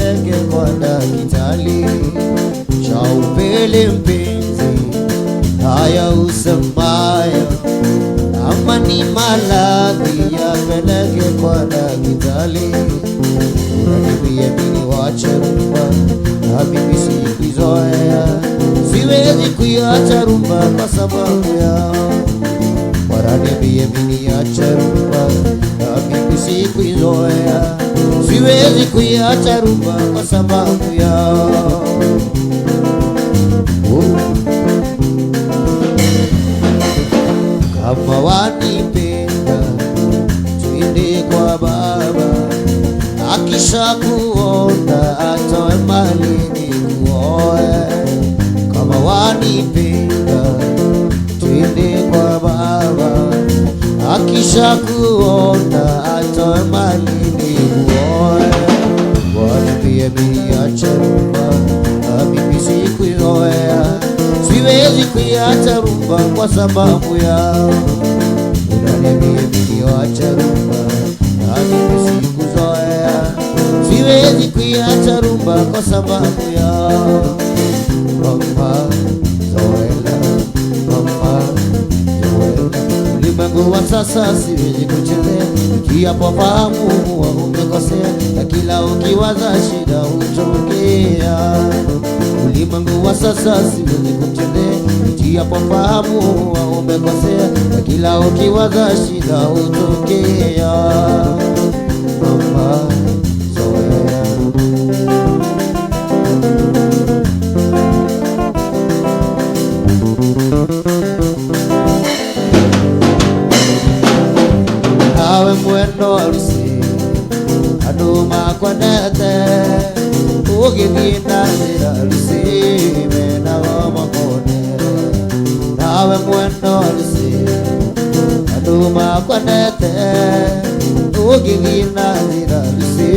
yapeleke kwa daktari. Cha upele mpenzi, haya usemayo, kama ni maradhi yapeleke kwa daktari. Unaniambia mimi niwache rumba, na mimi sikuizoea, siwezi kuiacha rumba kwa sababu yao. Wananiambia mimi niache rumba, na mimi sikuizoea, siwezi kuiacha rumba kwa sababu yao. Oh. Kama wanipenda twende kwa baba, akisha kuona atoe mali nikuoe. Kama wanipenda twende kwa baba, akisha kuona atoe mali nikuoe. Wanipia mimi niache rumba, na mimi sikuizoea, siwezi kuiacha rumba kwa sababu yao. Unaniambia mimi niache rumba, na mimi sikuzoea, siwezi kuiacha rumba kwa sababu yao. Mama Zoela, mama Zoela, ulimwengu wa sasa siwezi kuchezea, ukiapo fahamu huwa umekosea, na kila ukiwaza shida hutokea. Ulimwengu wa sasa siwezi kuchezea, ukiapo fahamu huwa umekosea, na kila ukiwaza shida hutokea. Mama Zoela. Nawe mwendo harusi andũ makwendete, ũgĩthiĩ na njĩra harusi menago makone. Nawe mwendo harusi andũ makwendete, ũgĩthiĩ na njĩra harusi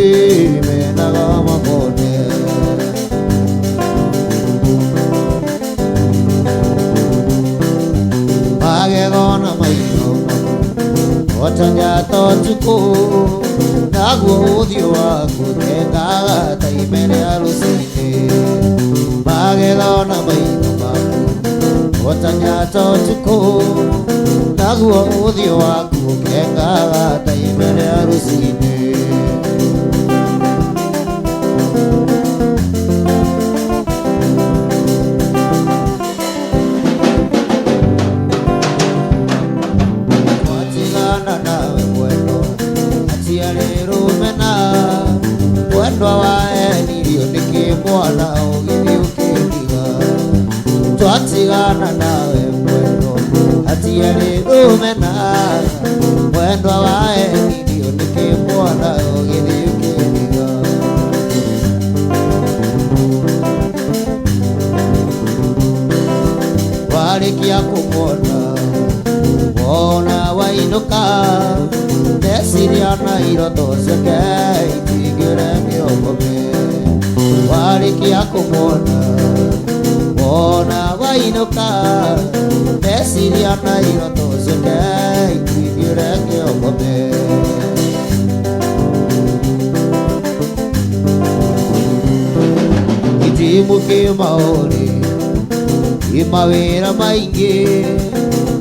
menago makone. Magego na maitho maku otanyata ũtukũ, naguo ũthiũ waku ũkengaga ta ime rĩa rũcinĩ. Magego na maitho maku otanyata ũtukũ, naguo ũthiũ waku ũkengaga ta ime rĩa rũcinĩ. Twatigana nawe mwendo hatiarĩ rũmena, mwendwa waenirio nĩkĩ mwana ũgĩthiĩ ũkĩndiga. Twatigana nawe mwendo hatiarĩ rũmena, mwendwa waenirio nĩkĩ mwana ũgĩthiĩ ũkĩndiga. Warĩkia kũmuona wona wainũka, meciria na iroto ciake itingĩremio ũkome. Warĩkia kũmuona wona wainũka, meciria na iroto ciake itingĩremio ũkome. Itimũ kĩmaũrĩ ĩ mawĩra maingĩ,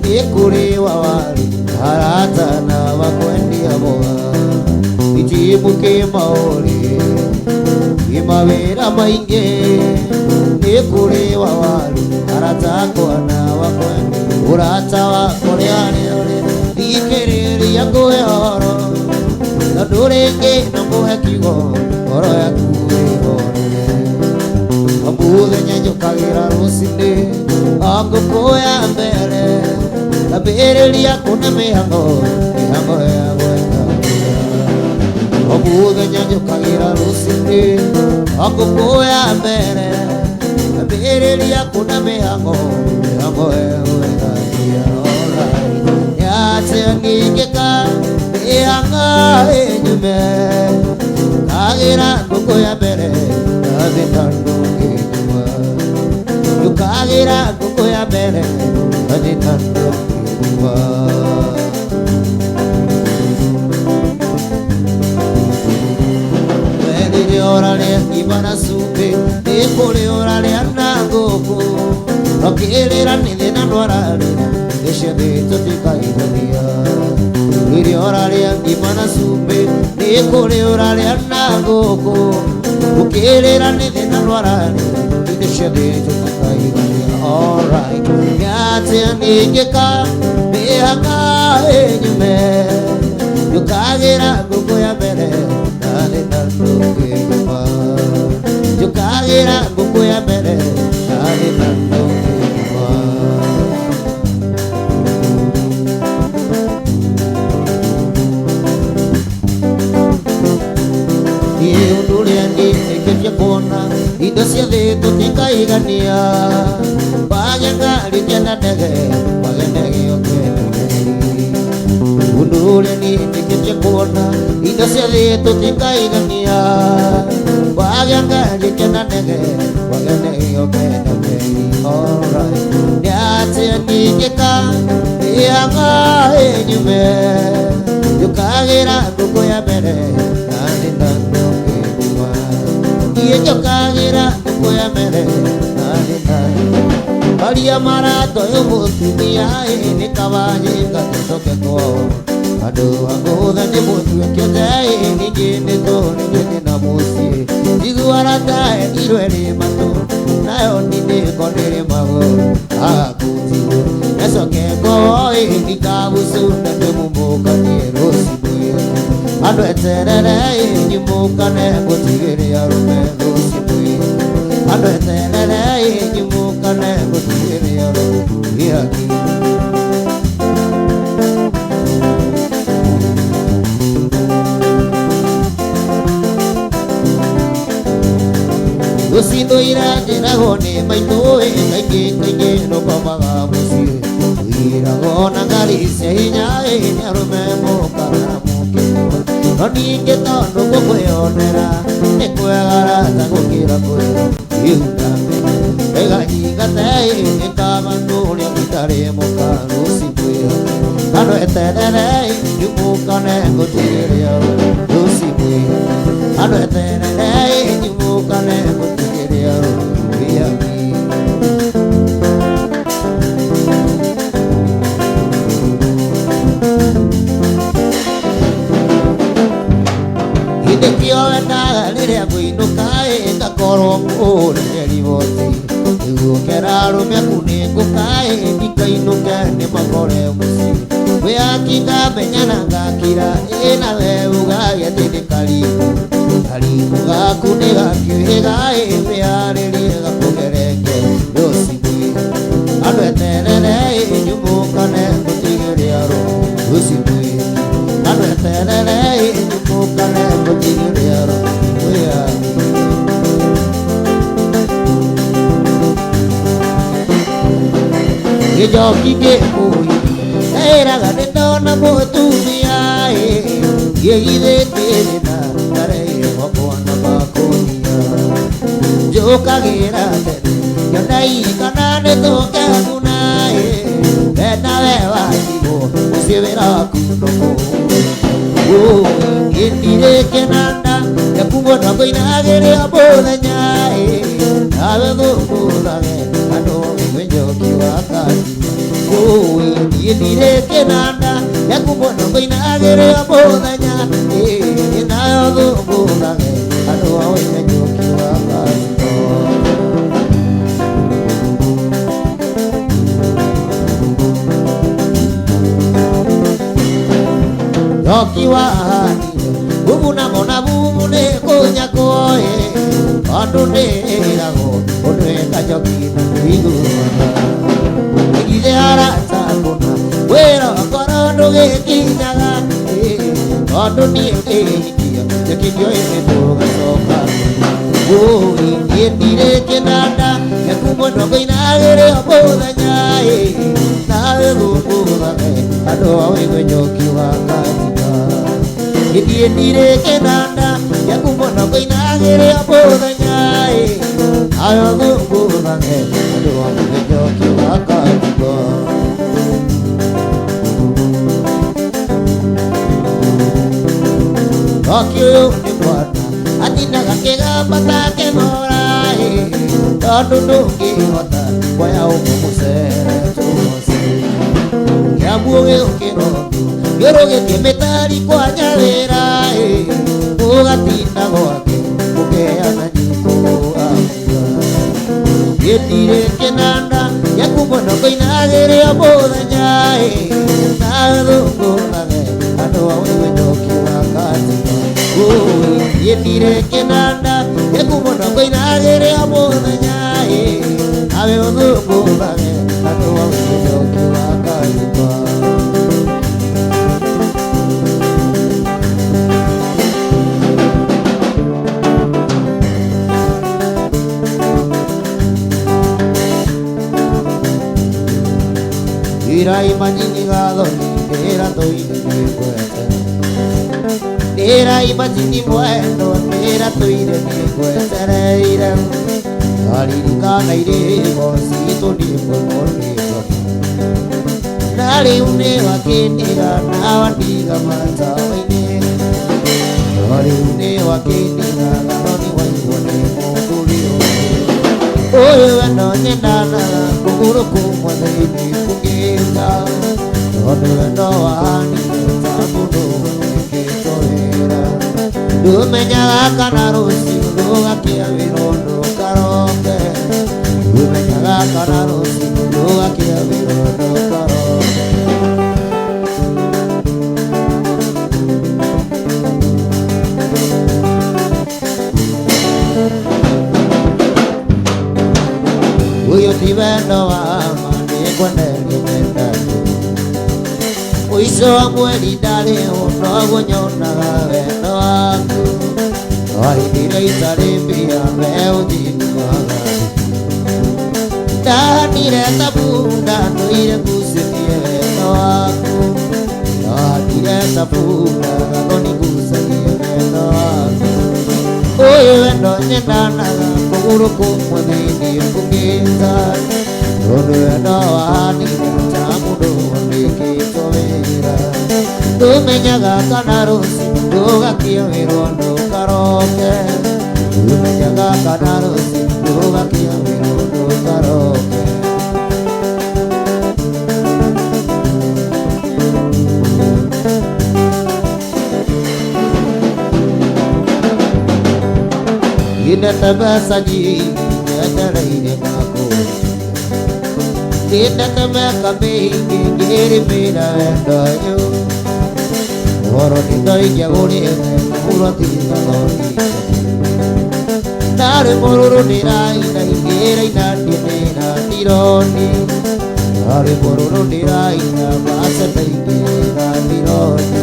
nĩ kũrĩ wa waru arata na wakwendia mboga. Itimũ kĩmaũrĩ ĩ mawĩra maingĩ, nĩ kũrĩ wa waru arata akwa na wakwendia. Ũrata wakwa ũrĩa rĩ thikĩrĩria ngũhe ũhoro, tondũ rĩngĩ no ngũhe kiugo ngoro yaku ĩhorere. Mũthenya njũkagĩra rũcinĩ o ngũkũ ya mbere, ngambĩrĩria kũne mĩhang'o, mĩhang'o ya gwetha wĩra. O mũthenya njũkagĩra rũcinĩ o ngũkũ ya mbere, ngambĩrĩria kũne mĩhang'o, mĩhang'o ya gwetha wĩra. Nĩatĩa ngĩka mĩhang'o ĩnyume, ngagĩra ngũkũ ya mbere ngathĩ ndũngĩnyuma. Njũkagĩra ngũkũ ya mbere ngathĩ ndũngĩnyuma. Rĩrĩa ũrarĩa ngima na cumbĩ nĩ kũrĩa ũrarĩa na ngũkũ Okĩrĩra nĩ thĩna ndwararĩra Indo ciothe tũtikaigania Rĩrĩa ũrarĩa ngima na cumbĩ nĩ kũrĩa ũrarĩa na ngũkũ Ũkĩrĩra nĩ thĩna ndwararĩra Indo ciothe tũtikaigania Alright Nĩ atĩa ningĩka mĩhaka ĩnyume Njũkagĩra ngũkũ ya mbere na thĩna ndũngĩnyuma Njũkagĩra ngũkũ ya mbere na thĩna ndũngĩnyuma Niĩ ũndũ ũrĩa ndĩtĩkĩtie kuona indo ciothe tũtikaigania Wage ngari kenda ndege wage ndege ũkende meri Ũndũ ũrĩa nĩtĩkĩtie kuona indo ciothe tũtikaigania Wage ngari kenda ndege wage ndege ũkende meri Alright Nĩ atĩa ningĩka mĩhang'o ĩnyume Njũkagĩra ngũkũ ya mbere na thĩna ndũngĩnyuma Niĩ njũkagĩra ngũkũ ya mbere na thĩna Aria maratoyo mũtumia ĩ nĩ kaba nyinga tũcoke kwao Andũ a ngũtha nĩ mũtuĩkĩte ĩ ningĩ nĩ tũrĩ na mũciĩ Njigua arata endirwo ĩrĩ matũ nayo ndindĩko ndĩrĩ magũrũ agakũtigwo Necoke kwao ĩ ndikabucu na ndĩmumũkanie rũciũ Andũ eterere ĩ nyumũkane ngũtigĩre arũme rũciũ Andũ eterere ĩ nyumũkane ngũtigĩre arũme gĩaki Rũciũ iranjĩragwo nĩ maitũ ĩ kaingĩ kaingĩ nũkomaga mũciĩ Wĩragwo na ngari cia hinya ĩ nĩ arũme mokaga mũkĩnyua No ningĩ tondũ ngũkwĩonera nĩ kwega rata gũkĩra kwĩra Rĩu ndamenya wega nyingate ĩ nĩ kaba ndũrĩa itarĩ mũka rũciũ Andũ eterere ĩ nyumũkane ngũtigĩre arũme rũciũ Andũ eterere ĩ nyumũkane ngũtigĩre arũme gĩaki Hĩndĩ kĩo wendaga rĩrĩa ngũinũka ĩ ngakorwo ngũrĩte riboti Nĩguo kera arũme aku nĩ ngũka ĩ ndikainũke nĩ makore mũciĩ Wĩhaki ngamenya na ngakira ĩ nawe ugage atĩ nĩ karibu Karibu gaku nĩ gakiuhĩga ĩ wĩharĩrie gakũgerenge rũciũ Andũ eterere ĩ nyumũkane ngũtigĩre arũme rũciũ Andũ eterere ĩ nyumũkane ngũtigĩre arũme wĩhaki Gĩnjoki gĩkũyũ ĩraga nĩ ndona mũtumia ĩ gĩgithĩtie thĩna ndareire gwakwa na makũnia Njũkagĩra tene ngĩona kana nĩ tũkeguna ĩ we nawe watigwo mũciĩ wĩra waku ndũkũũrĩte Niĩ ndirĩ kĩnanda gĩaku mũno ngũinagĩrĩra mũthenya ĩ nawe thũngũthage andũ wĩigue njoki wa katima Niĩ ndirĩ kĩnanda gĩaku mũno ngũinagĩrĩra mũthenya ĩ nawe thũngũthage andũ wĩigue njoki wa katima Njoki wa hanire bubu na mona bubu nĩ kũnyakwo ĩ Andũ nĩragwo ũndũ ĩka njoki na ndũiguaga Githĩ arata kũna wĩra wakorwo ndũgĩkinyaga ĩ Tondũ niĩ ndĩhikia njoki ndioĩ nĩ tũgacoka Ũĩ niĩ ndirĩ kĩnanda gĩaku mũno ngũinagĩrĩra mũthenya ĩ nawe thũngũthage andũ a wĩigue njoki wa katika Niĩ ndirĩ kĩnanda gĩaku mũno ngũinagĩrĩra mũthenya ĩ nawe thũngũthage andũ a wĩigue njoki wa katika Njoki ũyũ nĩ mwana Ũinaga kĩgamba ta kĩmora ĩ, tondũ ndũngĩhota kuoya ũguo mũcere tũhoce. Kĩambu gĩũkĩrotu gĩrũgĩtie mĩtari kwa Nyawĩra ĩ, ũgatinda gwake ũkeana nyiko auga. Gĩtirĩ kĩnanda gĩaku mũno kũinagĩrĩa mũthenya ĩ, na thũngũthage andũ a ũigue njoki wa katiba. Gĩtirĩ kĩnanda gĩaku mũno kũinagĩrĩa mũthenya ĩ, nawe ũthũngũthage andũ a ũigue njoki wa katiba. Ira imanyinyi gathoni ndĩra tũire nĩngwete, ndĩra imanyinyi mwendo ndĩra tũire nĩngwetereire, ndaririkana irĩgo citũ nĩmwe nĩngoma, na rĩu nĩwakĩndiga na wandiga matawa-inĩ, na rĩu nĩwakĩndiga gathoni waigwo nĩ mũthuri ũngĩ. Ũyũ wendo nyendanaga kũgũrũ kũmwe thĩinĩ kũngĩka, tondũ wendo wahanire ta mũndũ wandĩkĩtwo wĩra. Ndũmenyaga kana rũciũ rũgakĩa wĩra ndũkaroke, ndũmenyaga kana rũciũ rũgakĩa wĩra ndũkaroke. Ũyũ ti wendo wa ma nĩngwenderio nyendete, mũico wa mweri ndarĩhwo noguo nyonaga wendo waku, no hĩndĩ ĩrĩa itarĩ mbia we ũnjiguaga. Ndahanire ta bunda ndũire ngucĩtie wendo waku, ndahanire ta bunda gathoni ngucagie wendo waku. Ũyũ wendo nyendanaga kũgũrũ kũmwe thĩinĩ kũngĩta, tondũ wendo wahanire ta mũndũ wandĩkĩtwo wĩra. Ndũmenyaga kana rũciũ rũgakĩa wĩrwo ndũkaroke, ndũmenyaga kana rũciũ rũgakĩa wĩrwo ndũkaroke. Nyendete mbeca nyingĩ nyetereire makũria, nyendete mĩaka mĩingĩ ngĩrĩmĩra wendo ũyũ, ũhoro nĩndoingĩagũrĩte kũgũrwo ti gathoni. Ndarĩ mũrũrũ ndĩraina ingĩraina ndĩna ndironi, ndarĩ mũrũrũ ndĩraina macembe ingĩra ndironi.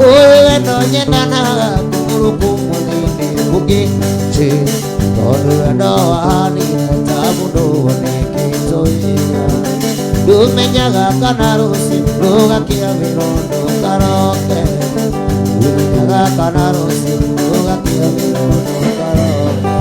Ũyũ wendo nyendanaga kũgũrũ kũmwe thĩinĩ kũngĩ nje, tondũ wendo wahanire ta mũndũ wandĩkĩtwo wĩra. Ndũmenyaga kana rũciũ rũgakĩa wĩra ndũkaroke, ndũmenyaga kana rũciũ rũgakĩa wĩra ndũkaroke.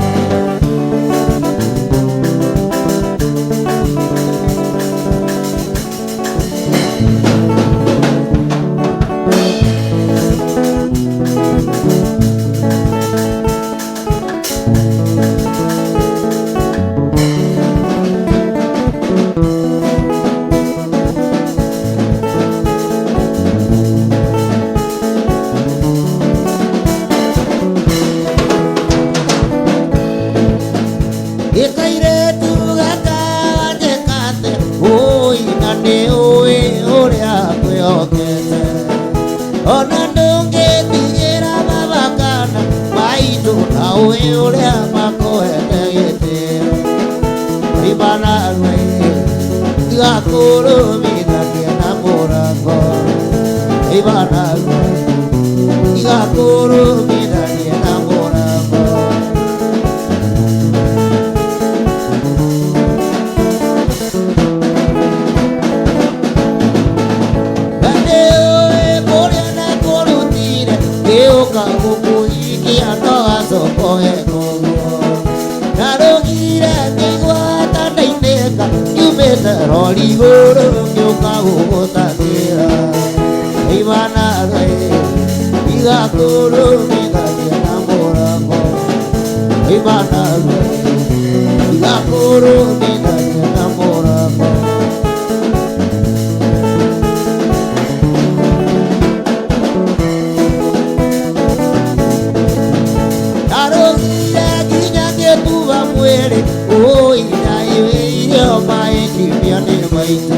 Gĩkairetu gaka wanjĩkate, ũi na nĩũĩ ũrĩa kwĩhokete, ona ndũngĩtigĩra baba kana maitũ na ũĩ ũrĩa makũhete gĩtĩo. Imana rwe igakũrũmithania na mũrango, imana rwe igakũrũmithania na mũrango. Ngĩũka gũkũhikia no gacokoe koguo, ndarũgire ngĩigua ta ndainĩka nyumĩte rori igũrũ ngĩũka gũgũtangĩra. Imana rwe igakũrũmithania na mũrango, Imana Igakurumithania na mũrango. Ndarũgire nginya ngĩtuba mwĩrĩ, ũi ndaiwĩire maĩ kiumia nĩ maitũ.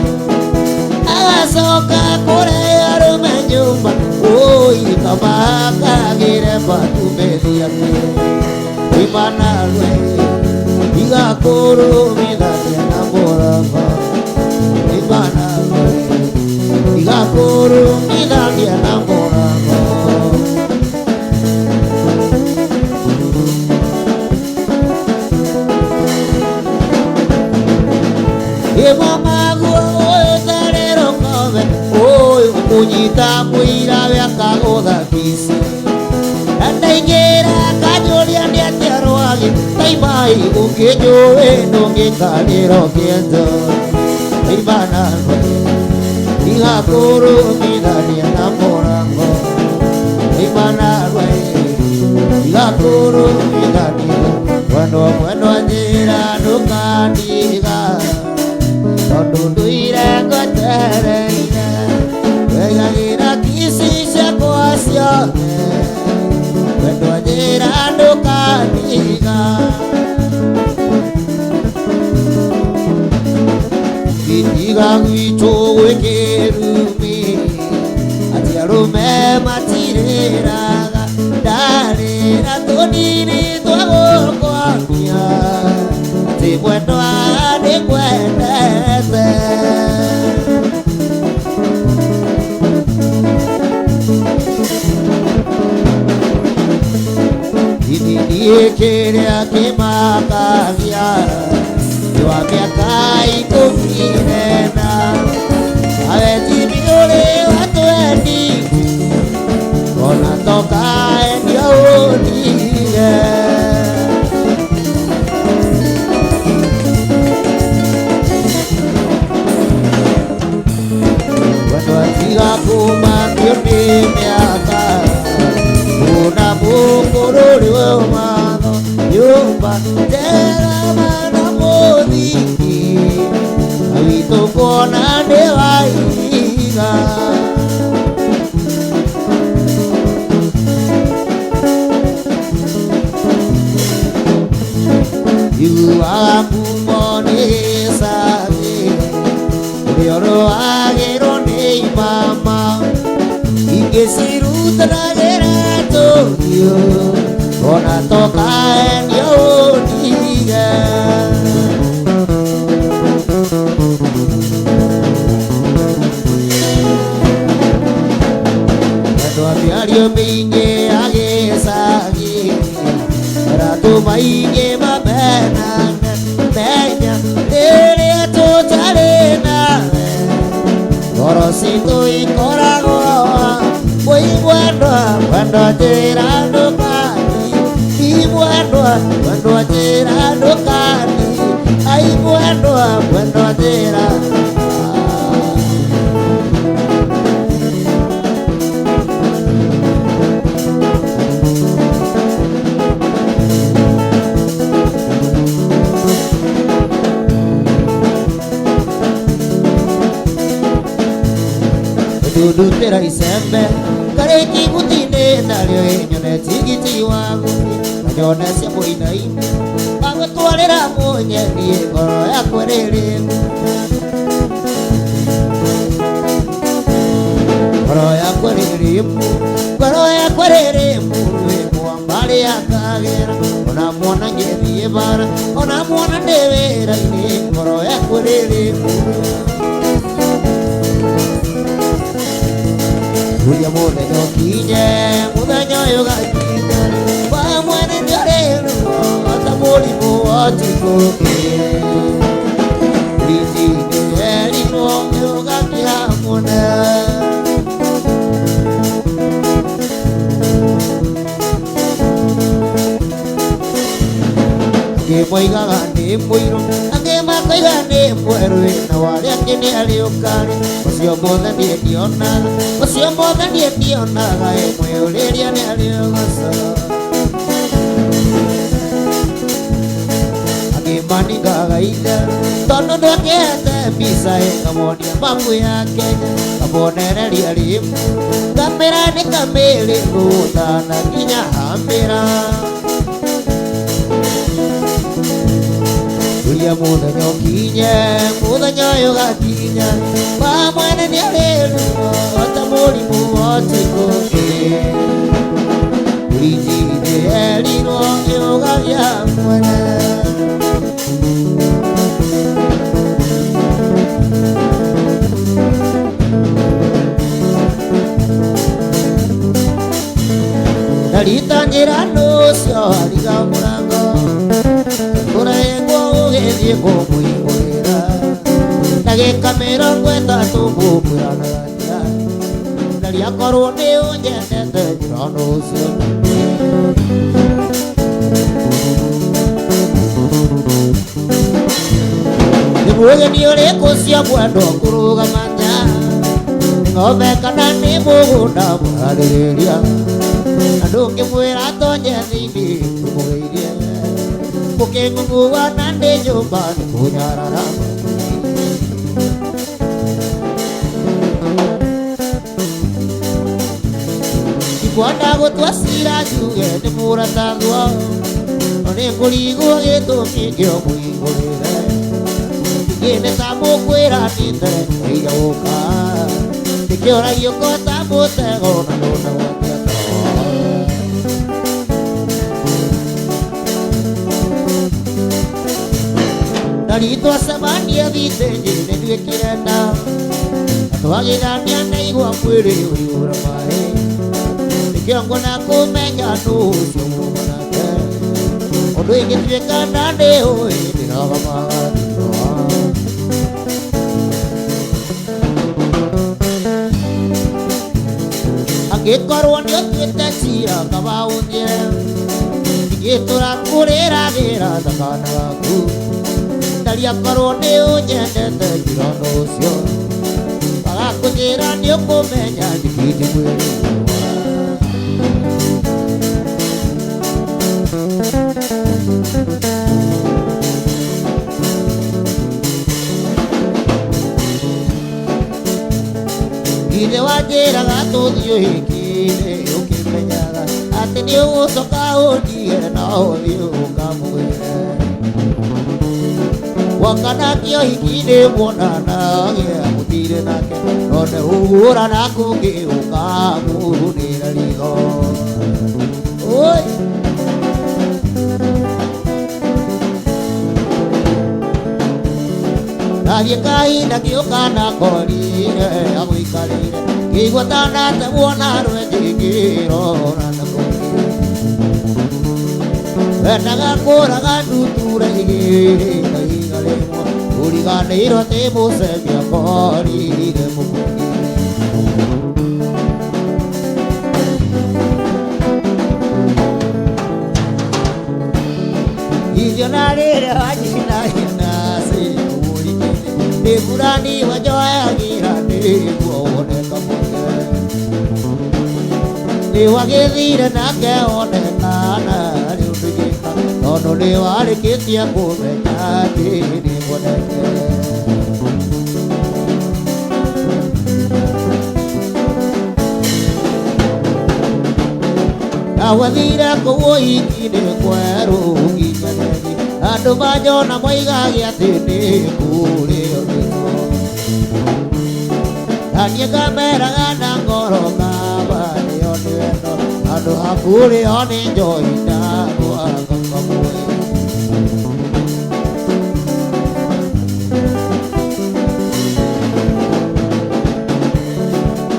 Agacoka kũrĩ arũme nyũmba, ũi kaba akagĩre matumĩthiake. Imana rwe Igakurumithania na mũrango. Imana rwe Igakurumithania na mũrango. Ũyũ kũnyita mũira we akagũtha kici. Na ndaingĩra kanjũria nĩ atĩa rwagĩ, taimai ũngĩnjũĩ ndũngĩkanĩra ũkĩenja. Imana rwe Igakurumithania na mũrango. Imana rwe Igakurumithania. Mwendwa mwendwa njĩra ndũkandiga, tondũ ndũire ngwetereire. Wegagĩra kici ciakwa ciothe, mwendwa njĩra ndũkandiga. Gĩtiga gwitũ gwĩ kĩrumi, atĩ arũme matirĩraga. Ndarĩra tũnini twa gũkwamia, atĩ mwendwa nĩngwendete. Githĩ kĩrĩa kĩmakagia nĩ wa mĩaka ikũmi na ĩna, nawe ti ũrĩ wa twendi, ona toka endia ũndige. Wendwa tiga kũmakio nĩ mĩaka, una mũkũrũ rĩwe watho, nyũmba njega mana mũthingi, na witũ kuona nĩ waiga. Iguaga ngumo nĩ gĩcagi, ũrĩa ũrũagĩrwo nĩ imama, ingĩcirutanagĩra tũthiũ, ona toka endia ũndige. Andũ a mĩario mĩingĩ ya gĩcagi, aratũ maingĩ mamenane, menya rĩrĩa tũtarĩ nawe, ngoro citũ ikoragwo wĩ mwendwa, mwendwa njĩra ndũkani, i mwendwa, mwendwa njĩra ndũkani, ai mwendwa, mwendwa njĩra. Ndundutĩra icembe karĩki guti-inĩ narĩo ĩnyone tigiti wa gũthiĩ na nyone cia mũinainĩ wagũtwarĩra mũnyeni ngoro yakwa rĩrĩ ngoro yakwa rĩrĩ ngoro yakwa rĩrĩ mũrũ mwambari akagera ona mwana ngĩthiĩ bara ona mwana ndĩ wĩra-inĩ ngoro yakwa rĩrĩ Uria mũthenya ũkinye mũthenya ũyũ ũgakinya wa mwene nĩarĩrwo ta mũrimũ wa ũtukũ Ritini erirwo nĩũgakĩhamũne. Angĩ moigaga nĩ mũirũ, angĩ makoiga nĩ mwerũ, na arĩa angĩ nĩ arĩũkarĩ. Ũcio mothe niĩ ndionaga, ũcio mothe niĩ ndionaga, ĩ mwĩũrĩria nĩ arĩũgoco. Angĩ maningaga ithe tondũ ndwekĩte mbica ĩkamonia mapu ya Kenya kamonereria rimu kamĩra nĩ kamĩrĩ gũtana nginya hamĩra Uria mũthenya ũkinye mũthenya ũyũ ũgakinya wa mwene nĩ arĩrwo ota mũrimũ wa ũtukũ Urinji erirwo ĩũgagĩa mwene. Narita njĩra nũcio ariga mũrango kũrengwo ũgĩthiĩ kũmũhingũrĩra ndagĩka 30 mũkwĩranaga atĩa ndariakorwo nĩ ũnyendete njĩra nũcio. Nĩ mũgeni ũrĩkũ ũcio mwendwo kũrũgama nja nĩ ng'ombe kana nĩ mũgũnda mũharĩrĩria na ndũngĩmwĩra atonye thĩinĩ tũmũgeithie mũkĩng'ung'uana ndĩ nyũmba nĩ kũnyarara. Ndikwenda gũtua cira njuge nĩ mũratathwo no nĩ ngũrigwo gĩtũmi kĩo mũhingũrĩre ningĩ nĩ ta mũkwĩranĩte ĩira gũka ndĩkĩũragio ko ta mũtego na ndũnagwatia toro. Ndaritwacemania thitĩnji nĩ nduĩkire nda na twagĩthania na igwa mwĩrĩ ũiyũra maĩ nĩkĩo nguona kũmenya nũ ũcio muma nake ũndũ ingĩtuĩka na ndĩũĩ ndĩragamaga thutha. Angĩkorwo nĩ ũtuĩte cira kaba ũnjĩre ingĩtũra kũrĩragĩra ta kaana gaku ndariakorwo nĩ ũnyendete njĩra ũndũ ũcio wagakũnjĩra nĩ ũkũmenya njĩkĩte mwĩrĩ. Ithe wanjĩraga tũthiĩ ũhiki-inĩ ũkĩmenyaga atĩ nĩ ũgũcoka ũndige na ũthiĩ ũkamũgĩre wakana kĩo hiki-inĩ muonanagia mũtirĩ nake no nĩ ũgũrana kũngĩ ũkamũnĩra ritho. Oi! Ndathiĩ kahinda ngĩũka na ngorire agũikarĩire ngĩigua ta ndategwo na rwenji ngĩrora na kũngĩ wendaga kũraga ndutura igĩrĩ na ihiga rĩmwe ũriganĩirwo atĩ mũcemi akorire mũkũngĩ. Ithio na rĩrĩa wanyinagia cĩũrikĩte nĩ burani wanjoyagĩra nĩguo woneka mweke nĩ wagĩthire nake onekana harĩ ũndũ ingĩka tondũ nĩ warĩkĩtie kũmenya atĩ nĩ mwendete. Na wathire kũu ũhiki-inĩ kwerũ nginya theni andũ manjona moigage atĩ nĩ kũrĩo nĩkuo na niĩ ngameraga na ngoro kaba nĩyo nĩ wendo handũ ha kũrĩo nĩ njohi ndagwaga kamwe.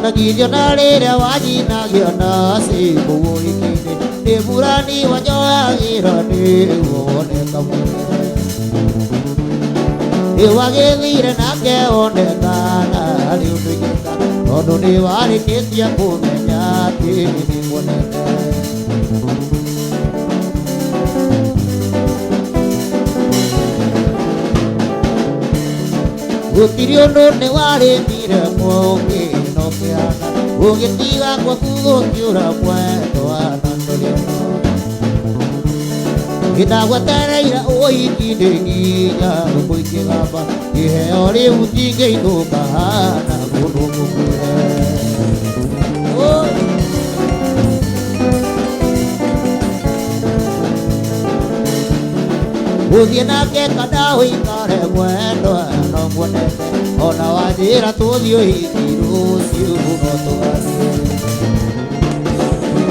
Na githio na rĩrĩa wanyinagio na cĩkũ ũhiki-inĩ nĩ burani wanjoyagĩra nĩguo woneka mweke nĩ wagĩthire nake onekana harĩ ũndũ ingĩka tondũ nĩ warĩkĩtie kũmenya atĩ nĩ muonete. Gũtirĩ ũndũ nĩ warĩmire mũngĩ no kĩhana ũgĩtiga gwaku gũkĩũra mwendo wa na ndũrĩono. Ndagwetereire ũhiki ndĩ nginya thũkũ ikĩgamba iheo rĩu ndingĩinũka hana mũndũ mũkuhe. Gũthiĩ nake kana ũikare mwendwa no muonete ona wanjĩra tũthiĩ ũhiki rũciũ no tũgathiĩ.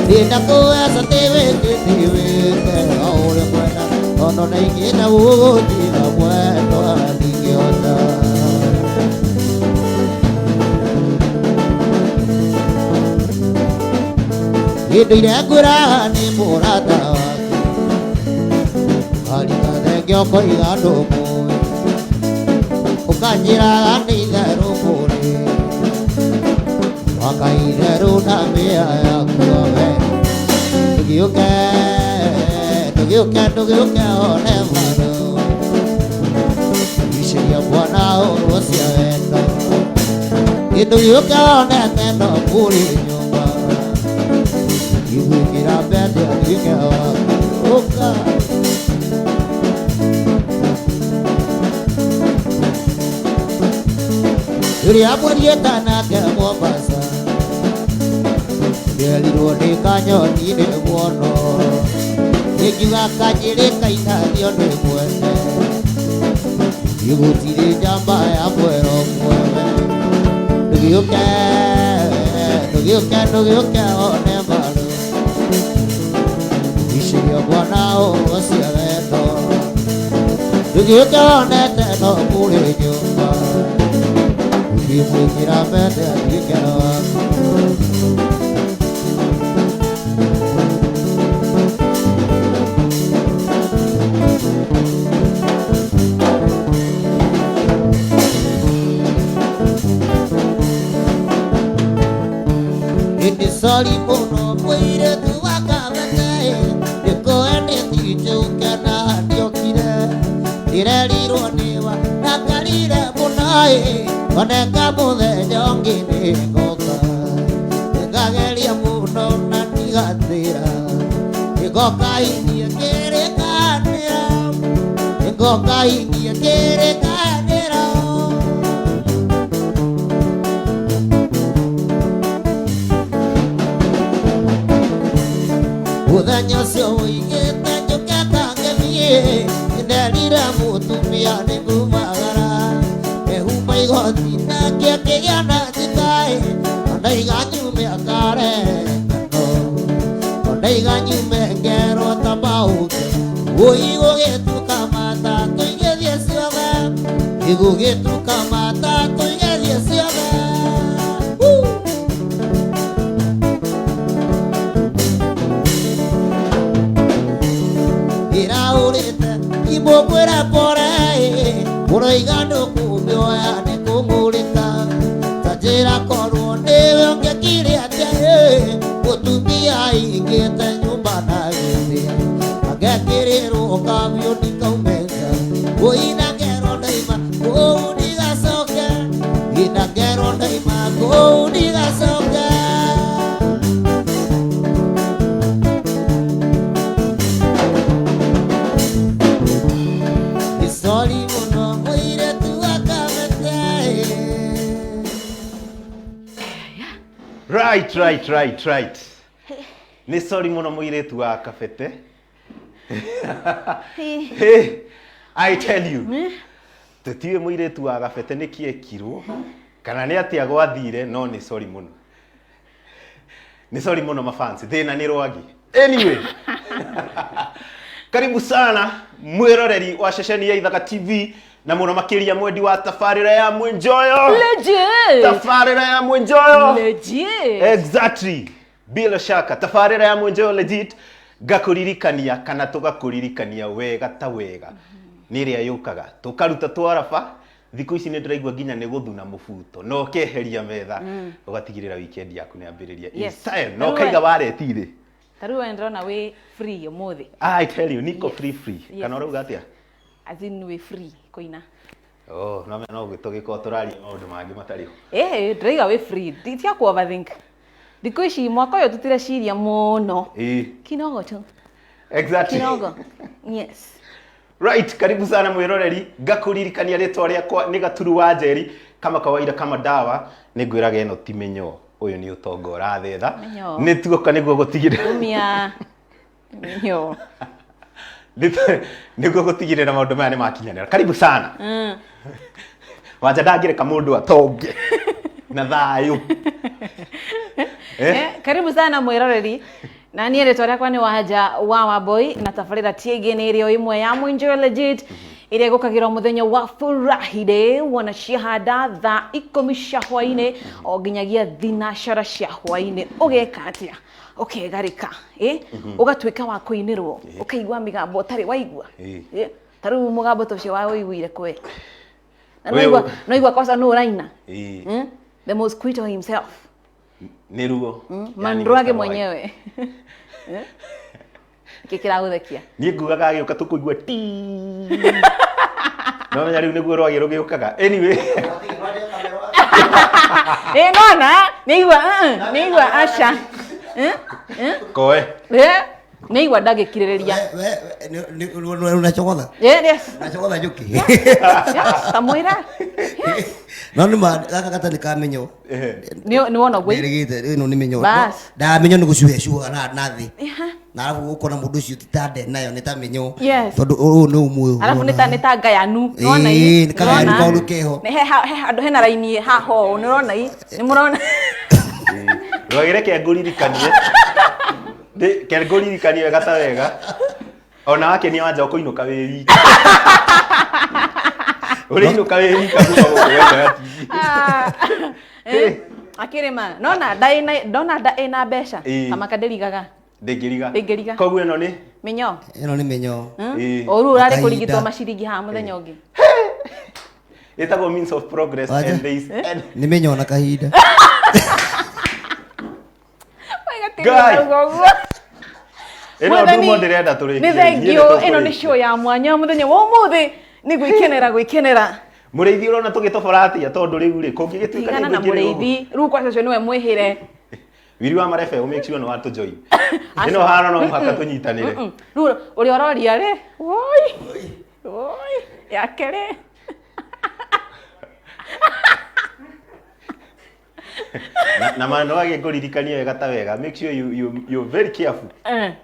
Ndĩna kũweca tĩwĩkĩte wĩke o ũrĩa kwenda tondũ nĩingĩenda gũgũtiga mwendwa ndingĩhota. Hĩndĩ ĩrĩa ngwĩra nĩ mũrata waku Karika ũkoiga ndũmũĩ ũkanjĩraga nĩ itherũ mũrĩ wakaitherũ na mĩa yaku we ndũgĩũke ndũgĩũke ndũgĩũke one mwana iceria mwana ũrwo cia wendo ndũgĩũke one tendo kũrĩ nyũmba igwĩkĩra mbete atuĩke waku ũka. Rĩrĩa mwariĩta nake Mombasa nderirwo nĩ kanyoni nĩ muono ĩngiuga kanjĩrĩ kainathio nĩ mwene igũtirĩ njamba ya mwero mwewe ndũgĩũke ndũgĩũke ndũgĩũke one mbaru icirio mwana ũrwo cia wendo ndũgĩũke one teno kũrĩ nyũmba ũkĩmwĩkĩra mbete atuĩke waku. Ĩndĩ sori mũno mũirĩtu wa Kabete ndĩkũendetie njũke na ndiokire ndĩrerirwo nĩwa ndakarire mũno ĩ oneka mũthenya ũngĩ nĩngoka nĩngageria mũno na ndigatĩra nĩngoka inyie kĩrĩkanĩra nĩngoka inyie kĩrĩkanĩra. Mũthenya ũcio ũigĩte njũke kangemiĩ nderire mũtumia nĩ ngumagara ehumba igoti nake akĩgĩa na njikaĩ ondaiga nyume akarengano ondaiga nyume ngerwo ta maũke wũi gũgĩtuka matatũ igĩthiĩ ciothe igũgĩtuka matatũ igĩthiĩ ciothe. Iraurite imũkwĩra pore ũroiga ndũkũmĩoya nĩ kũng'ũrĩka ta njĩra korwo nĩwe ũngĩkire atĩa mũtumia aingĩte nyũmba na gĩtĩ angekĩrĩrwo kabiũ ndikaume nja ũina ngero ndaima kũu ndigacoke ina ngero ndaima kũu ndigacoke. Sorry mũno mũirĩtu wa Kabete. Right, right, right, right. Nĩ sorry mũno mũirĩtu wa Kabete. Hey, I tell you. Tũtiũĩ mũirĩtu wa Kabete nĩ kĩ ekirwo kana nĩ atĩa gwathire no nĩ sorry mũno. Nĩ sorry mũno mafansi thĩna nĩ rwagi. Anyway. Karibu sana mwĩroreri wa ceceni ya Ithaka TV na mũno makĩria mwendi wa tabarĩra ya Mwĩnjoyo. Legit. Tabarĩra ya Mwĩnjoyo. Legit. Exactly. Bila shaka tabarĩra ya Mwĩnjoyo legit ngakũririkania kana tũgakũririkania wega ta wega nĩ ĩrĩa yũkaga tũkaruta twaraba thikũ ici nĩ ndĩraigua nginya nĩ gũthuna mũbuto na ũkeheria metha ũgatigĩrĩra weekend yaku nĩ yambĩrĩria in Yes. style na Rĩu ũkaiga wareti thĩ. Ta rĩu we ndĩrona wĩ free ũmũthĩ. I tell you niko Yes. free free Yes. kana ũrauga atĩa? As in wĩ free kũina. Oh, no no tũgĩkorwo tũraria maũndũ mangĩ matarĩ ho. Ndĩraiga wĩ free. Tiga ku overthink. Thikũ ici mwaka ũyũ tũtireciria mũno. Ĩĩ. Kinogo tu. Exactly. Kidogo. Yes. Right, karibu sana mwiroreri, ngakuririkania ritwa riakwa ni Gaturu wa Njeri, kama kawaida kama dawa nĩ ngwĩraga ĩno ti mĩnyoo, ũyũ nĩ ũtonga ũrathetha. Mĩnyoo. Nĩ tuoka nĩguo gũtigĩrĩra Umia. Mĩnyoo. Nĩguo gũtigĩrĩra maũndũ maya nĩ makinyanĩra. Karibu sana. Wanja ndangĩreka mũndũ atonge na thayũ. Eh? Karibu sana mwiroreri na niĩ rĩtwa rĩakwa nĩ Wanja wa Wambui na tabarĩra ti ĩngĩ nĩ ĩrĩa ĩmwe ya Mwinjiro Legit ĩrĩa ĩgũkagĩrwo mũthenya wa Friday wona ciahanda thaa 10 cia hwainĩ o nginyagia 3 cia hwainĩ. Ũgeka atĩa? Ũkegarĩka, ũgatuĩka wa kũinĩrwo, ũkaigua mĩgambo ũtarĩ waigua. Ta rĩu mũgambo ta ũcio wa ũiguire kwe na noigua kosa nũ ũraina. The mosquito himself. Nĩ ruo. Yani Mandwage Mr. White. mwenyewe. Nĩkĩ kĩragũthekia? Niĩ ngugaga agĩũka tũkũigua ti. No menya rĩu nĩguo rwagĩ rũgĩũkaga. Anyway. Nona nĩigua, nĩigua aca. Koe. Nĩigua ndangĩkirĩrĩria. Unachogotha. Yes. Unachogotha njũkĩ. Yes, tamwĩra. No nĩ ma gaka gatarĩ ka mĩnyoo. Nĩ wona ũguo. Nĩrĩgĩte ĩno nĩ mĩnyoo. Bas. Ndamĩnyoo nĩ gũcuha cuhaga na thĩ. Na arabu ũkona mũndũ ũcio ti ta nde nayo nĩ ta mĩnyoo. Yes. Tondũ ũyũ nĩ ũmwe. Arabu nĩ ta nĩ ta ngayanu. Nĩwona ii? Ĩĩ, nĩ kagayanu Nĩwona? kaũndũ keho. Nĩ he handũ hena raini haha ũũ, nĩũrona ii? Nĩ mũrona? Rwagĩ reke ngũririkanie. Ke ngũririkanie wega ta wega. Ona wakenia wanja ũkũinũka wĩ wika. Ũrĩinũka wĩ wika kuma gũkũ Waithaka TV. Akĩrĩma. Nona nda ĩna ndona nda ĩna mbeca. Kamaka ndĩrigaga. Ndĩngĩriga. Ndĩngĩriga. Koguo ĩno nĩ? Mĩnyoo. Ĩno nĩ mĩnyoo. O rĩu ũrarĩ Kahinda. kũrigitwo maciringi haha mũthenya ũngĩ. Ĩtagwo means of progress Wanja. and there is and Nĩ mĩnyoo na kahinda. Guy. Ĩno ndumo ndĩrenda tũrĩkie. Nĩ thengiũ, ĩno nĩ show ya mwanya mũthenya wa ũmũthĩ nĩ gwĩkenera gwĩkenera. Mũrĩithi ũrona tũgĩtobora atĩa tondũ rĩu rĩ kũngĩgĩtuĩka Tigana na nĩ ngũingĩrĩrwo. mũrĩithi rĩu kwaca ũcio nĩwe mwĩhĩre. Wiri wa marebe ũ make sure nĩ watũjoin. Ĩno haro no mũhaka tũnyitanĩre. Rĩu ũrĩa ũroria rĩ, woi woi yake rĩ. Na maneno wage ngũririkanie wega ta wega, make sure you're very careful.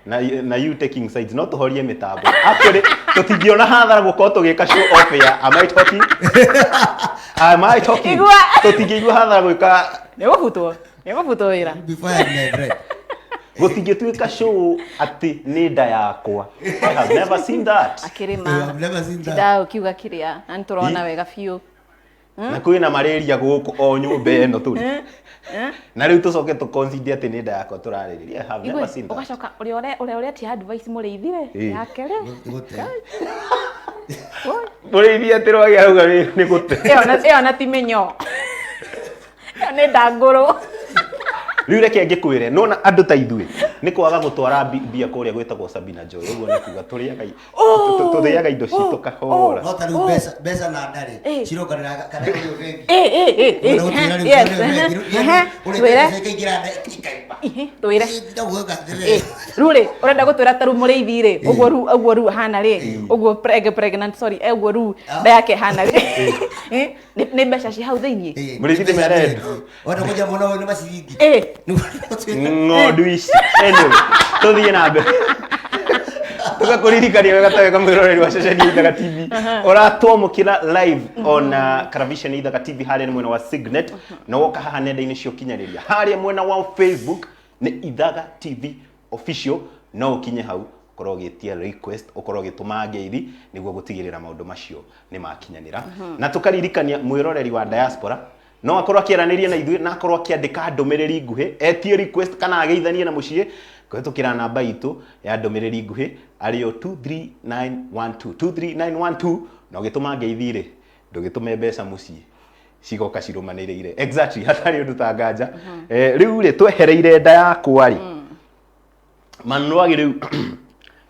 Na you taking sides, no tũhorie mĩtambo. Actually tũtingĩona hathara gũkorwo tũgĩka show off air. Am I talking? Am I talking? Igua. Tũtingĩigua hathara gwĩka Nĩ gũbutwo, nĩ gũbutwo wĩra. Be fired, my friend. Gũtingĩtuĩka show atĩ nĩ nda yakwa. I have never seen that. Akĩrĩma. I've never seen that. Tinda ũkiuga kĩrĩa na nĩtũrona wega biũ. Na kwĩna malaria gũkũ o nyũmba ĩno tũrĩ. Na rĩu tũcoke tũ consider atĩ nĩ nda yakwa tũrarĩrĩria. I have never seen that. Ũgacoka ũrĩa ũrĩa ũretia advice mũrĩithi rĩ, yake rĩ. Gũte. Mũrĩithi atĩ rwagĩ arauga nĩ gũte. Ĩyo na ti mĩnyoo. Ĩyo nĩ ndangũrũ. Rĩu reke ngĩkwĩre, nona andũ ta ithuĩ nĩ kwaga gũtwara mbia kũrĩa gwĩtagwo Sabina Joy, ũguo nĩ kuga tũrĩaga indo citũ kahora. No ta rĩu mbeca na ndarĩ cironganĩra kana ũrĩ bengi. Twĩre. Twĩre. Rĩu rĩ, ũrenda gũtwĩra ta rĩu mũrĩithi rĩ, ũguo rĩu ũguo rĩu hana rĩ, ũguo pregnant sorry, ũguo rĩu nda yake hana rĩ. Nĩ mbeca ci hau thĩiniĩ. Mũrĩithi nĩ merendo. Wenda kũnja mwana ũyũ nĩ maciringi. Ng'ondu ici. Anyway, tũthiĩ na mbere. Tũgakũririkania wega ta wega mwĩroreri wa ceceni ya Ithaga TV. Ũratwamũkĩra live on Caravision Ithaga TV harĩa nĩ mwena wa Signet, na woka haha nenda-inĩ cia ũkinyanĩria. Harĩa mwena wa Facebook nĩ Ithaga TV official, no ũkinye hau ũkorwo ũgĩtia request, ũkorwo ũgĩtũma ngeithi nĩguo gũtigĩrĩra maũndũ macio nĩ makinyanĩra. Na tũkaririkania mwĩroreri wa diaspora no akorwo akĩaranĩria na ithuĩ na akorwo akĩandĩka ndũmĩrĩri nguhĩ, etie request kana ageithanie na mũciĩ kũhĩtũkĩra namba itũ ya ndũmĩrĩri nguhĩ arĩyo 23912 23912, na ũgĩtũma ngeithi rĩ ndũgĩtũme mbeca mũciĩ cigoka cirũmanĩrĩire. Exactly, hatarĩ ũndũ ta nganja. Rĩu rĩ twehereire nda yakwa rĩ Manwagi rĩu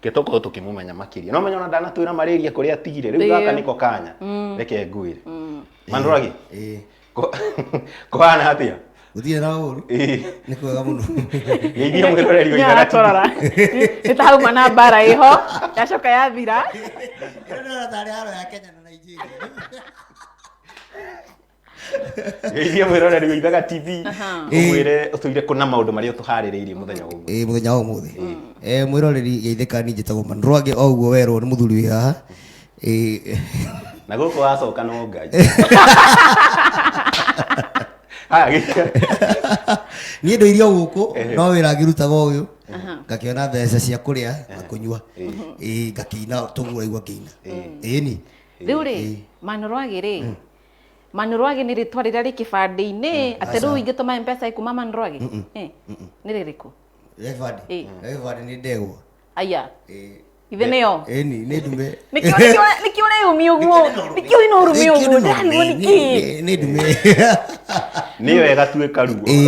ke tũkorwo tũkĩmũmenya makĩria. No menya ona ndanatwĩra malaria kũrĩa atigire rĩu gaka nĩko kanya. Reke ngwĩre. Manwagi. Kũhana atĩa? Gũtirĩ na ũru. Nĩ kwega mũno. Geithia mwĩroreri wa Ithaga TV. Twarora nĩ ta hauma na mbara ĩho yacoka yathira. Ĩno ndĩrona tarĩ haro ya Kenya na Nigeria. Geithia mwĩroreri wa Ithaga TV. Ũmwĩre ũtũire kũna maũndũ marĩa ũtũharĩrĩirie mũthenya wa ũmũthĩ. Ĩĩ mũthenya wa ũmũthĩ. Mwĩroreri geithĩka, niĩ njĩtagwo Manrwage o ũguo werwo nĩ mũthuri wĩ haha. Ĩĩ. Na gũkũ wacoka no Ngai. Haya, geithia. Niĩ ndũire o gũkũ no wĩra ngĩrutaga ũyũ ngakĩona mbeca cia kũrĩa na kũnyua. Ĩĩ ngakĩina tũguo raigua ngĩina. Ĩni. Rĩu rĩ, Manũrwagĩ rĩ, Manũrwagĩ nĩ rĩtwa rĩrĩa rĩ kĩbandĩ-inĩ atĩ rĩu ingĩtũma Mpesa ĩkuma Manũrwagĩ? Nĩ rĩrĩkũ? Gĩbandĩ. Gĩbandĩ nĩ ndegwa. Aya. Ĩĩ. Ithe nĩyo. Ĩni nĩ ndume. Nĩkĩo nĩkĩo ũreyumia ũguo, nĩkĩo wĩna ũrũme ũguo, ndarigwo nĩkĩ. Nĩ ndume. Nĩyo ĩgatuĩka ruo. Ĩĩ.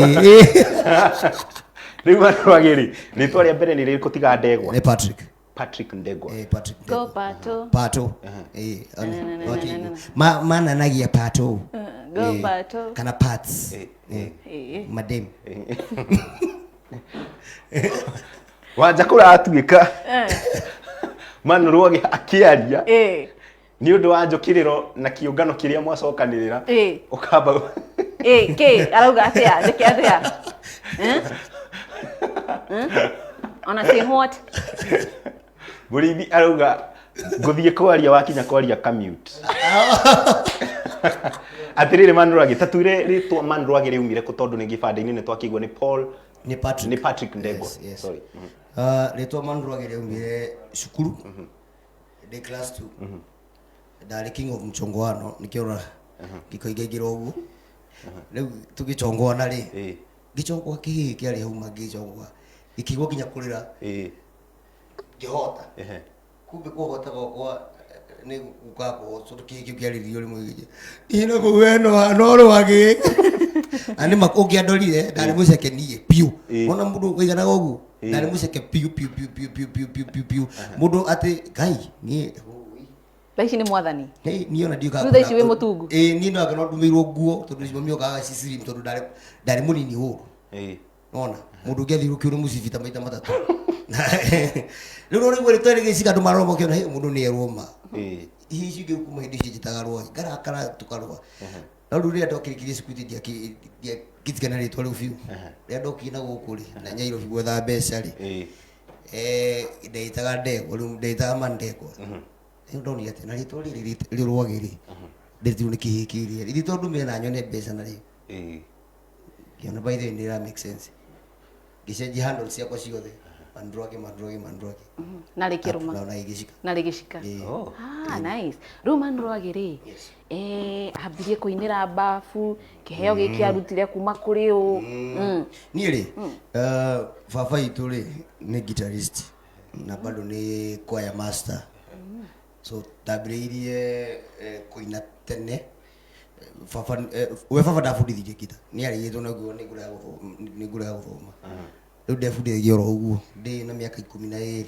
Rĩu Manũrwagĩ rĩ, rĩtwa rĩa mbere nĩ rĩrĩkũ tiga ndegwa? Nĩ Patrick. Patrick Ndegwa. Ĩĩ Patrick Go Ndegwa. Pato. Pato. Ĩĩ. Na, na, na, na, na. Mananagia pato. Go Ĩĩ. Pato. Kana parts. Ĩĩ. Madem. Wanja kũratuĩka Manũrwagĩ akĩaria nĩ ũndũ wa njũkĩrĩro na kĩũngano kĩrĩa mwacokanĩrĩra ũkamba Ĩĩ, kĩ arauga atĩa, njĩke atĩa? Eh? Eh? Ona say what? Mũrĩithi arauga ngũthiĩ kwaria wakinya kwaria commute. Atĩrĩrĩ Manũrwagĩ, ta twĩre rĩtwa Manũrwagĩ rĩaumire kũ tondũ nĩ gĩbandĩ-inĩ nĩ twakĩigua nĩ Paul Nĩ Patrick. Nĩ Patrick Ndegwa. Yes, yes. Sorry. Rĩtwa Manũrwagĩ rĩaumire cukuru ndĩ class 2. Ndarĩ king of mchongoano nĩkĩo ũrona ngĩkoingaingĩra ũguo. Rĩu tũgĩchongoana rĩ, ngĩchongoa kĩhĩĩ kĩarĩ hau ma ngĩchongoa gĩkĩigua nginya kũrĩra ngĩhota. Kumbe kũhota gwakwa nĩ gũkaga kũhotwo tondũ kĩhĩĩ kĩu kĩarĩririo rĩmwe gĩkĩ niĩ na kũu we no rwagĩ. Na nĩ ma ũngĩandorire ndarĩ mũceke niĩ biũ. Wona mũndũ ũiganaga ũguo ndarĩ mũceke biũ biũ biũ biũ biũ biũ biũ biũ biũ. Mũndũ atĩ Ngai niĩ Thaa ici nĩ mwathani. Hey, niĩ ona ndiũkaga Rĩu thaa ici kuona- wĩ mũtungu? Ĩĩ, niĩ no anga no ndumĩirwo nguo tondũ mami okaga ci slim tondũ ndarĩ mũnini ũru. Nona mũndũ ũngĩ athiĩ rũkĩũ nĩ mũcibi ta maita matatũ. Rĩu no rĩmwe rĩtwa rĩgĩciga andũ marora makĩona, hey, mũndũ nĩ erwo ma. Hihi icio ingĩ kuma hĩndĩ icio njĩtaga rwagĩ, ngarakara tũkarũa. No rĩu rĩrĩa ndokĩrĩkirie cukuru ndiakĩtigana rĩtwa rĩu biũ. Rĩrĩa ndokire na gũkũ rĩ, na Nyairobi gwetha mbeca rĩ, ndeĩtaga ndegwa, rĩu ndeĩtaga mandegwa. Rĩu ndonire atĩ na rĩtwa rĩrĩ rĩrwagĩ rĩ, ndĩrĩtirwo nĩ kĩhĩĩ kĩrĩa. Ithuĩ tondũ ndumĩre na nyone mbeca na rĩu. Ngĩona by the way nĩ ĩra make sense. Ngĩcenjia handles ciakwa ciothe. Mandrwage, Mandrwage, Mandrwage. Na rĩkĩrũma. Na ona igĩcika. Na rĩgĩcika. Ĩĩ. Ah, nice. Rĩu Mandrwage rĩ, ambirie kũinĩra babu, kĩheo gĩkĩ arutire kuma kũrĩ ũ? Niĩ rĩ, baba itũ rĩ nĩ guitarist na bado nĩ choir master. So ndambĩrĩirie kũina tene. Baba, we baba ndabundithirie ngita. Nĩ arĩgĩtwo na guo nĩ ngũrega gũthoma, nĩ ngũrega gũthoma. Rĩu ndebundithagia oro ũguo ndĩ na mĩaka 12.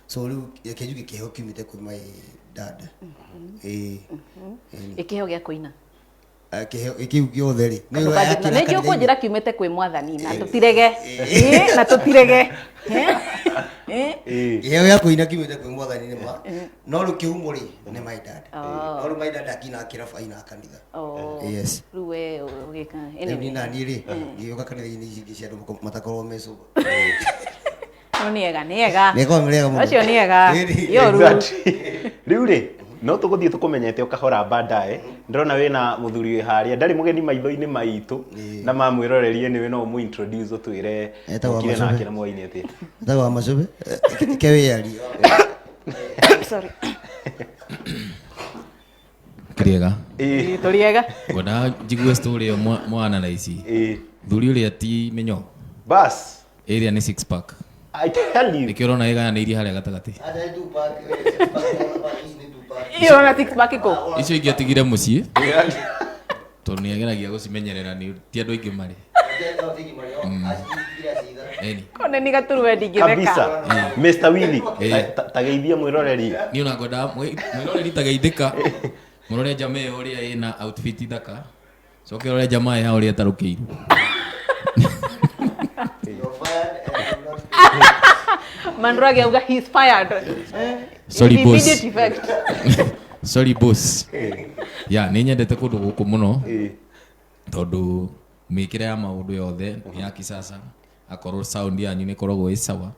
So rĩu reke njuge kĩheo kiumĩte kwĩ my dad. Ĩĩ. Ĩ kĩheo gĩa kũina. Kĩheo kĩu gĩothe rĩ. Nĩ Na yakĩra nĩ kanitha-inĩ. ũkũnjĩra kiumĩte kwĩ mwathani na tũtirege. Ĩĩ, na tũtirege. Kĩheo gĩa kũina kiumĩte kwĩ mwathani nĩ ma. No rĩu kĩhumo rĩ nĩ my dad. No rĩu my dad akina kĩrabu ainaga kanitha. Yes. Rĩu we ũgĩka. Rĩu niĩ naniĩ rĩ ngĩũka kanitha-inĩ ici ingĩ cia andũ matakoragwo me sober. No nĩ ega, nĩ ega. Nĩ ega, nĩ ega mũno. Ũcio nĩ ega. Ĩĩ. Yoru. Exactly. Rĩu rĩ, no tũgũthiĩ tũkũmenyete o kahora baadaye. Ndĩrona wĩna mũthuri wĩ harĩa, ndarĩ mũgeni maitho-inĩ maitũ na mamwĩrorerie nĩwe no ũmũ introduce ũtwĩre Etagwo ũkire Macubi. nake na mwaini atĩa. Etagwo wa Macubi. Ke wĩyarie. Sorry. Kĩrĩega. Tũrĩega. Ngwendaga njigue story ĩyo mwana na ici. Thuri ũrĩa ti mĩnyoo. Bas. Ĩrĩa nĩ six pack. I tell you. Nĩkĩo ũrona ĩgayanĩirie harĩa gatagatĩ. Iyo ũrona six pack kũ? Icio ingĩ atigire mũciĩ. Tondũ nĩ ageragia gũcimenyerera nĩ ti andũ aingĩ marĩ. Ĩni. Kone ni gaturwe ndingĩtheka. Kabisa. Mr. Willy, tageithia mwĩroreri. Niĩ ona ngwendaga mwĩroreri tageithĩka. Mũrore jamaa ĩyo ũrĩa ĩna outfit thaka. Coke ũrore jamaa ĩyo ũrĩa ĩtarũkĩirwo. You're fired and I'm not Mandurage auga he's fired. Sorry, boss. Immediate effect. Sorry boss. Ya nä nyendete kå ndå gå kå må no tondå mä kä re ya maå ndå yothe nä ya kisasa, akorwo sound yanyu nä koragwo ä sawa,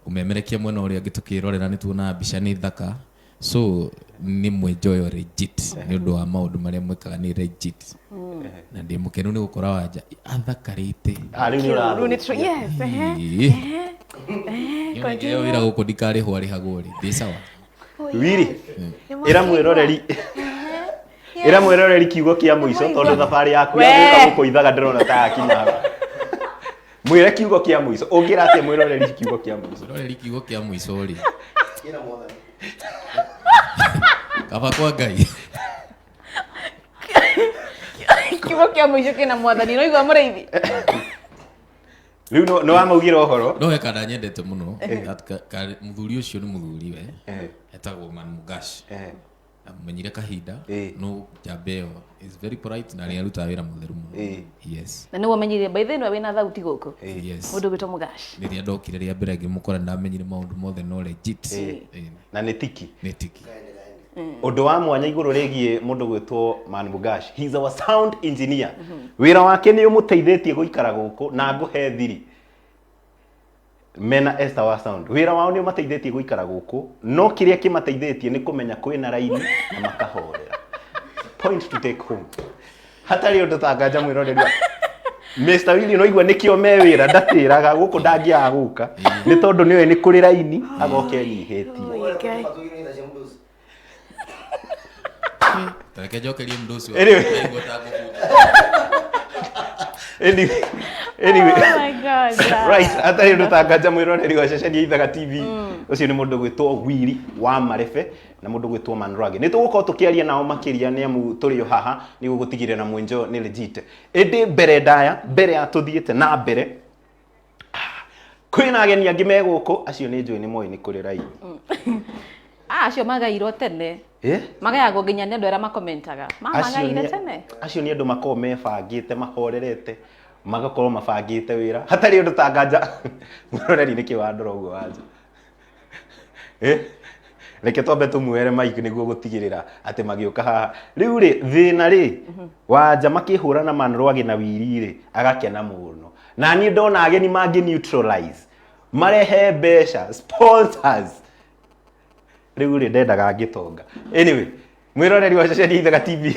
ũmemerekia mwena ũrĩa ũngĩ tũkĩrorera nĩ tuonaga mbica nĩ thaka, so nĩ mwenjoyo legit nĩ ũndũ wa maũndũ marĩa mwĩkaga nĩ legit, na ndĩ mũkenu nĩ gũkora Wanja athakarĩte. Ah, rĩu nĩ Rĩu nĩ ũrathũkia. Yes, ehe. Ĩĩ. Ngĩo wĩra gũkũ ndikarĩhwo arĩhagwo rĩ ndĩ sawa. Wiri, ĩra mwĩroreri, ĩra mwĩroreri kiugo kĩa mũico tondũ thabarĩ yaku ya We. gũka gũkũ ithaga ndĩrona ta yakinya haha. Mwĩre kiugo kĩa mũico, ũngĩra atĩa mwĩroreri kiugo kĩa mũico? Mwĩroreri kiugo kĩa mũico rĩ, Kila mwathani. kaba kwa Ngai. Kiugo kĩa mũico kĩna mwathani no igua mũrĩithi. Rĩu nĩ wamaugĩra ũhoro. No he kanda nyendete mũno. That mũthuri ũcio nĩ mũthuri we etagwo Man Mugash. Amenyire kahinda no njamba ĩyo is very polite na nĩ arutaga wĩra mũtheru mũno. Yes. Na nĩwe ũmenyire by the way wĩna thauti gũkũ. Yes. Mũndũ ũgwĩtwo Mugash. Rĩrĩa ndokire rĩa mbere ngĩmũkora ndamenyire maũndũ mothe no legit. Na nĩ tiki. Nĩ tiki. Ũndũ wa mwanya igũrũ rĩgiĩ mũndũ gwĩtwo Man Mugash, he's our sound engineer. Wĩra wake nĩ ũmũteithĩtie gũikara gũkũ na ngũhe thiri mena Esther wa sound. Wĩra wao nĩ ũmateithĩtie gũikara gũkũ, no kĩrĩa kĩmateithĩtie nĩ kũmenya kwĩna raini na makahorera. Point to take home. Hatarĩ ũndũ tanganja mwĩroreri wa Mr. Willy, no igua nĩkĩo me wĩra ndatĩraga gũkũ, ndangĩaga gũka nĩ tondũ nĩoĩ nĩ kũrĩ raini agoka enyihĩtie. Tareke njokerie mũndũ ũcio. Anyway. Ndaigua ta ngũbuta. Anyway. Oh my God. Right, hatarĩ ũndũ tanganja mwĩroreri wa ceceni ya Ithaga TV, ũcio nĩ mũndũ gwĩtwo Willy wa Marebe na mũndũ gwĩtwo Manrage. Nĩ tũgũkorwo tũkĩaria nao makĩria nĩ amu tũrĩ o haha nĩguo gũtigĩrĩra mwenjo nĩ legit. Ĩndĩ mbere ndaya, mbere ya tũthiĩte na mbere, kwĩna ageni angĩ me gũkũ, acio nĩ njũĩ nĩ moĩ nĩ kũrĩ raini. Ah, acio magairwo tene. Eh? Magayagwo nginya nĩ andũ arĩa makomentaga. Acio Mamagaire nĩ tene. acio nĩ andũ makoragwo mebangĩte, mahorerete, magakorwo mabangĩte wĩra. Hatarĩ ũndũ tanganja mwĩroreri, nĩkĩ wandora ũguo wanja? Eh? Reke twambe tũmuoere mic nĩguo gũtigĩrĩra atĩ magĩũka haha rĩu rĩ thĩna rĩ Wanja makĩhũra na Manrwagĩ na Wiri rĩ agakena mũno, na niĩ ndona ageni mangĩ neutralize marehe mbeca sponsors rĩu rĩ ndendaga ngĩtonga. Anyway, mwĩroreri wa ceceni ya Ithaga TV,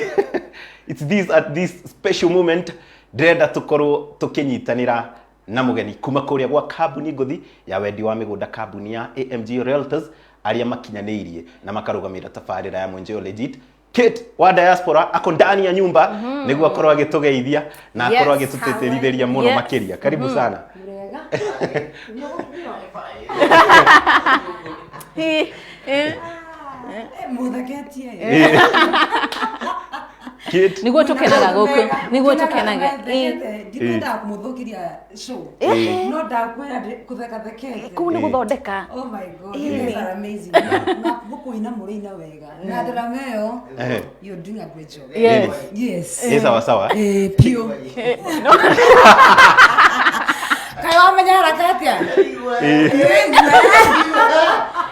it's this at this special moment ndĩrenda tũkorwo tũkĩnyitanĩra na mũgeni kuma kũrĩa gwa kambuni ngũthi ya wendi wa mĩgũnda, kambuni ya AMG Realtors, arĩa makinyanĩirie na makarũgamĩrĩra tabarĩra ya Mwenjeo Legit. Kate wa diaspora ako ndani ya nyumba nĩguo akorwo agĩtũgeithia na akorwo agĩtũtĩtĩrithĩria mũno makĩria. Karibu sana. Mutheketie. Kate. Nĩguo tũkenaga gũkũ, nĩguo tũkenaga. Ndikwendaga kũmũthũkĩria show no ndakwĩra kũthekathekete. Kũu nĩ gũthondeka. Oh my God, you guys are amazing. Na mũkũina mũrĩina wega. Na ndarama ĩyo, you're doing a great job. Yes. Yes. Ĩ sawa sawa. Eh, piũ. Kaĩ wamenya haraka atĩa?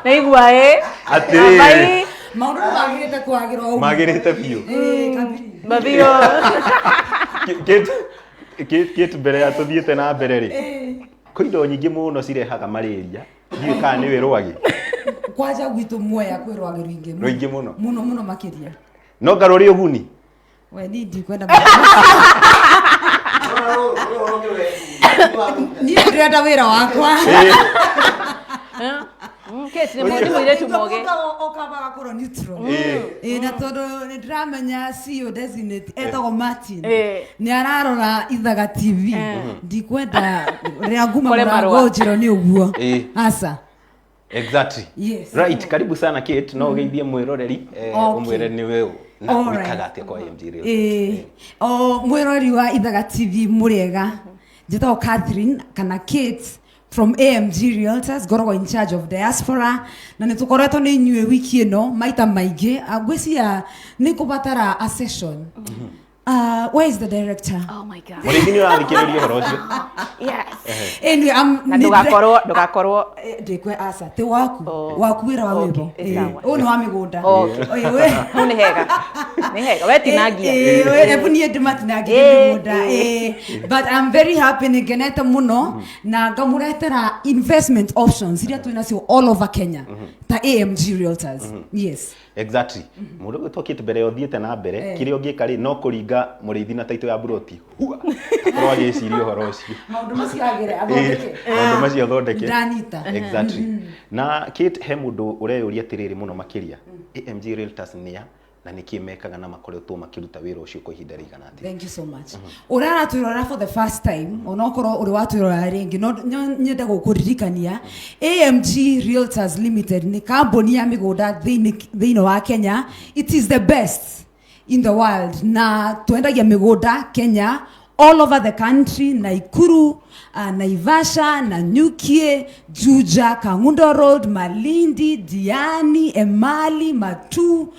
Naigua ĩ. Atĩrĩrĩ. Abai. Maũndũ nĩ magĩrĩte kwagĩra ũguo. Magĩrĩte biũ. Eh, kabiri. Mathio. Kate, mbere ya tũthiĩte na mbere rĩ, kwĩ indo nyingĩ mũno cirehaga malaria, ndiũĩ kana nĩwe rwagĩ. Kwanja gwitũ Mwea kwĩ rwagĩ rũingĩ mũno. Rũingĩ mũno. Mũno mũno makĩria. No nga rũrĩ ũguni. We niĩ ndikwenda niĩ ndĩrenda wĩra wakwa. Kate nĩ mũirĩtu mũgĩ. Ũkamba gakorwo neutral. Ĩĩ, na tondũ nĩ ndĩramenya CEO designate etagwo Martin nĩ ararora Ithaga TV, ndikwenda rĩrĩa nguma Kore mũrango marũa. njĩrwo nĩ ũguo. Aca. Exactly. Yes. Right, karibu sana Kate, no ũgeithie mwĩroreri, ũmwĩre nĩwe ũ na All right. wĩkaga atĩa kwa AMG Realtors. Ĩĩ, o mwĩroreri wa Ithaga TV mũrĩega, njĩtagwo Catherine kana Kate from AMG Realtors, ngoragwo in charge of diaspora, na nĩ tũkoretwo nĩ inyuĩ wiki ĩno maita maingĩ. Ah, ngwĩciria nĩ kũbatara a session. Where is the director? Oh my God. Mũrĩithi nĩ ũrathikĩrĩria ũhoro ũcio. Yes. Anyway, I'm Na ndũgakorwo ndũgakorwo ndikwe aca ti waku. Oh. Waku wĩra wa Okay, wĩmbo. ĩ sawa. Ũyũ nĩ wa mĩgũnda. Okay. Ũyũ wĩ- Hau nĩ hega. Nĩ hega. We tinangia. Ebu niĩ ndĩmatinangirie mĩgũnda. But I'm very happy, nĩ ngenete mũno na ngamũretera investment options iria twĩ nacio all over Kenya ta AMG Realtors, yes. Exactly. Mũndũ ũgwĩtwo Kate, mbere ya ũthiĩte na mbere, kĩrĩa ũngĩka rĩ, no kũringa mũrĩithi na taitũ ya buroti hua, akorwo agĩciria ũhoro ũcio. Maũndũ macio agere athondeke. Maũndũ macio athondeke. Ndanyita. Exactly. Na Kate, he mũndũ ũreyũria atĩrĩrĩ mũno makĩria, AMG Realtors nĩa na nĩkĩ mekaga na makoretwo makĩruta wĩra ũcio kwa ihinda rĩigana atĩa? Thank you so much. Ũrĩa aratwĩrora for the first time, onokorwo ũrĩ watwĩrora rĩngĩ, no nyende gũkũririkania AMG Realtors Limited nĩ kambuni ya mĩgũnda thĩinĩ wa Kenya. It is the best in the world, na twendagia mĩgũnda Kenya, all over the country, Naikuru, Naivasha, Nanyukie, Juja, Kangundo Road, Malindi, Diani, Emali, Matu,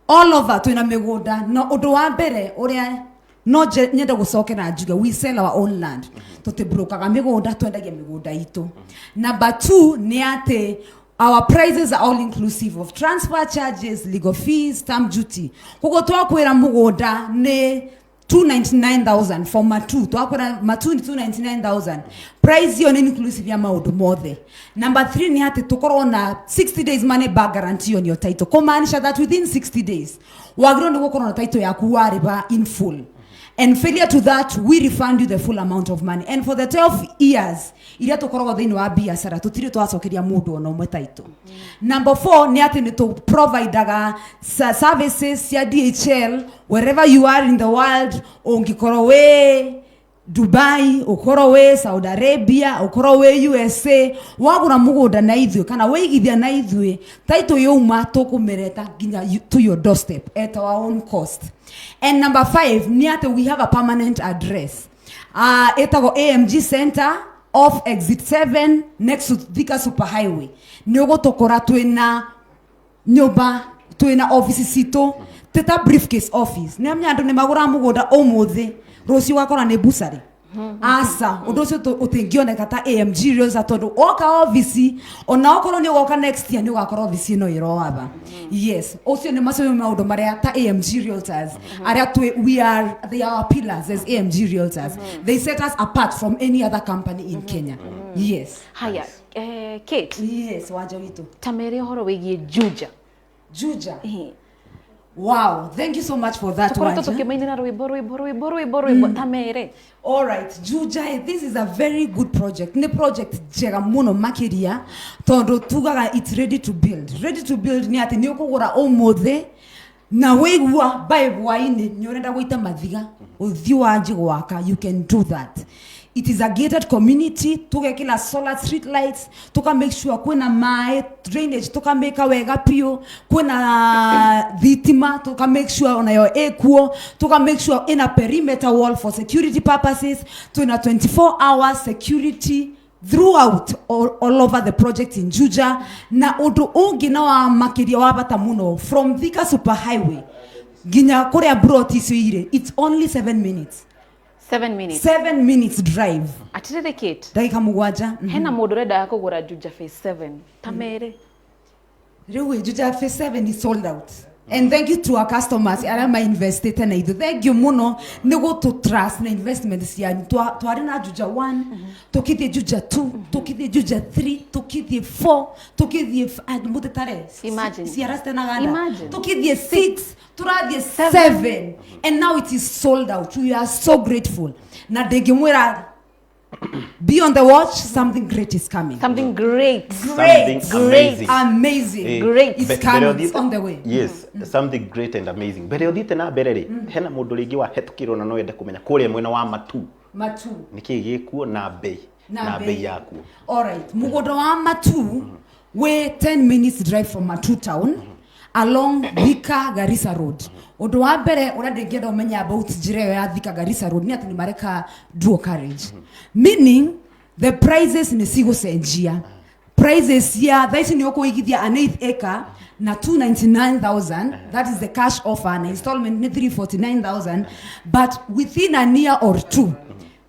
all over twina mĩgũnda. Na ũndũ wa mbere ũrĩa no nyende gũcokera njuge, we sell our own land, tũtibrokaga mĩgũnda, twendagia mĩgũnda itũ. Number two nĩ atĩ our prices are all inclusive of transfer charges, legal fees, stamp duty. Koguo twakwĩra mũgũnda nĩ 299,000 for Matu, twakwĩra Matu nĩ 299,000, price iyo nĩ inclusive ya maũndũ mothe. Number 3 nĩ atĩ tũkorwo na 60 days money back guarantee on your title, kumaanisha that within 60 days wagĩrĩirwo nĩ gũkorwo na title yaku warĩba in full, and failure to that, we refund you the full amount of money. And for the 12 years iria tũkoragwo thĩinĩ wa biacara, tũtirĩ twacokeria mũndũ ona ũmwe title. Number 4 nĩ atĩ nĩ tũprovidaga services cia DHL wherever you are in the world. Ũngĩkorwo wĩ Dubai, ũkorwo wĩ Saudi Arabia, ũkorwo wĩ USA, wagũra mũgũnda na ithuĩ kana wĩigithia na ithuĩ, title yauma tũkũmĩreta nginya to your doorstep at our own cost. And number 5 nĩ atĩ we have a permanent address, ĩtagwo AMG Center, off exit 7 next to Thika Super Highway. Nĩ ũgũtũkora twĩna nyũmba, twĩna office citũ tĩta briefcase office. Nĩ amenya andũ nĩ magũraga mũgũnda ũmũthĩ, rũciũ ũgakora nĩ bucarĩ. Aca, ũndũ ũcio ũtingĩoneka ta AMG Realtors, tondũ woka ofici, ona okorwo nĩ ũgoka next year, nĩ ũgakora ofici ĩno ĩrowatha. Yes, ũcio nĩ macio nĩ maũndũ marĩa ta AMG Realtors arĩa twĩ, we are, they are our pillars as AMG Realtors. They set us apart from any other company in Kenya, yes. Haya, Kate. Yes, Wanja witũ. Ta mere ũhoro wĩgiĩ Juja. Juja. Wow, thank you so much for that. Tũkoretwo Wanja. tũkĩmainĩra rwĩmbo rwĩmbo rwĩmbo rwĩmbo rwĩmbo, ta mere. All right, Juja, this is a very good project. Nĩ project njega mũno makĩria tondũ tugaga it's ready to build. Ready to build nĩ atĩ nĩ ũkũgũra ũmũthĩ na wĩigua by hwainĩ nĩ ũrenda gũita mathiga ũthiĩ wanji gwaka, you can do that. It is a gated community. Tugekĩra solar street lights, tuka make sure kwĩna maĩ, drainage tukamĩka wega biũ, kwĩna thitima, tuka make sure onayo ĩkuo, tuka make sure ina perimeter wall for security purposes. Twĩna 24 hours security throughout all over the project in Juja. Na ũndũ ũngĩ na wa makĩria wa bata mũno, from Thika Super Highway nginya kũrĩa broti icio irĩ, it's only 7 minutes. 7 minutes. 7 minutes drive. Atĩrĩrĩ Kate. Ndagĩka 7. Hena mũndũ ũrendaga kũgũra Juja phase 7, ta mere. Rĩu Juja phase 7 is sold out, and thank you to our customers arĩa mainvestĩte na ithuĩ. Thank you mũno nĩ gũtũ trust na investment cianyu. Twarĩ na Juja 1, tũkĩthiĩ Juja 2, tũkĩthiĩ Juja 3, tũkĩthiĩ 4, tũkĩthiĩ mũtĩtare Imagine. ciara citenaganda. Imagine. Tũkĩthiĩ 6, tũrathiĩ 7, and now it is sold out. We are so grateful, na ndĩngĩmwĩra, be on the watch, something great is coming. Something great. Something Great. amazing. Amazing. Great. It's Mbere coming. It's ũthiĩte- on the way. Yes, something great and amazing. Mbere ũthiĩte na mbere rĩ, hena mũndũ rĩngĩ wahetũkĩrwo na no ende kũmenya kũrĩa mwena wa Matu Matu. nĩkĩ gĩkuo na bei na bei yakuo. Alright, mũgũnda wa Matu wĩ 10 minutes drive from Matu town along Thika Garissa Road. Ũndũ wa mbere ũrĩa ndĩngĩenda ũmenye about njĩra ĩyo ya Thika Garissa Road nĩ atĩ nĩ mareka dual carriage, meaning the prices nĩ cigũcenjia. Prices cia thaa ici nĩ ũkũigithia an eighth acre na 299,000. That is the cash offer, na installment nĩ 349,000, but within a year or two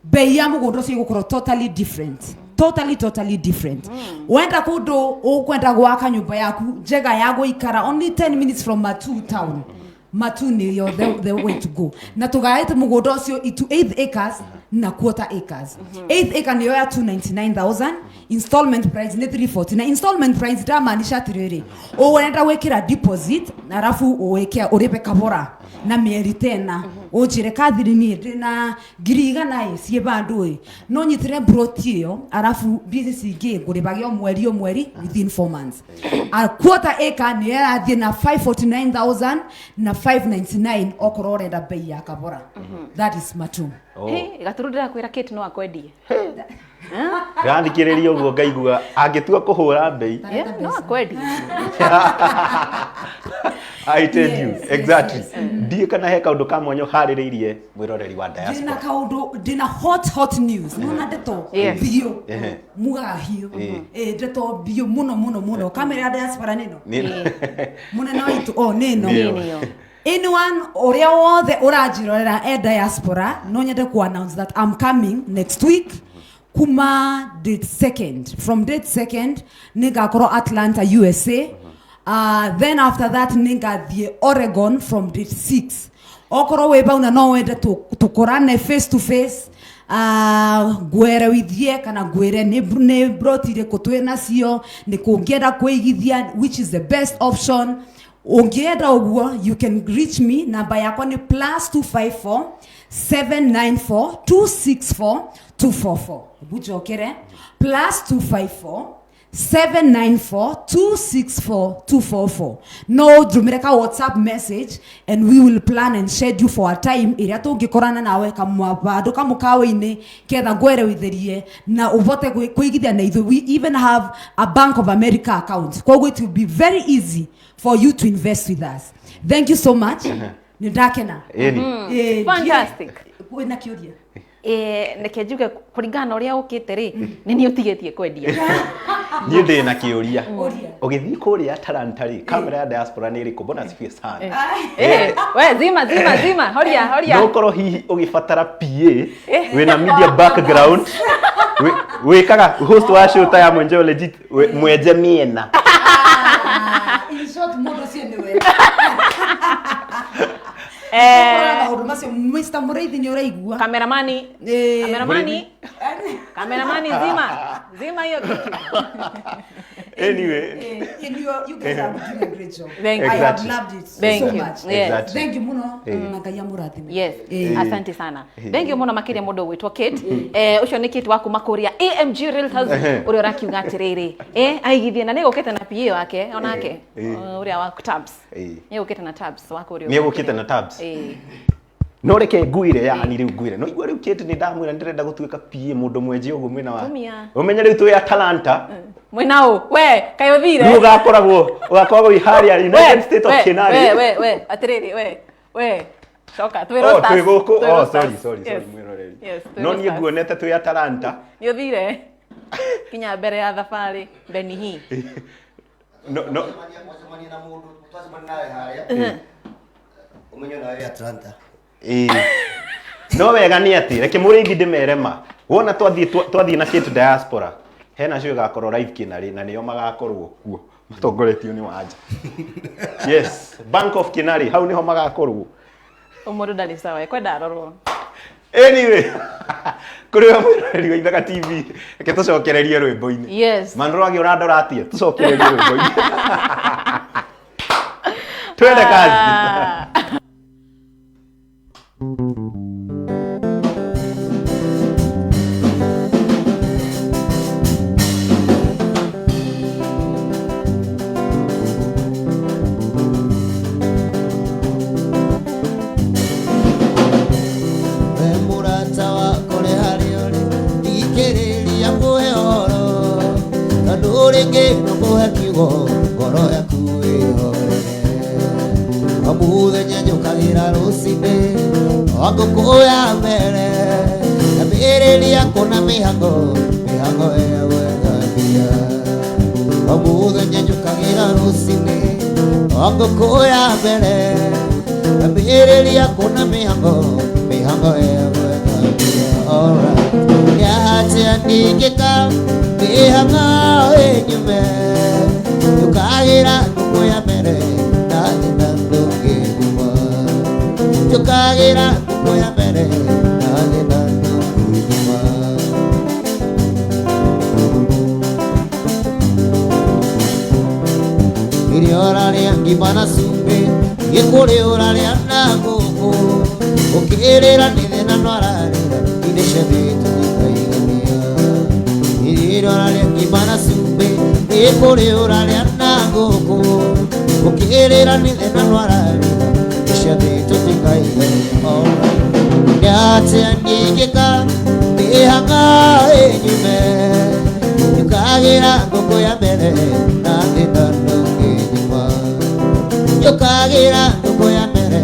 bei ya mũgũnda ũcio ĩgũkorwo totally different, totally, totally different. Wenda kũndũ ũkwenda gwaka nyũmba yaku njega ya gũikara, only 10 minutes from Matu town, Matu nĩyo the way to go. Na tũgaĩte mũgũnda ũcio into 8 acres na quarter acres. 8 acre nĩyo ya 299,000, installment price nĩ 340. Na installment price ndamaanisha atĩrĩrĩ, ũrenda gwĩkĩra deposit arabu ũwĩke ũrĩpe kabora na mĩeri tena. Ũnjĩre, "Kathiri, niĩ ndĩna 100,000 ĩ ciĩ bandũ ĩ, no nyitĩre broti ĩyo, arabu mbia ici cingĩ ngũrĩbage o mweri o mweri within 4 months." A quarter acre nĩyo ĩrathiĩ na 549,000 na 599 okorwo ũrenda bei ya kabora. That is Matu. Oh. Hey, gaturu ndĩrakwĩra Kate no akwendie. Ndĩrathikĩrĩria ũguo ngaigua angĩtua kũhũra mbei. Yeah, no akwendie. I tell you. Yes, Exactly. yes. Ndiĩ kana he kaũndũ ka mwanya ũharĩrĩirie mwĩroreri wa Ndĩna diaspora. kaũndũ, ndĩna hot, hot news. Nona ndeto biũ mugaga hiũ. Ĩ ndeto biũ mũno mũno mũno. Kamera ya diaspora nĩno mũnene waitũ o nĩno. Nĩyo. Nĩyo. Anyone ũrĩa wothe ũranjĩrorera e diaspora, no nyende ku announce that I'm coming next week kuma date second. From date second nĩngakorwo Atlanta, USA. Then after that nĩngathiĩ Oregon from date 6. Okorwo wĩ bau na no wende tũkorane face to face, ngwerewithie kana ngwĩre nĩ broti irĩkũ twĩ nacio, nĩ kũngĩenda kwĩigithia, which is the best option. Ũngĩenda ũguo, you can reach me. Namba yakwa nĩ +254 794 264 244. Bunjokere, +254 794 264 244. No ndũmĩre ka WhatsApp message and we will plan and schedule for a time ĩrĩa tũngĩkorana nawe vandũ kamũkawa-inĩ ketha ngwerewithĩrie na ũvote kwĩigithia na ithuĩ. We even have a Bank of America account, koguo it will be very easy for you to invest with us. Thank you so much, nĩ ndakena. Ĩni. Fantastic. Wĩna kĩũria? Reke njuge kũringana na ũrĩa ũkĩte rĩ, nĩ niĩ ũtigĩtie kwendia. Niĩ ndĩ na kĩũria. Ũria. Ũgĩthiĩ kũrĩa Atlanta rĩ, kamera ya diaspora nĩ ĩrĩkũ? Mbona sibie sana. We zima, zima, zima, horia, horia. No ũkorwo hihi ũgĩbatara PA wĩna media background, wĩkaga host wa show ta ya Mwenjeo Legit, mwenje mĩena. Ah, in short, mũndũ ũcio nĩwe. Maũndũ macio, Mr. Mũrĩithi, nĩ ũraigua? Kameramani. Kameramani, kameramani, zima, zima hiyo kitu. Anyway. And you guys are doing a great job. Thank you. I have Exactly. loved it Thank so you. much. Yeah. Exactly. Thank you muno na Ngai amũrathime. Yes, asante sana. Thank you muno makiria mundu gwitwo Kate. Ucio ni Kate wa kuma kuria AMG Realtors, uria urakiuga atiriri aigithie na nigukite na PA wake onake, uria wa tabs. Nigukite na tabs wa kuria. Nĩ egũkĩte na tabs. No reke ngwire, yani rĩu ngwire no igua rĩu Kate nĩ ndamwĩra ndĩrenda gũtuĩka PA mũndũ mwenje ũguo mwena wa Tumia. ũmenye rĩu twĩ Atalanta. Mwena ũ we kaĩ ũthire? Rĩu ũgakoragwo wĩ harĩa United States of Kenari. We, we, we, atiriri, we, we, coka twĩ Oh, Rosters. twĩ gũkũ. Twĩ Oh, Rosters. sorry, sorry, sorry, Yes. mwĩroreri. Yes, twĩ No niĩ Rosters. nguonete twĩ Atalanta. Nĩ ũthire kinya mbere ya thabarĩ Benihi. No, no. Wacemania na mũndũ twacemania nawe harĩa ũmenye nawe Atlanta. Ĩĩ. No wega nĩ atĩ reke mũrĩithi ndĩmere ma wona twathiĩ na Kate diaspora, hena cio ĩgakorwo live Kinarĩ na nĩo magakorwo kuo matongoretio nĩ Wanja. Yes, Bank of Kinarĩ, hau nĩho magakorwo. Ũmũndũ ndarĩ sawa, ekwenda arorwo. Anyway, kũrĩ we mwĩroreri wa Ithaka TV, reke tũcokererie rwĩmbo-inĩ. Yes. Manũrwagi ũrandora atĩa? Tũcokererie rwĩmbo-inĩ, twende kazi. Ah. We mũrata wakwa ũrĩ harĩa ũrĩ, thikĩrĩria ngũhe ũhoro, tondũ rĩngĩ no kũhe kiugo ngoro yaku ĩhorere. O mũthenya njũkagĩra rũcinĩ o ngũkũ ya mbere, ambĩrĩria kũna mĩhango, mĩhango ya gwetha mbia. O mũthenya njũkagĩra rũcinĩ o ngũkũ ya mbere ambĩrĩria kuona mĩhango mĩhango ya gwetha mbia. Alright. Nĩatĩa ningĩka mĩhango ĩnyume njũkagĩra ngũkũ ya mbere na thĩna ndũngĩnyuma njũkagĩra ngũkũ ya mbere na thĩna ndũngĩnyuma. Irio ũrarĩa ngima na cumbĩ gĩkũrĩ ũrarĩa na ngũkũ ũkĩrĩra nĩ thĩna no ararĩra indĩ ciothe tũtikaigania. Irio ũrarĩa ngima na cumbĩ gĩkũrĩ ũrarĩa na ngũkũ ũkĩrĩra nĩ thĩna no ararĩra indĩ ciothe tũtikaigania. Nĩatĩa ningĩka mĩhang'o ĩnyume njũkagĩra ngũkũ ya mbere na thĩna ndũngĩnyuma njũkagĩra ngũkũ ya mbere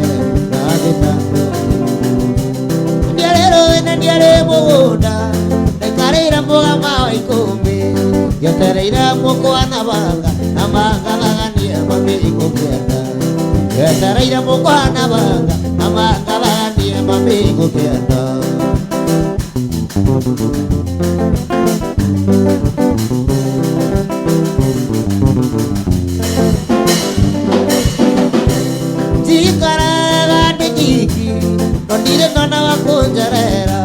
na thĩna ndũngĩnyuma. Ndiarĩ rũĩ na ndiarĩ mũgũnda ndaikarĩire mũgama wa ikũmbĩ ngetereire mũkwa na banga na mangathaganie mami ngũkĩenda ngetereire mũkwa na banga na mangathaganie mami ngũkĩenda. Njikaraga ndĩ nyiki no ndirĩ mwana wa kũnjerera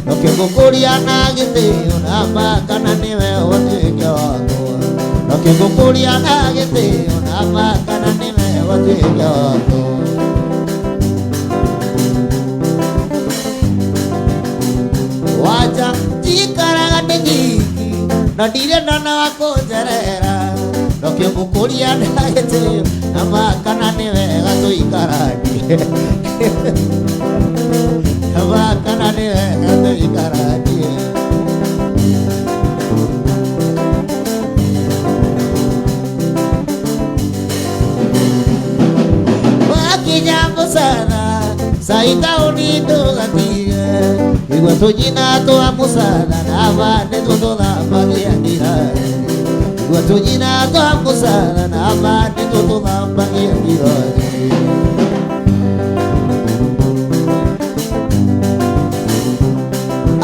no kĩngũkũria na gĩtĩo na ma kana nĩwe watuĩke wakwa no kĩngũkũria na gĩtĩo na ma kana nĩwe watuĩke wakwa. Waja njikaraga ndĩ nyiki no ndirĩ mwana wa kũnjerera no kĩngũkũria na gĩtĩo na ma kana nĩ wega tũikaranie na ma kana nĩ wega tũikaranie. Wakinya mũcana cai taũni ndũgatige igua tũnyina twa mũcana na ma nĩtwo tũthambagia ndirarĩ igua tũnyina twa mũcana na ma nĩtwo tũthambagia ndirarĩ.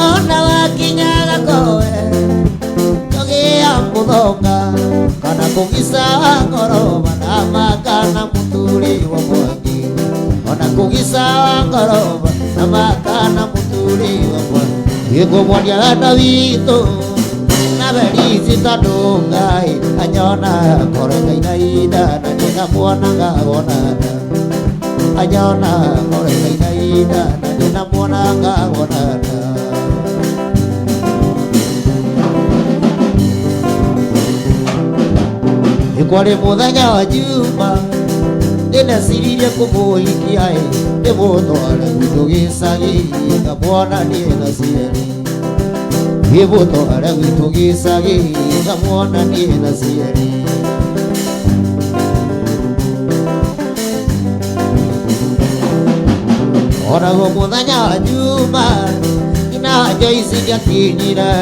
Ona wakinya gakowe tũgĩa mũthonga kana kũgica wa ngoroba na ma kana mũturi wa mwangi ona kũgica wa ngoroba na ma kana mũturi wa mwangi gĩkũmwonia wendo witũ na berici tondũ Ngai anyona ngoro ngainaina na ndĩnamuona ngawonana anyona ngoro ngainaina na ndĩnamuona ngawonana. Kwarĩ mũthenya wa Juma ndĩneciririe kũmũhikia ĩ ndĩmũtware gwitũ gĩcagi ngamuonanie na cieri ndĩmũtware gwitũ gĩcagi ngamuonanie na cieri. Onaguo mũthenya wa Juma nyina wa Joyce nĩakinyire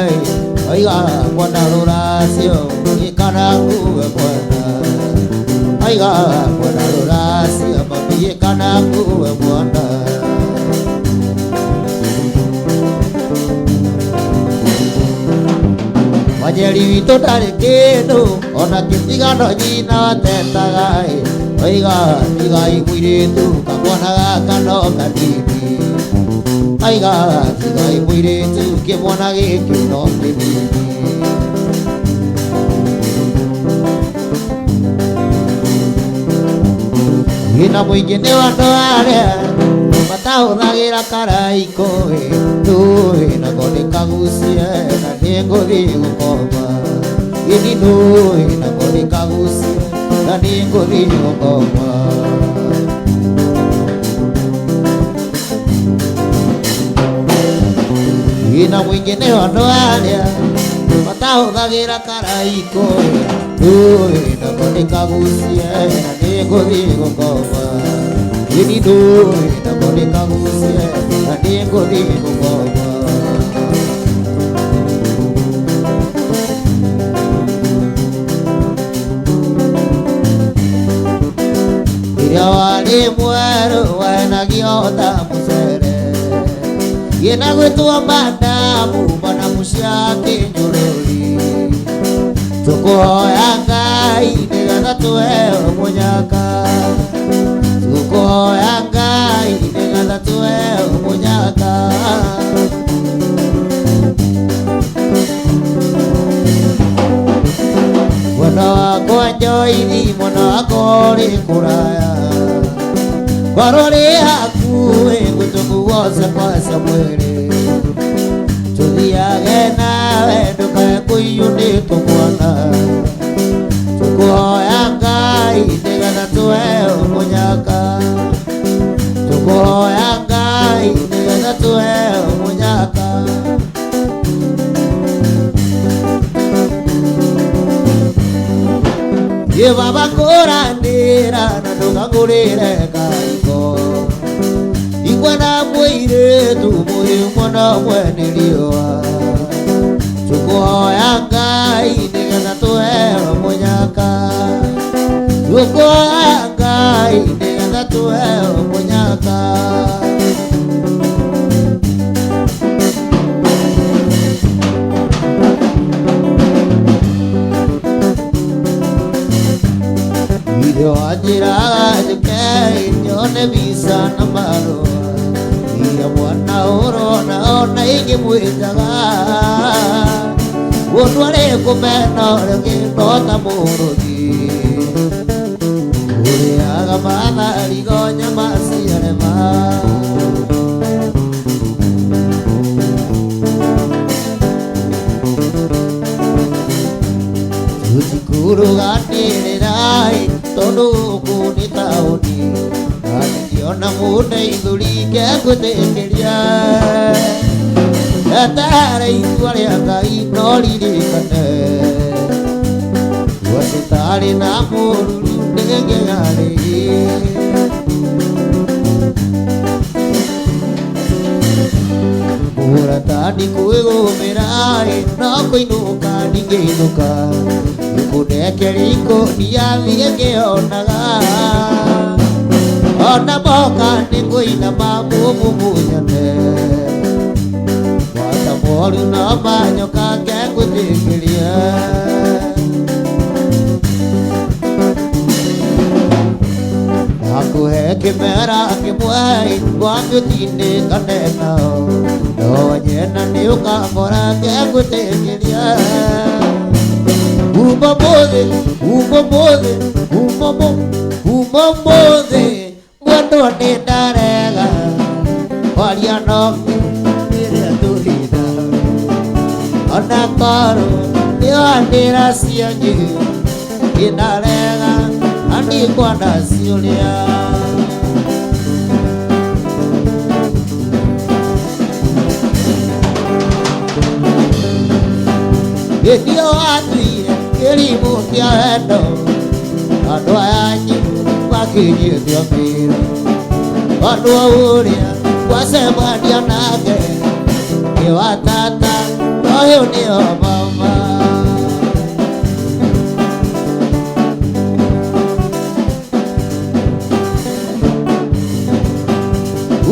oiga kwenda rũracio gĩkana ngue mwana oiga kwenda rũracio mami gĩkana ngue mwana. Wanjeri witũ ndarĩ kĩndũ ona kĩtigano nyina watetaga ĩ oiga tigai mũirĩtu kamwana gaka no kanini oiga tigai mũirĩtu kĩmwana gĩkĩ no kĩnini. Ina mũingĩ nĩ wa andũ arĩa matahũthagĩra karaikũ ĩ ndũĩ nako nĩ kagucie na nĩngũthiĩ gũkoma ĩni ndũĩ nako nĩ kagucie na nĩngũthiĩ gũkoma. Ina mũingĩ nĩ wa andũ arĩa matahũthagĩra karaikũ ndũĩ nako nĩ kagucie na nĩngũthiĩ gũkoma ĩni ndũĩ nako nĩ kagucie na nĩngũthiĩ gũkoma. Ũrĩa warĩ mwerũ wenagio ta mũcere Gĩna gwĩtwo madamu manamu cia kĩnyũrũri Tũkũhoya Ngai nĩgetha tũheo mũnyaka Tũkũhoya Ngai nĩgetha tũheo mũnyaka Mwana wakwa njoithi mwana wakwa ũrĩ kũraya Ngorwo rĩ hakuhĩ ngũtũkuoca kwa Samueli Tũthiage nawe ndũkae kũiywo nĩ tũmwana Tũkũhoya Ngai nĩgetha tũheo mũnyaka Tũkũhoya Ngai nĩgetha tũheo mũnyaka Ye baba kũranĩra na ndũkangũrĩre kariko Ingwena mũirĩtu mũhiũ mũno mwene riũa Tũkũhoya Ngai nĩgetha tũheo mũnyaka Tũkũhoya Ngai nĩgetha tũheo mũnyaka Ithe wanjĩraga njũke nyone mbica na marũa Iria mwana ũrona ona ingĩmwĩtaga Mũndũ arĩ kũmena ũrĩa ũngĩ no ta mũrũthi Ũrĩaga matharigo nyama ciarema Tũtikũrũganĩrĩra tondũ gũkũ nĩ taũni Na ndingĩona mũndeithũri ngegwĩtĩkĩria Eterere itua rĩa Ngai no ririkane Gwacitarĩ na mũruru ndĩngĩarĩ Mũratani kwĩgũmĩra no kũinũka ndingĩinũka Ngũndekeria ikũnia thiĩ ngĩonaga Ona moka nĩngũinama mũmumunyane Gwata moru no manyoka ngegwĩtĩkĩria Ndakũhe kĩmera kĩmwe ngwambia ũtindĩkane nao No nyena nĩũkangora ngegwĩtĩkĩria Uma mothe, uma mothe, uma mo, uma mothe Mwendwa nĩ ndarega kwaria no rĩrĩa tũrĩ nawe Ona korwo nĩwanĩra cianyu nĩ ndarega na ndikwenda ciũria Gĩtio watuire kĩrimũ kĩa wendo Andũ aya anyu makĩnyitio mĩro Andũ a ũrĩa twacemania nake nĩ wa tata ũyũ nĩo mama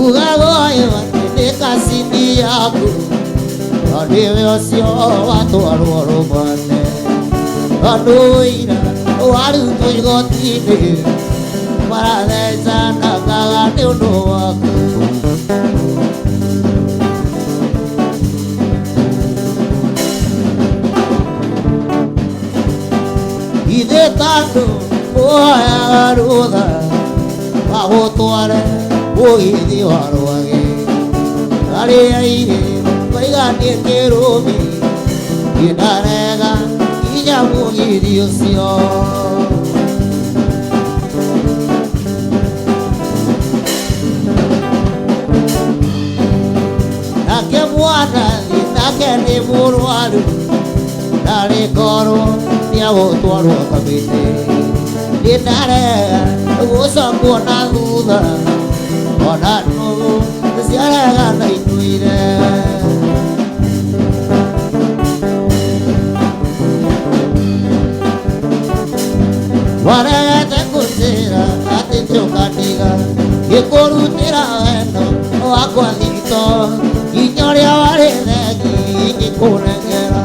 Ugaga ũyũ atĩ nĩ kacini yaku Tondũ nĩwe ũcio watwarwo rũmane Tondũ ũira warutwo igoti-inĩ marathecanaga nĩ ũndũ waku Ithe tondũ woyaga rũtha magũtware mũgithi wa rwagĩ Arĩa airĩ maiganĩtie kĩrũmi ndarega nginya mũgithi ũcio Nake mwanathi nake nĩ mũrwaru ndarĩ korwo nĩagũtwarwo kamĩtĩ Nĩ ndarega gũcokwo na thutha ona nũgũ ciarega na ituire Waregete kũnjĩra atĩ nĩũka Ngĩkũrutĩra wendo wakwa thito nginya ũrĩa warĩ thengi ngĩkũnengera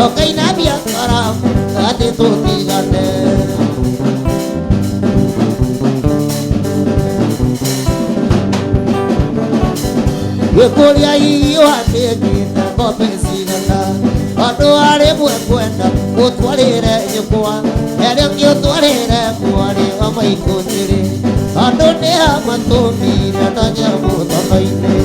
ũkainamia karamu atĩ tũtigane. Ngĩkũria irio atĩkĩte ng'ombe cigana andũ arĩ mwe kwenda ũtwarĩre nyũkwa erĩ ũngĩ ũtwarĩre mwarĩ wa maitũ njĩrĩ andũ nĩ amatũmire na nyamũ thoko-inĩ.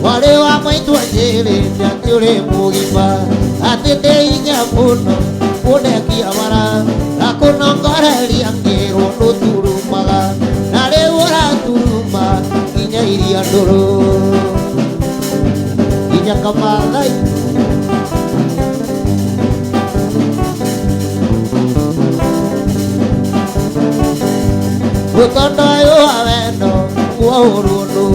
Mwarĩ wa maitũ anjĩrĩte atĩ ũrĩ mũgima atĩ ndĩ hinya mũno kũnengia mara na kũnongoreria ngĩrwo ndũturumaga na rĩu ũraturuma nginya iria ndũrũ nginya Kamathai. Mũtondo ũyũ wa wendo muohũrwo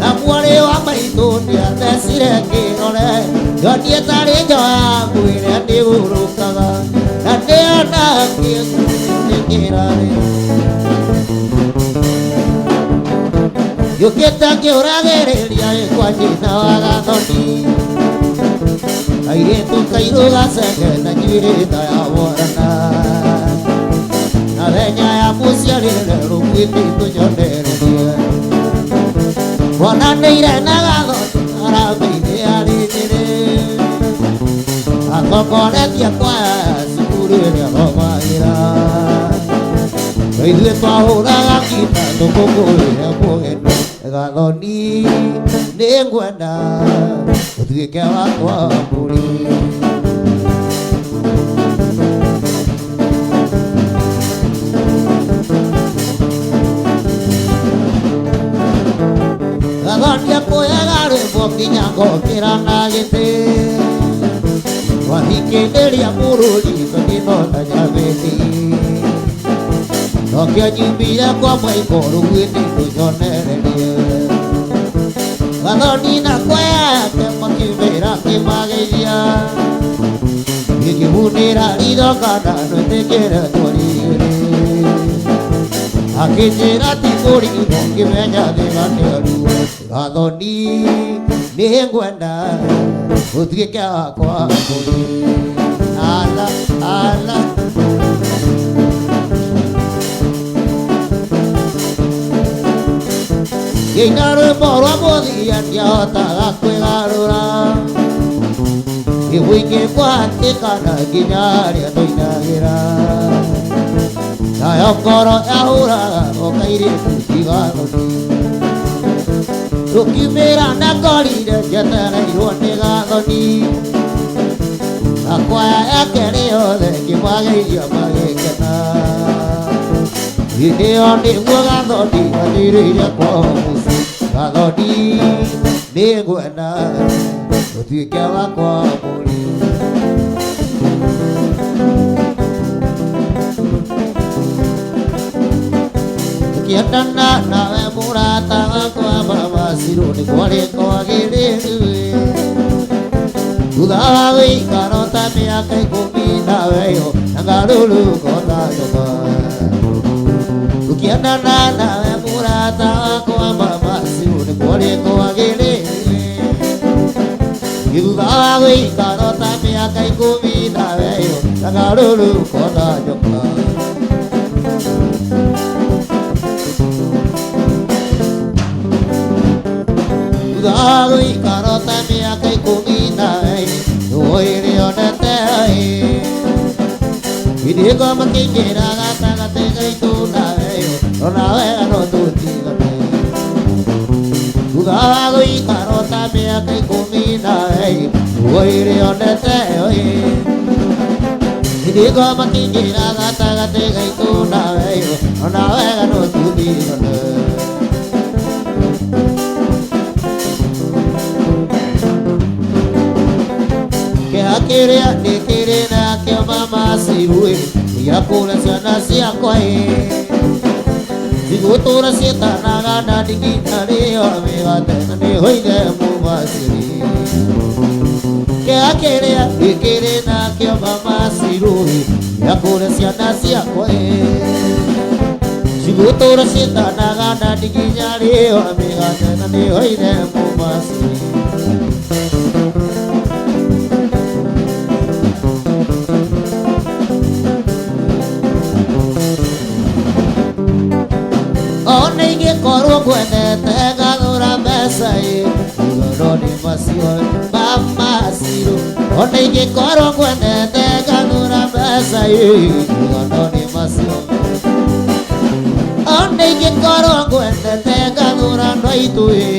na mwarĩ wa maitũ nĩathecire kĩrore yonie tarĩ njoya ĩrĩa ndĩhurũkaga na ndĩona kĩrarĩ yũkĩte ngĩũragĩrĩria ĩ kwa nyina wa Gathoni kairĩtu kairũ gaceke na njuĩrĩ ta ya mwarana na thenya ya mũciarĩre rũmwĩtĩ tũnyonererie monanĩire na Gathoni harambĩ-inĩ arĩ njĩrĩ atongoretie kwaya cukuru ĩrĩa thomagĩra ithuĩ twahũraga ngita tũkũngũĩre mũgeni Gathoni nĩngwenda ũtuĩke wakwa mũrĩ. Gathoni akũyaga rwĩmbo nginya ngokĩra na gĩtĩ wahikĩrĩria mũrũri tondĩnona nyathĩni nokĩo nyumire kwa mwaiko rũguĩtĩ tũnyonererie Gathoni na kwaya yake makiumĩra kĩmageithia gĩkĩmunĩra ritho kana nwĩtĩkĩre tũrigĩrĩ akĩnjĩra ti mũrigo ngĩmenya thĩna nĩ ruo Gathoni nĩngwenda ũtuĩke wakwa mũrĩ ala ala. Ngĩina rwĩmbo rwa mũthia ndiahotaga kwĩgarũra kĩbũingĩ kwahatĩkana nginya harĩa tũinagĩra nayo ngoro yahũraga o kairĩtu ti Gathoni tũkiumĩra na ngorire njetereirwo nĩ Gathoni na kwaya yake rĩ yothe ngĩmageithia magĩkena hĩndĩ ĩyo nĩguo Gathoni anjĩrĩire kwao mũciĩ Gathoni nĩngwenda ũtuĩke wakwa mũrĩ. Tũkĩendana nawe mũrata wakwa mama Cirũ nĩ kwarĩ kwagĩrĩru thutha wa gũikara ta mĩaka ikũmi nawe yo na ngarũrũko ta nyoka tũkĩendana nawe mũrata wakwa mama Cirũ nĩ kwarĩ kwagĩrĩru thutha wa gũikara ta mĩaka ikũmi nawe yo na ngarũrũko ta nyoka. Thutha wa gũikara ta mĩaka ikũmi nawe nĩwoĩrĩonete Hĩndĩ makĩingĩra gatagatĩ gaitũ nawe ona wega no tũtigane thutha wa gũikara ta mĩaka ikũmi nawe nĩwoĩrĩonete Hĩndĩ makĩingĩra gatagatĩ gaitũ nawe ona wega no tũtigane. Kĩeha kĩrĩa ndĩkĩrĩ nakĩo mama Cirũ gĩa kũra ciana ciakwa cigũtũra ciĩtanaga na nginya rĩo mĩgate na nĩhoithe mũbacĩri. Kĩeha kĩrĩa ndĩkĩrĩ nakĩo mama Cirũ macirũ yakũre ciana ciakwa cigũtũra ciĩtanaga na ndiginya rĩo mĩgate na nĩho ithe mũmacirũ. Ona ingĩkorwo ngwendete ngathũra mbeca ĩ igoro nĩ macio mamacirũ. Ona ingĩkorwo ngwendete ngathũra mbeca ĩ igoro nĩ macio. Ona ingĩkorwo ngwendete ngathũra andũ aitũ ĩ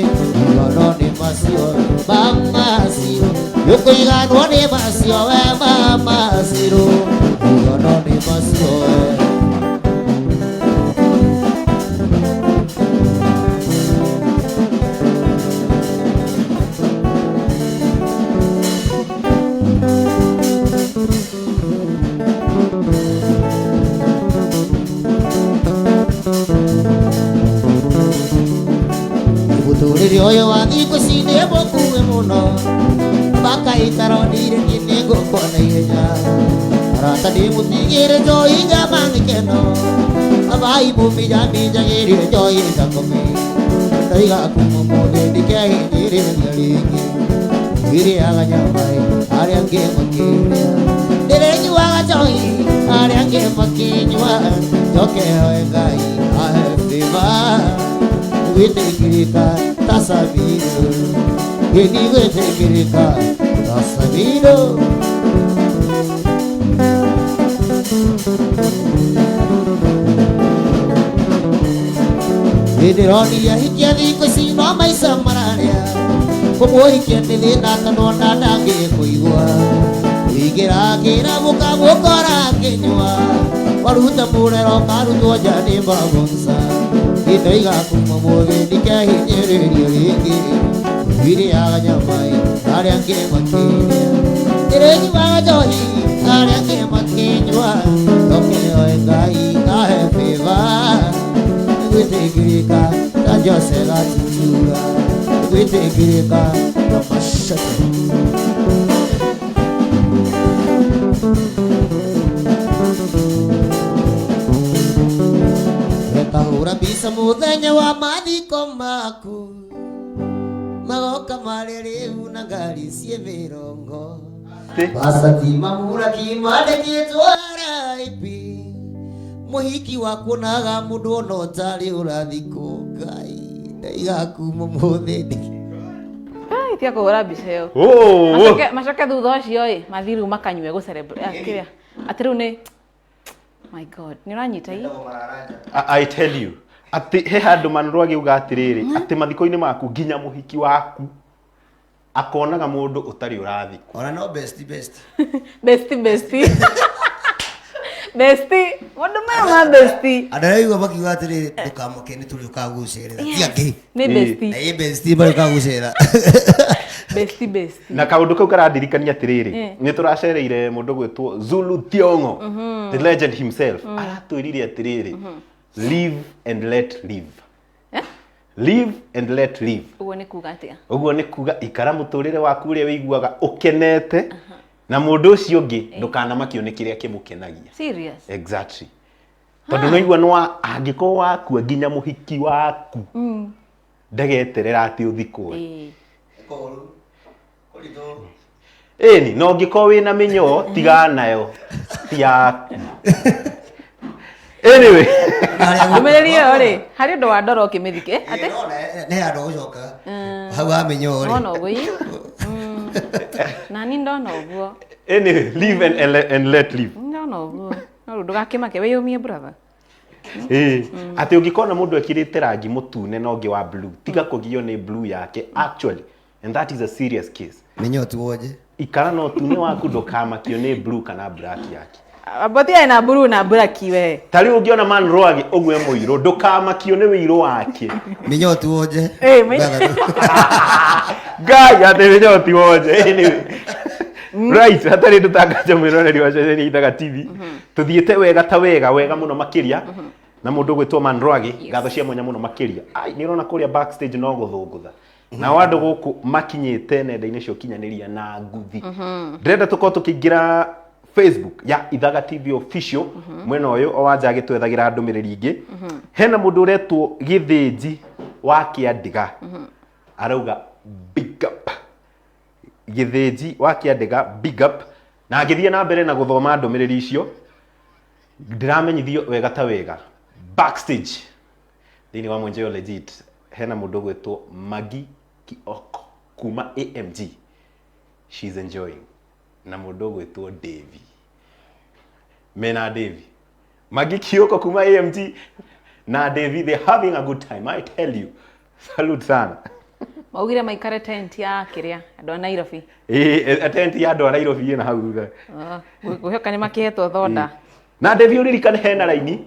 igoro nĩ macio mamacirũ. Nĩũkũiganwo nĩ macio we mamacirũ igoro nĩ macio we. Mũtũrĩre ũyũ wa thikũ ici nĩ mũkuĩ mũno makaikaronire niĩ nĩngũkua na ihenya arata ndĩmũtigĩre njohi nyama gĩkeno abai mũminjaminjagĩrie njohi thakame ndaiga kuma ũmũthĩ ndikehinyĩrĩria rĩngĩ irĩaga nyama arĩa angĩ makĩrĩa ndĩrĩnyuaga njohi arĩa angĩ makĩnyua njoke hoe Ngai ahe favor gwĩtĩkĩrĩka ta Sabino ĩni gwĩtĩkĩrĩka ta Sabino. Ndĩronire ahikia thikũ ici no maica mararĩa kũmũhikia nĩ thĩna tondũ ona ndangĩkũigua ũingĩra kĩrabu ũkamũkora akĩnyua waruta mũrero ũkarutwo nja nĩ mabonsa ndoiga kuma mũthĩ ndikehinyĩrĩria rĩngĩ irĩaga nyama arĩa angĩ makĩrĩa ndĩrĩnyuaga njohi arĩa angĩ makĩnyua njoke hoe Ngai ahe favor gwĩtĩkĩrĩka ta Jose Gatutura gwĩtĩkĩrĩka ta Mashate. Tahũra mbica mũthenya wa mathiko maku magoka marĩ rĩu na ngari ciĩ mĩrongo Basati mamura kimandĩkĩtwo RIP mũhiki wakuonaga mũndũ ona ũtarĩ ũrathikwo Ngai ndaiga kuma ũmũthĩ. Ai, tiga kũhũra mbica ĩyo. Macoke thutha ũcio ĩ mathiĩ rĩu makanyue gũ celebrate kĩrĩa atĩ rĩu nĩ my God nĩ ũranyita ĩ. I tell you atĩ he handũ Manũrũ agĩuga atĩrĩrĩ atĩ mathiko-inĩ maku nginya mũhiki waku akonaga mũndũ ũtarĩ ũrathikwo. Ona no best best. Besti besti. Besti, mũndũ maya ma besti. Andũ arĩa aigua makiuga atĩrĩrĩ ndũkamake nĩ tũrĩũkaga gũgũcerera ti angĩ. Nĩ besti. Na ĩ besti marĩũkaga gũcerera. Besti besti. Na kaũndũ kau karandirikania atĩrĩrĩ nĩ tũracereire mũndũ gwĩtwo Zulu Thiong'o the legend himself aratwĩrire atĩrĩrĩ live and let live. Live and let live. Ũguo nĩ kuga atĩa? Ũguo nĩ kuga ikara mũtũrĩre waku ũrĩa wĩiguaga ũkenete na mũndũ ũcio ũngĩ ndũkanamakio nĩ kĩrĩa kĩmũkenagia. Serious? Exactly. Tondũ no igua no angĩkorwo wakua nginya mũhiki waku ndageterera atĩ ũthikwo. Ĩni no ũngĩkorwo wĩna mĩnyoo tigana nayo ti yaku. Anyway. Ndũmĩrĩri ĩyo rĩ harĩ ũndũ wa ndora ũkĩmĩthike atĩ Nĩ handũ gũcoka hau ha mĩnyoo rĩ. Ndona ũguo ĩ. Nani ndona ũguo. Anyway, live and let live. Ndona ũguo. No rĩu ndũgakĩmake wĩyũmie brother. Atĩ ũngĩkona mũndũ ekĩrĩte rangi mũtune na ũngĩ wa blue tiga kũgio nĩ blue yake actually and that is a serious case. Mĩnyoo ti wonje. Ikara na ũtune waku ndũkamakio nĩ blue kana black yake. Ambotia na blue na black we. Ta rĩu ũngĩona man Rwagĩ ũguo e mũirũ ndũkamakio nĩ wĩirũ wake. Mĩnyoo ti wonje. Ngai atĩ mĩnyoo ti wonje. Anyway. Right, hatarĩ ndũtangaja mwĩroreri wa ceceni ya Ithaga TV. Tũthiĩte wega ta wega wega mũno makĩria na mũndũ ũgwĩtwo Man Rwagĩ ngatho cia mwanya mũno makĩria. Ai nĩ ũrona kũrĩa backstage no gũthũngũtha. Nao andũ gũkũ makinyĩte nenda-inĩ cia ũkinyanĩria na nguthi. Ndĩrenda tũkorwo tũkĩingĩra Facebook ya Ithaga TV Official. Mwena ũyũ o wanja agĩtwethagĩra ndũmĩrĩri ingĩ. Hena mũndũ ũretwo Gĩthĩnji wa Kĩandiga, arauga big up. Gĩthĩnji wa Kĩandiga, big up. Na ngĩthiĩ na mbere na gũthoma ndũmĩrĩri icio, ndĩramenyithio wega ta wega backstage thĩinĩ wa Mwenjeo Legit hena mũndũ ũgwĩtwo Magi Kioko kuma AMG, she's enjoying, na mũndũ ũgwĩtwo Davy, mena Davy. Magi Kioko kuma AMG na Davy, they're having a good time, I tell you. Salute sana. Maugire maikare tent ya kiria andũ a Nairobi. Ĩĩ, tent ya andũ a Nairobi ĩna hau thutha. Ah, ngwĩhoka nĩ makĩhetwo thonda. Na Davy, ũririkane hena raini.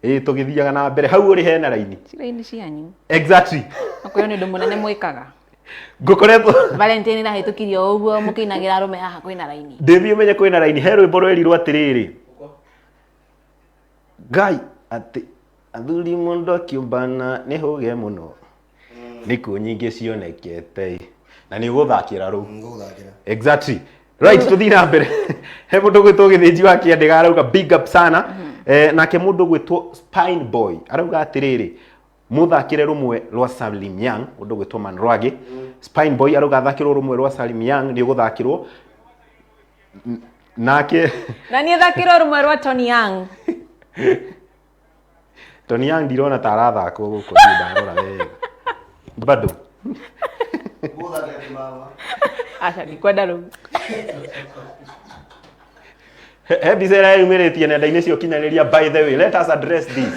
Ĩĩ, tũgĩthiaga na mbere hau ũrĩ hena raini. Ciraini cianyu. Exactly. Okorwo nĩ ũndũ mũnene mwĩkaga. Ngũkoretwo Valentine ĩrahĩtũkirio o ũguo mũkĩinagĩra arũme haha kwĩna raini. Davy, ũmenye kwĩna raini. He rwĩmbo rwerirwo atĩrĩrĩ, Ngai atĩ athuri mũndũ akiũmbana nĩ hũge mũno, nĩkuo nyingĩ cionekete, na nĩ ũgũthakĩra rũu. Ngũgũthakĩra. Exactly. Right, tuthiĩ na mbere. He mũndũ gwĩtwo Gĩthĩnji wa Kĩandĩga arauga big up sana. Nake mũndũ gwĩtwo Spine Boy arauga atĩrĩrĩ, mũthakĩre rũmwe rwa Salim Young. Mũndũ gwĩtwo Manrwage Spine Boy arauga athakĩrwo rũmwe rwa Salim Young, nĩ ũgũthakĩrwo. Nake Na niĩ thakĩrwo rũmwe rwa Tony Young. Tony Young ndirona ta arathakwo gũkũ, niĩ ndarora wega bado. Ngũgũthakĩra kĩmama. Aca, ndikwenda rũu. He mbica ĩrĩa yumĩrĩtie nenda-inĩ cia ũkinyanĩria. By the way, let us address this.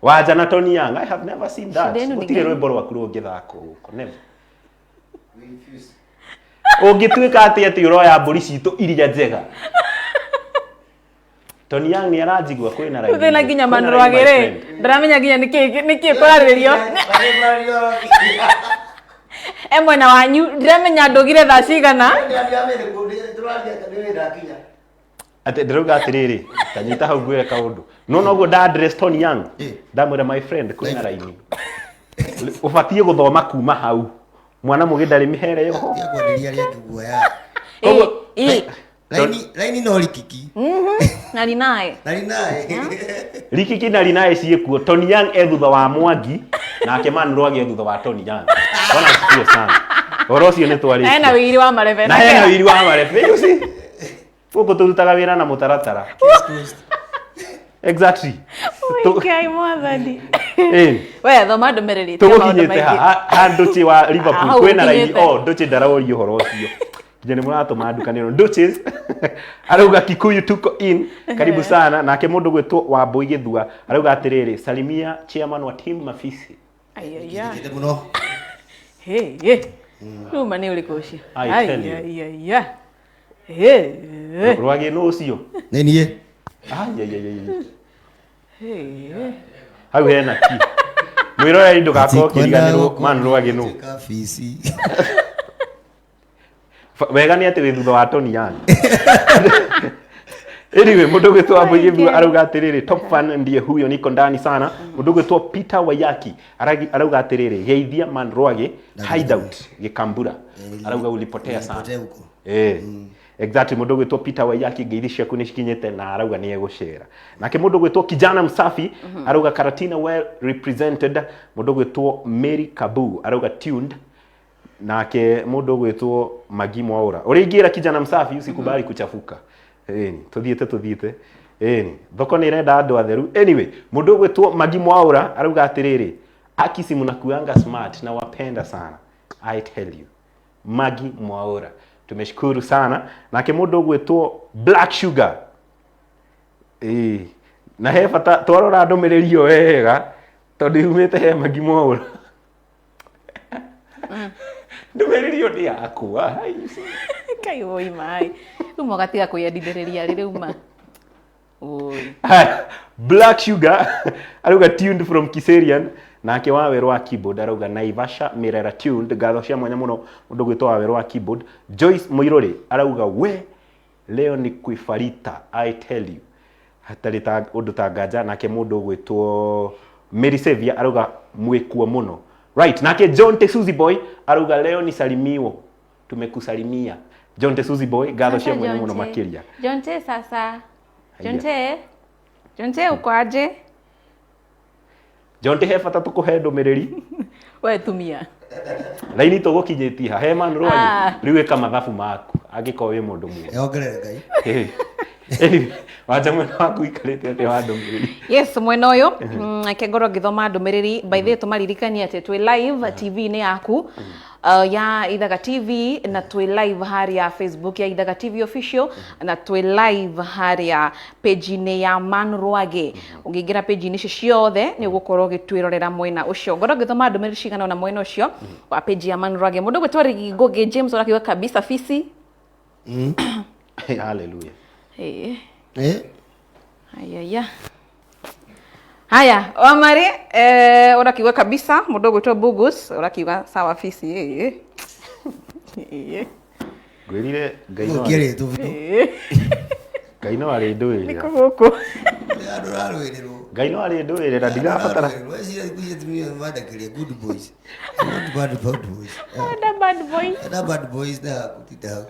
Wanja na Tony Young, I have never seen that. Shida yenu ni Gũtirĩ gani? rwĩmbo rwaku rũngĩthakwo gũkũ, never. We refuse. Ũngĩtuĩka atĩ ũroya mbũri citũ iria njega. Tony Young nĩ aranjigua, kwĩna raini. Thĩna nginya Kwĩna Manrwage raini, my rĩ, friend. ndaramenya nginya nĩkĩ kũrarĩrĩrio. E mwena wanyu ndiramenya ndũgire thaa cigana. Atĩ ndĩrauga atĩrĩrĩ, tanyita hau ngwĩre kaũndũ. No noguo nda address Tony Young, ndamwĩra, my friend, kwĩna raini, ũbatiĩ gũthoma kuma hau. Mwana mũgĩ ndarĩ mĩhere yoho. Kwenderia rĩa guoya. Koguo- Ĩ, Raini raini no rikiki. Na rinae. Na rinae. Rikiki na rinae ciĩkuo. Tony Young e thutha wa Mwangi, nake Man Rwage e thutha wa Tony Young. Bwana asifiwe sana. Ũhoro ũcio nĩ Na hena twarĩkia. wĩiri wa marebe. Na hena wĩiri wa marebe, you see, gũkũ tũrutaga wĩra na mũtaratara. Exactly. Ngai mwathani. Ĩ. We thoma ndũmĩrĩri, tiga maũndũ Tũgũkinyĩte maingĩ. ha Nduchi wa Liverpool? Hau Kwĩna raini. ũkinyĩte. Oh, Nduchi ndaraũria ũhoro ũcio, nginya nĩ mũratũma ndukanĩrwo. Nduchi arauga Kikuyu tuko in, karibu sana. Nake mũndũ gwĩtwo Wambui Gĩthua arauga atĩrĩrĩ, salimia chairman wa team Mafisi. Ayaya. Kĩte mũno. Hey, hey. Rĩu ma nĩ ũrĩkũ ũcio? I tell you. Ayaya. Hey. Rwagĩ nũ ũcio? Nĩ niĩ. Ai, ai, ai, ai. Hey. Hau hena ki mwĩroreri, ndũgakorwo ũkĩriganĩrwo man Rwagĩ nũ. Kabisi. Wega nĩ atĩ wĩ thutha wa Tony Young. Anyway, mũndũ gwĩtwo Wambui Gĩthua arauga atĩrĩrĩ, top fan ndiye huyo, niko ndani sana. Mũndũ gwĩtwo Peter Wayaki arauga atĩrĩrĩ, geithia man Rwagĩ hideout Gĩkambura, arauga ulipotea sana. Nilipotea huko. Eh, exactly. Mũndũ gwĩtwo Peter Waiyaki, ngeithi ciaku nĩ cikinyĩte, na arauga nĩ egũcera. Nake mũndũ gwĩtwo Kijana Msafi arauga Karatina well represented. Mũndũ gwĩtwo Mary Kabu arauga tuned. Nake mũndũ gwĩtwo Magi Mwaura, ũrĩa ingĩra Kijana Msafi, usikubali kuchafuka. Ĩni tũthiĩte tũthiĩte, ĩni thoko nĩ ĩrenda andũ atheru. Anyway, mũndũ gwĩtwo Magi Mwaura arauga atĩrĩrĩ, akisi mnakuanga smart na wapenda sana, I tell you. Magi Mwaura, tumeshukuru sana. Nake mũndũ ũgwĩtwo Black Sugar. Ĩĩ, na he bata twarora ndũmĩrĩri ĩyo wega tondũ yumĩte he Magi Mwaura. Ndũmĩrĩri ĩyo nĩ yakwa. Hai, you see. Kai woi mai. Rĩu mũgatiga kwĩyendithĩrĩria rĩ rĩu ma. Oi. Haya, Black Sugar arauga tuned from Kiserian. Nake Wawerũ wa keyboard arauga Naivasha Mirera tuned. Ngatho cia mwanya mũno mũndũ gwĩtwo Wawerũ wa keyboard. Joyce Mũirũrĩ arauga we leo ni kuifarita, I tell you, hatarĩ ta ũndũ ta nganja. Nake mũndũ ũgwĩtwo Mary Savia arauga mwĩkuo mũno. Right, nake John Tesuzi Boy arauga leo ni salimiwo, tumekusalimia. Jonte Suzy Boy, ngatho Sasa cia mwanya muno Jonte. makiria. Jonte sasa. Jonte. Jonte uko aje? Jonte he bata tukuhe ndumiriri. We tumia. Raini tũgũkinyĩtie ha he man rwagi Ah. rĩu ĩka mathabu maku angĩkorwo wĩ mũndũ mwega. Yongerere Ngai. Anyway, wanja mwena waku ikarĩte atĩa wa ndũmĩrĩri? Yes, mwena ũyũ reke ngorwo ngĩthoma ndũmĩrĩri. By the way, tũmaririkanie atĩ twĩ live TV-inĩ yaku ya Ithaga TV, na twĩ live harĩa Facebook ya Ithaga TV official, na twĩ live harĩa page-inĩ ya Man Rwage. Ũngĩingĩra page-inĩ icio ciothe nĩ ũgũkorwo ũgĩtwĩrorera mwena ũcio. Ngorwo ngĩthoma ndũmĩrĩri cigana ũna mwena ũcio wa page ya Man Rwage. Mũndũ ũgwĩtwo Rigi Ngũgĩ James ũrakiuga kabisa fisi. Hallelujah. Eh. Eh? Ayaya. Haya, Omari, urakiuga kabisa mundu ugwitwo Bugus, urakiuga sawa fisi. Eh. Eh. Ngwĩrire Ngai no Ũngĩarĩtwo biũ. Ngai no arĩ ndũĩrĩra. Guku. Andũ rarũĩrĩrwo. Ngai no arĩ ndũĩrĩra ndirabatara. Weciria thikũ ici atumia mandakĩria good boys. I want bad bad boys. Ada bad boy. Enda bad boys na hakutinda hau.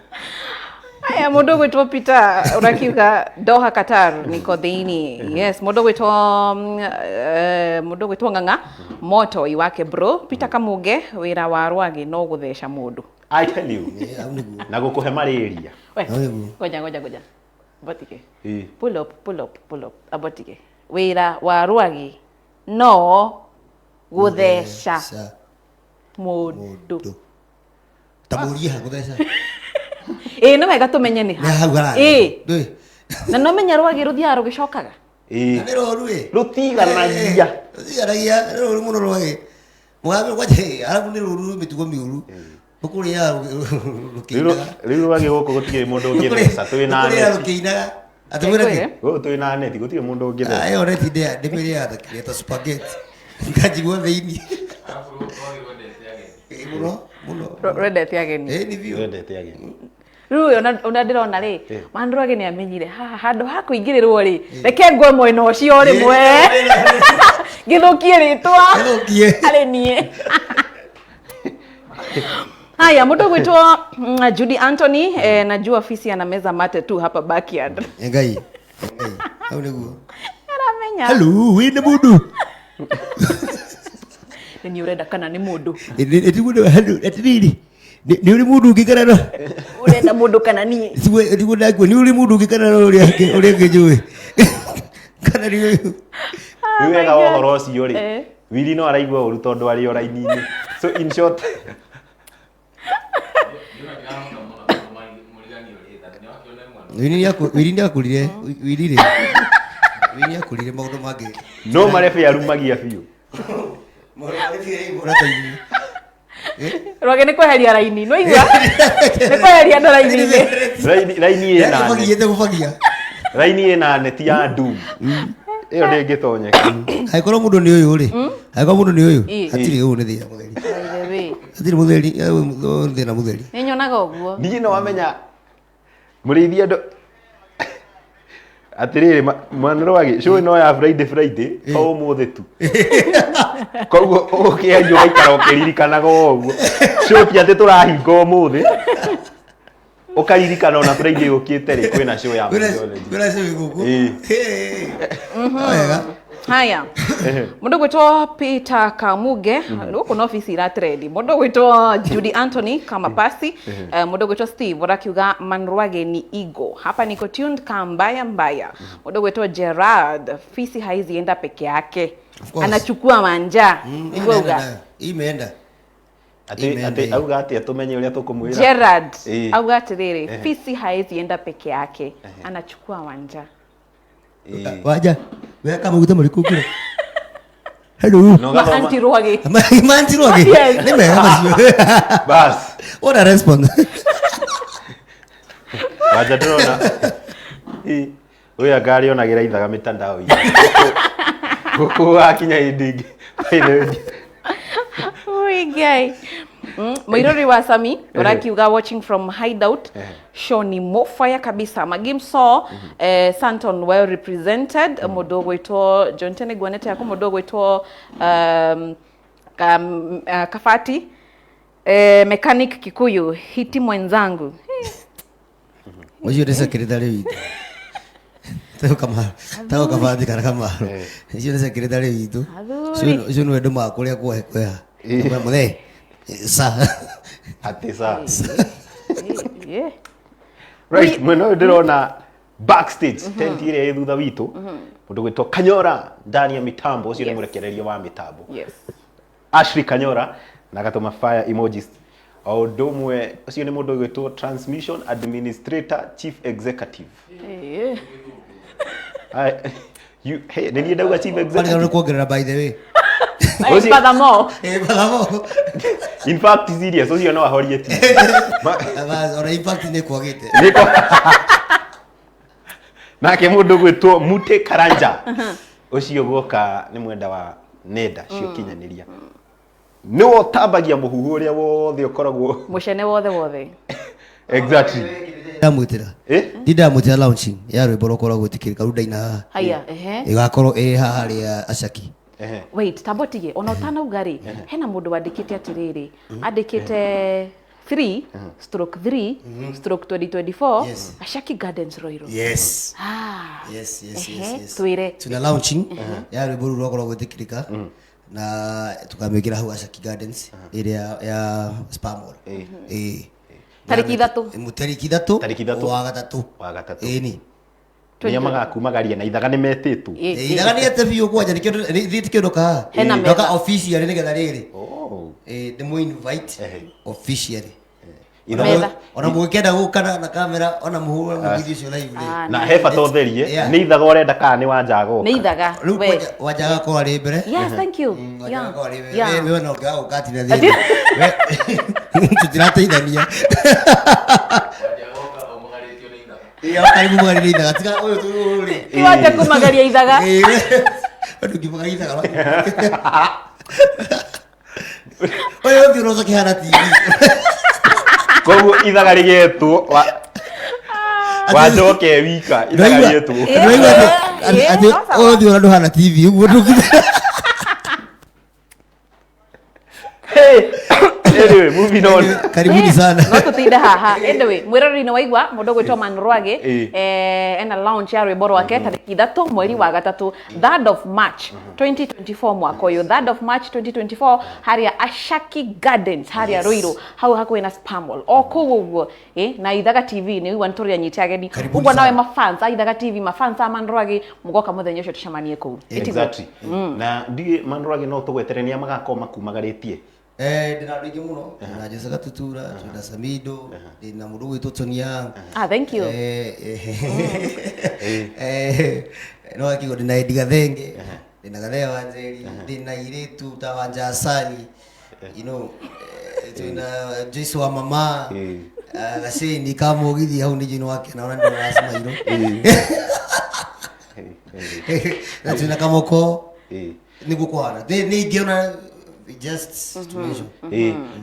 Haya, mundu ugwitwo Peter urakiuga Doha Qatar niko thiini. Yes, mundu ugwitwo mundu ugwitwo Ng'ang'a moto iwake bro. Peter Kamuge wira wa Rwagi no gutheca mundu. I tell you. Eh, hau nĩguo. Na gũkũhe malaria. We. Hau nĩguo. Ngoja ngoja ngoja. Botike. Ĩĩ. Pull up, pull up, pull up. Abotike. Wira wa Rwagi no gutheca Ca mundu. mũndũ. Ta mũrie ha gũtheca. Ĩĩ nĩ wega tũmenye nĩ Nĩ hau hararĩ. Ĩĩ. Ndũĩ. Na no menya rwagĩ rũthiaga rũgĩcokaga. Ĩĩ. Na nĩ rũru ĩ. Rũtiganagia. Rũtiganagia, nĩ rũru mũno rwagĩ. Mũgambe kwanja arabu nĩ rũru mĩtugo mĩũru. Rũkũrĩaga rũkĩinaga. Rĩu rwagĩ gũkũ gũtirĩ mũndũ ũngĩtheca twĩ na Rũkũrĩaga neti. rũkĩinaga. Atĩ mwĩra kĩ? Kwĩre. Gũkũ twĩ na neti gũtirĩ mũndũ ũngĩtheca. Ĩyo neti ndĩmĩrĩaga ta kĩrĩa ta spaghetti. Ngajigua thĩinĩ. Ĩ, mũno mũno. Rwendete ageni. Ĩ, nĩ biũ. Wendete ageni. Rĩu ona ndĩrona rĩ, Man Rwagĩ nĩ amenyire haha handũ ha kũingĩrĩrwo rĩ, reke ngwe mwena ũcio rĩmwe. Ngĩthũkie rĩtwa. Ngĩthũkie. Arĩ niĩ. Haya, mũndũ ũgwĩtwo Judy Anthony, najua fisi anameza mate tu hapa backyard. Ĩ, Ngai. Ngai. Hau nĩguo. Aramenya. Hello, wĩna mũndũ. Nĩ niĩ ũrenda kana nĩ mũndũ? Ĩtiguo hello, atĩrĩrĩ. Nĩ ũrĩ mũndũ ũngĩ kana no? Ũrenda mũndũ kana niĩ? Tiguo ndakua, nĩ ũrĩ mũndũ ũngĩ kana no ũrĩa ũngĩ njũĩ. Kana nĩ ũyũ. Rĩu wega wa ũhoro ũcio rĩ, Eh. Wili no araigua ũru tondũ arĩ o raini-inĩ. So in short, Wili nĩakũrire, Wili rĩ. Wili nĩakũrire maũndũ mangĩ. no marebe arumagia biũ. Maũndũ mangĩ tigaigua ta ithuĩ. Rwagĩ nĩ kweheria raini, nĩ waigua? Nĩ kweheria andũ raini-inĩ. Raini raini ĩna neti. Gũbagiĩte gũbagia. Raini ĩna neti ya ndum. Ĩyo ndĩngĩtonyeka. Angĩkorwo mũndũ nĩ ũyũ rĩ, angĩkorwo mũndũ nĩ ũyũ, Ĩ. hatirĩ ũyũ nĩ thĩna mũtheri. By the way, Hatirĩ mũtheri, ũyũ nĩ thĩna mũtheri. nĩ nyonaga ũguo. Niĩ no wamenya mũrĩithi andũ atĩrĩrĩ Man Rwagĩ show ĩno ya Friday Friday to ũmũthĩ tu. Koguo ũkĩaria ũgaikara ũkĩririkanaga o ũguo. Show ti atĩ tũrahinga ũmũthĩ. Ũkaririkana ona Friday yũkĩte rĩ kwĩna show ya Mũndũ. Kwĩna show gũkũ. Ĩ. Wega. Haya, mũndũ gwĩtwo Peter Kamuge gũkũ na obici iratrendi. Mũndũ gwĩtwo Judy Anthony kama pasi. Mũndũ gwĩtwo Steve ũrakiuga Man Rwagĩ ni ego hapa niko tuned ka mbaya mbaya. Mũndũ gwĩtwo Gerard fisi haizi enda peke yake. Of course. Anachukua manja. Nĩguo auga. Imeenda. Atĩ atĩ auga atĩa tũmenye ũrĩa tũkũmwĩra. Gerard Ĩ. auga atĩrĩrĩ, fisi haezi enda peke yake, anachukua wanja. Ĩ. Wanja, weka maguta marĩkũ ũkĩra? Hello. Na ũgathoma- Anti Rwagĩ. Manti Rwagĩ. Yes. Nĩ mega macio. Bas. What a response. Wanja ndĩrona. Ĩ. Ũyũ anga arĩonagĩra ithaga mĩtandao-inĩ. Gũkũ wakinya hĩndĩ ĩngĩ. By the way. Ui, Ngai. Mũirũri wa Sami ũrakiuga watching from hideout, show ni mofaya kabisa. Magimso, Santon well represented. Mũndũ ũgwĩtwo John Tene guonete yako mũndũ ũgwĩtwo Kafati, mechanic Kikuyu hiti mwenzangu. Ũcio nĩ secretary witũ. Tayo Kamaru, tayo Kabathi kana Kamaru. Ũcio nĩ secretary witũ. Athuri. Ũcio nĩwe ndũmaga kũrĩa kuohe kweha. Kamwĩra, Mũthee, sa. Atĩ sa. Yeah. Right, mwena ũyũ ndĩrona backstage tent ĩrĩa ĩ thutha witũ, mũndũ gwĩtwo Kanyora ndani ya mitambo, ũcio nĩ mũrekereria wa mitambo. Ashley Kanyora na agatũma fire emojis. O ũndũ ũmwe ũcio nĩ mũndũ ũgwĩtwo transmission administrator chief executive. Hey, nĩ niĩ ndauga chief Marigano nĩ executive. kuongerera by the way. Ũcio- Furthermore, Furthermore. In fact serious, ũcio no ahorie TV. Ona in fact nĩ kwagĩte. Nake mũndũ gwĩtwo Mute Karanja ũcio guoka nĩ mwenda wa nenda cia ũkinyanĩria, nĩwe ũtambagia mũhuhu ũrĩa wothe ũkoragwo mucene wothe wothe. Exactly. Ndamwĩtĩra. Eh? Ndi ndamwĩtĩra launching ya rwĩmbo rũkoragwo gwĩtĩkĩrĩka rĩu ndaina haha. Haya, ehe. Ĩgakorwo ĩ haha harĩa Acaki. Wait, tambotige ona ũtanauga rĩ, hena mũndũ wandĩkĩte atĩrĩrĩ, andĩkĩte 3/3/2024. Ashaki Gardens, Roiro. Yes. Ah. Yes. Ehe, Yes. twĩre. Tuna launching ya rwĩmbo rũu rwakorwo gwĩtĩkĩrĩka na tukamĩkĩra hau Ashaki Gardens ĩrĩa ya Spa Mall. Ĩĩ. Tarĩki 3. Tarĩki 3. Tarĩki 3. Wa gatatũ. Wa gatatũ. Ĩni. Nĩa magakumagaria na ithaga nĩ metĩtwo. Ithaga nĩ ete biũ kwanja nĩkĩo thiĩ tikĩo ndoka haha. Hena Ndoka metha. officially nĩgetha rĩrĩ. Oh. Ĩĩ ndĩmũ invite officially. Ithaga- Metha. Ona mũngĩenda gũka na kamera ona mũhũre mũgithi ũcio live rĩ. Ah, Na he bata ũtherie Yeah. nĩ ithaga ũrenda kana nĩ wanja agoka. Nĩ ithaga. Rĩu We. kwanja wanja agakorwo arĩ mbere. Yes, thank you. Wanja Yeah. agakorwo arĩ mbere. Yeah. We no ũngĩaga gũka hatirĩ na thĩna. We tũtirateithania. Ĩĩ, karibu mũgarĩrie ithaga. Tiga ũyũ tu ũyũ rĩ. Ti wanja kumagaria ithaga. Ĩĩ, we ndũngĩmũgaria ithaga. Ũyũ ũthiũ ũroca kĩhana TV. Koguo ithaga rĩgetwo wanja oke wika ithaga Ndũraigua- rĩetwo. ndũraigua atĩ No sawa. ũyũ ũthiũ ũrĩa ndũhana TV ũguo ndũngĩ- Hey! Anyway, moving on. Karibuni sana. No tũtinde haha. Anyway, mwĩroreri nĩ waigua mũndũ ũgwĩtwo Manrwage ena launch ya rwĩmbo rwake tarĩki 3 mweri wa gatatũ, 3rd of March 2024, mwaka ũyũ, 3rd of March 2024, harĩa Ashaki Gardens, harĩa Ruiru, hau hakuhĩ na Spamall o kũu ũguo. Na Ithaga TV nĩ igua nĩ tũrĩ anyite ageni. Karibuni Ũguo nawe sana. mafans a Ithaga TV, mafans a Manrwage, mũgoka mũthenya ũcio tũcemanie kũu. Ĩtiguo? Exactly. Na ndiĩ Manrwage no tũgwetere nĩa magakorwo makumagarĩtie. Ndĩna andũ aingĩ mũno, ndĩna Jose Gatutura, twĩna Samido, ndĩna mũndũ ũgwĩtwo Tony Young. Ah, thank you. No akiuga ndĩna Eddie Gathenge, ndĩna Gathee wa Njeri, ndĩna airĩtu ta Wanja Asali, twĩna Joyce wa mama, Gaceni ka mũgithi hau nĩ njino wake na ona ndĩrona Smailo. Na twĩna Kamoko nĩguo kũhana. Nĩ ingĩ ona just to mention.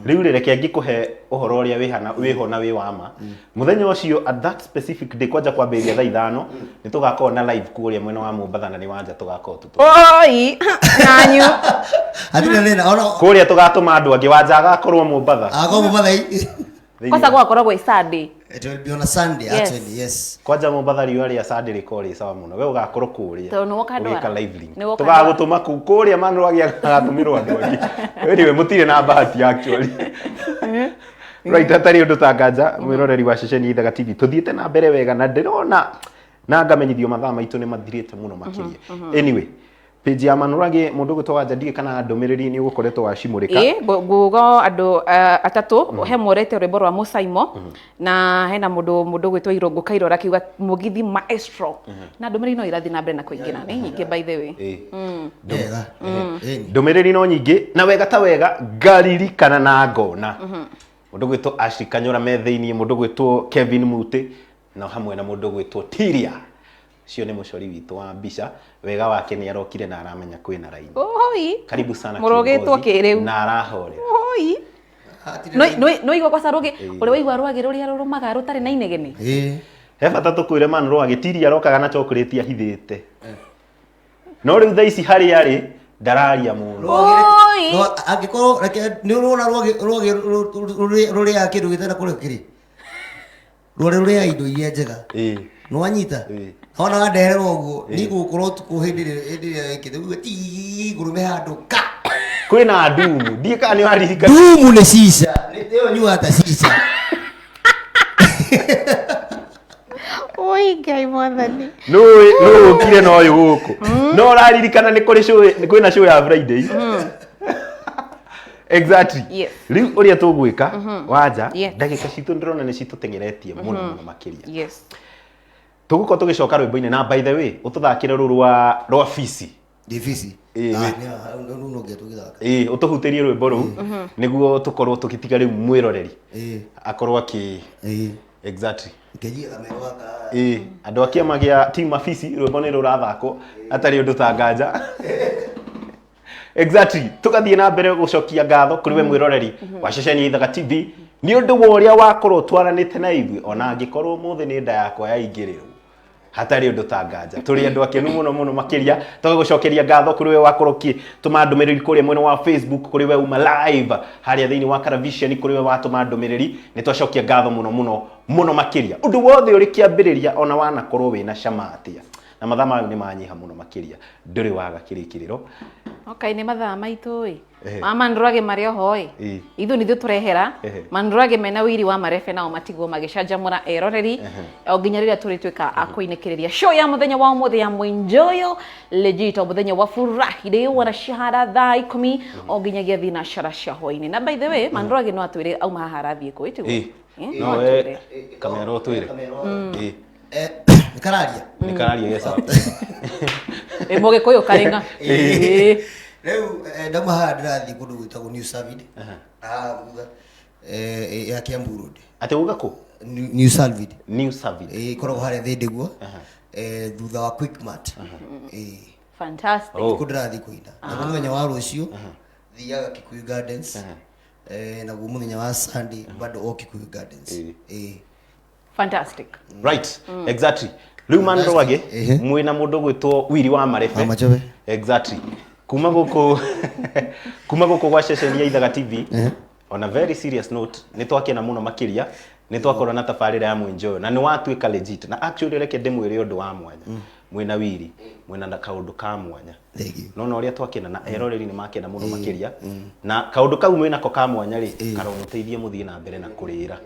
Rĩu rĩ, reke ngĩkũhe ũhoro ũrĩa wĩhana wĩho na wĩ wa ma. Mũthenya ũcio, at that specific day, kwanja kwambĩrĩria thaa 5 nĩ tũgakorwo na live kũrĩa mwena wa Mombatha na nĩ wanja tũgakorwo tũtũ. Oi, nanyu. Hatirĩ thĩna ona Kũrĩa tũgatũma andũ angĩ, wanja agakorwo Mombatha. agakorwo Mombatha i. Kwanza gwakoragwo ĩ Sunday. It will be on a Sunday. Yes. Actually, yes. Kwanja Mombatha riũa rĩa Sunday rĩkorwo rĩ sawa mũno, we ũgakorwo kũrĩa Tondũ nĩwoka ndwara. ũgĩka live link. Nĩwoka ndwara. Tũgagũtũma kũu kũrĩa Manrwage agatũmĩrwo andũ angĩ. Anyway, mũtirĩ na bahati actually. Right, hatarĩ ũndũ tanganja mwĩroreri wa ceceni ya Ithaga TV, tũthiĩte na mbere wega na ndĩrona na ngamenyithio mathaa maitũ nĩ mathirĩte mũno makĩria. Anyway, page ya Manrwage, mũndũ ũgwĩtwo Wanja, ndiũĩ kana ndũmĩrĩri nĩ ũgũkoretwo wacimũrĩka. Ĩ nguga andũ atatũ he morete rwĩmbo rwa Mũsaimo na hena mũndũ ũgwĩtwo Irũngũ Kairora akiuga mũgithi maestro, na ndũmĩrĩri no irathiĩ na mbere na kũingĩra, nĩ nyingĩ by the way. Wega. Ĩni. Ndũmĩrĩri no nyingĩ na wega ta wega ngaririkana na ngona mũndũ gwĩtwo Ashley Kanyora me thĩiniĩ, mũndũ gwĩtwo Kevin Mutĩ na hamwe na mũndũ gwĩtwo Tiria, ũcio nĩ mũcori witũ wa mbica. Wega wake nĩ arokire na aramenya kwĩna raini. Oi. Karibu sana Mũrũgĩtwo kiongozi, kĩrĩu. na arahorera. Oi. No igua kwaca rũgĩ ũrĩa waigua rwagĩ rũrĩa rũrũmaga rũtarĩ na inegene. Ĩĩ. He bata tũkwĩre man rwagĩ Tiria arokaga na chocolate ahithĩte, no rĩu thaa ici harĩa arĩ ndararia mũno. Oi. Angĩkorwo reke nĩ ũrona rwagĩ rũrĩaga kĩndũ gĩtena kũrĩa kĩrĩ. Rware rũrĩa indo iria njega. Ĩĩ. Nĩwanyita? Ĩĩ. Wona wandeherera ũguo, nĩngũgũkora ũtukũ hĩndĩ ĩrĩa hĩndĩ ĩrĩa wĩkĩte uge tii ngũrũme handũ ka. Kwĩna ndumu. Ndiĩ kana nĩ waririkana. Ndumu nĩ cica. Nĩ ĩyo nyuaga ta cica. Oi Ngai mwathani. Nũĩ nũĩ ũkire na ũyũ gũkũ. No ũraririkana nĩ kũrĩ show nĩ kwĩna show ya Friday. Exactly. Yes. Rĩu ũrĩa tũgwĩka wanja Yes. ndagĩka citũ ndĩrona nĩ citũteng'eretie mũno mũno makĩria. Yes. Tũgũkorwo tũgĩcoka rwĩmbo-inĩ na by the way ũtũthakĩre rũrũ rwa rwa Fisi. Ndibisi. Ĩĩ, Ah, wĩ- nĩ no nginya tũgĩthaka. Ĩĩ, ũtũhutĩrie rwĩmbo rũu nĩguo tũkorwo tũgĩtiga rĩu mwĩroreri Ĩĩ. akorwo akĩ Ĩĩ. exactly. Ngeji kamero gaka. Ĩĩ, andũ a kĩama gĩa team Afisi rwĩmbo nĩ rũrathakwo hatarĩ ũndũ ta nganja. Exactly. Tũgathiĩ na mbere gũcokia ngatho kũrĩ we mwĩroreri wa ceceni ya Ithaga TV nĩ ũndũ wa ũrĩa wakorwo twaranĩte na ithuĩ ona angĩkorwo ũmũthĩ nĩ nda yakwa yaingĩrĩrwo hatarĩ ũndũ ta nganja tũrĩ andũ akenu mũno mũno makĩria tũgagũcokeria ngatho kũrĩ we wakorwo ũkĩtũma ndũmĩrĩri kũrĩa mwena wa Facebook kũrĩ we uma live harĩa thĩinĩ wa Caravision kũrĩ we watũma ndũmĩrĩri nĩ twacokia ngatho mũno mũno mũno makĩria ũndũ wothe ũrĩ kĩambĩrĩria ona wanakorwo wĩna cama atĩa na mathaa mayo nĩ manyiha mũno makĩria ndũrĩ waga kĩrĩkĩrĩro. Okay, nĩ mathaa maitũ ĩ. Ehe. Ma mandurage marĩ oho ĩ. Ĩ. Ithuĩ nithuĩ tũrehera. Ehe. Mandurage mena wiri wa marebe nao matigwo magĩcanjamũra eroreri o nginya rĩrĩa tũrĩtuĩka a kũinĩkĩrĩria show ya mũthenya wa ũmũthĩ ya Mwinjoyo Legit o mũthenya wa Furahide wanashahara thaa 10 o nginyagia thinacara cia hwainĩ. Na by the way, Mandurage no atwĩre auma haha arathiĩ kũ, ĩ tiguo? Ĩ. Ĩ, No no we atwĩre. kamera ũtwĩre. Ĩ. Nĩ kararia. Nĩ kararia gesa. Ĩ mũgĩkũyũ karĩng'a. Ĩ. Rĩu ndauma haha ndĩrathiĩ kũndũ gwĩtagwo New Salvid. Haha thutha ya Kiambu Road. Atĩ uga kũ? New Salvid. New Salvid. Ĩkoragwo harĩa Thĩndĩguo. Thutha wa Quickmart. Fantastic. Oh. Kũ ndĩrathiĩ kũina. Naguo mũthenya wa rũciũ thiaga Kikuyu Gardens. Naguo mũthenya wa Sunday bado o Kikuyu Gardens. Fantastic. Right. Exactly. Rĩu Mandurage Ehe. mwĩna mũndũ gwĩtwo Wiri wa Marebe. Wa Machobe. Exactly. Kuma gũkũ kuma gũkũ gwa ceceni ya Ithaga TV on a very serious note nĩ twakena mũno makĩria nĩ twakorwo na tabarĩra ya Mwinjoyo na nĩ watuĩka legit na actually reke ndĩmwĩre ũndũ wa mwanya mwĩna Wiri mwĩna na kaũndũ ka mwanya. Thank you. Nona ũrĩa twakena na eroreri nĩ makena mũno makĩria na kaũndũ kau mwĩnako ka mwanya rĩ karomũteithia mũthiĩ na mbere na kũrĩra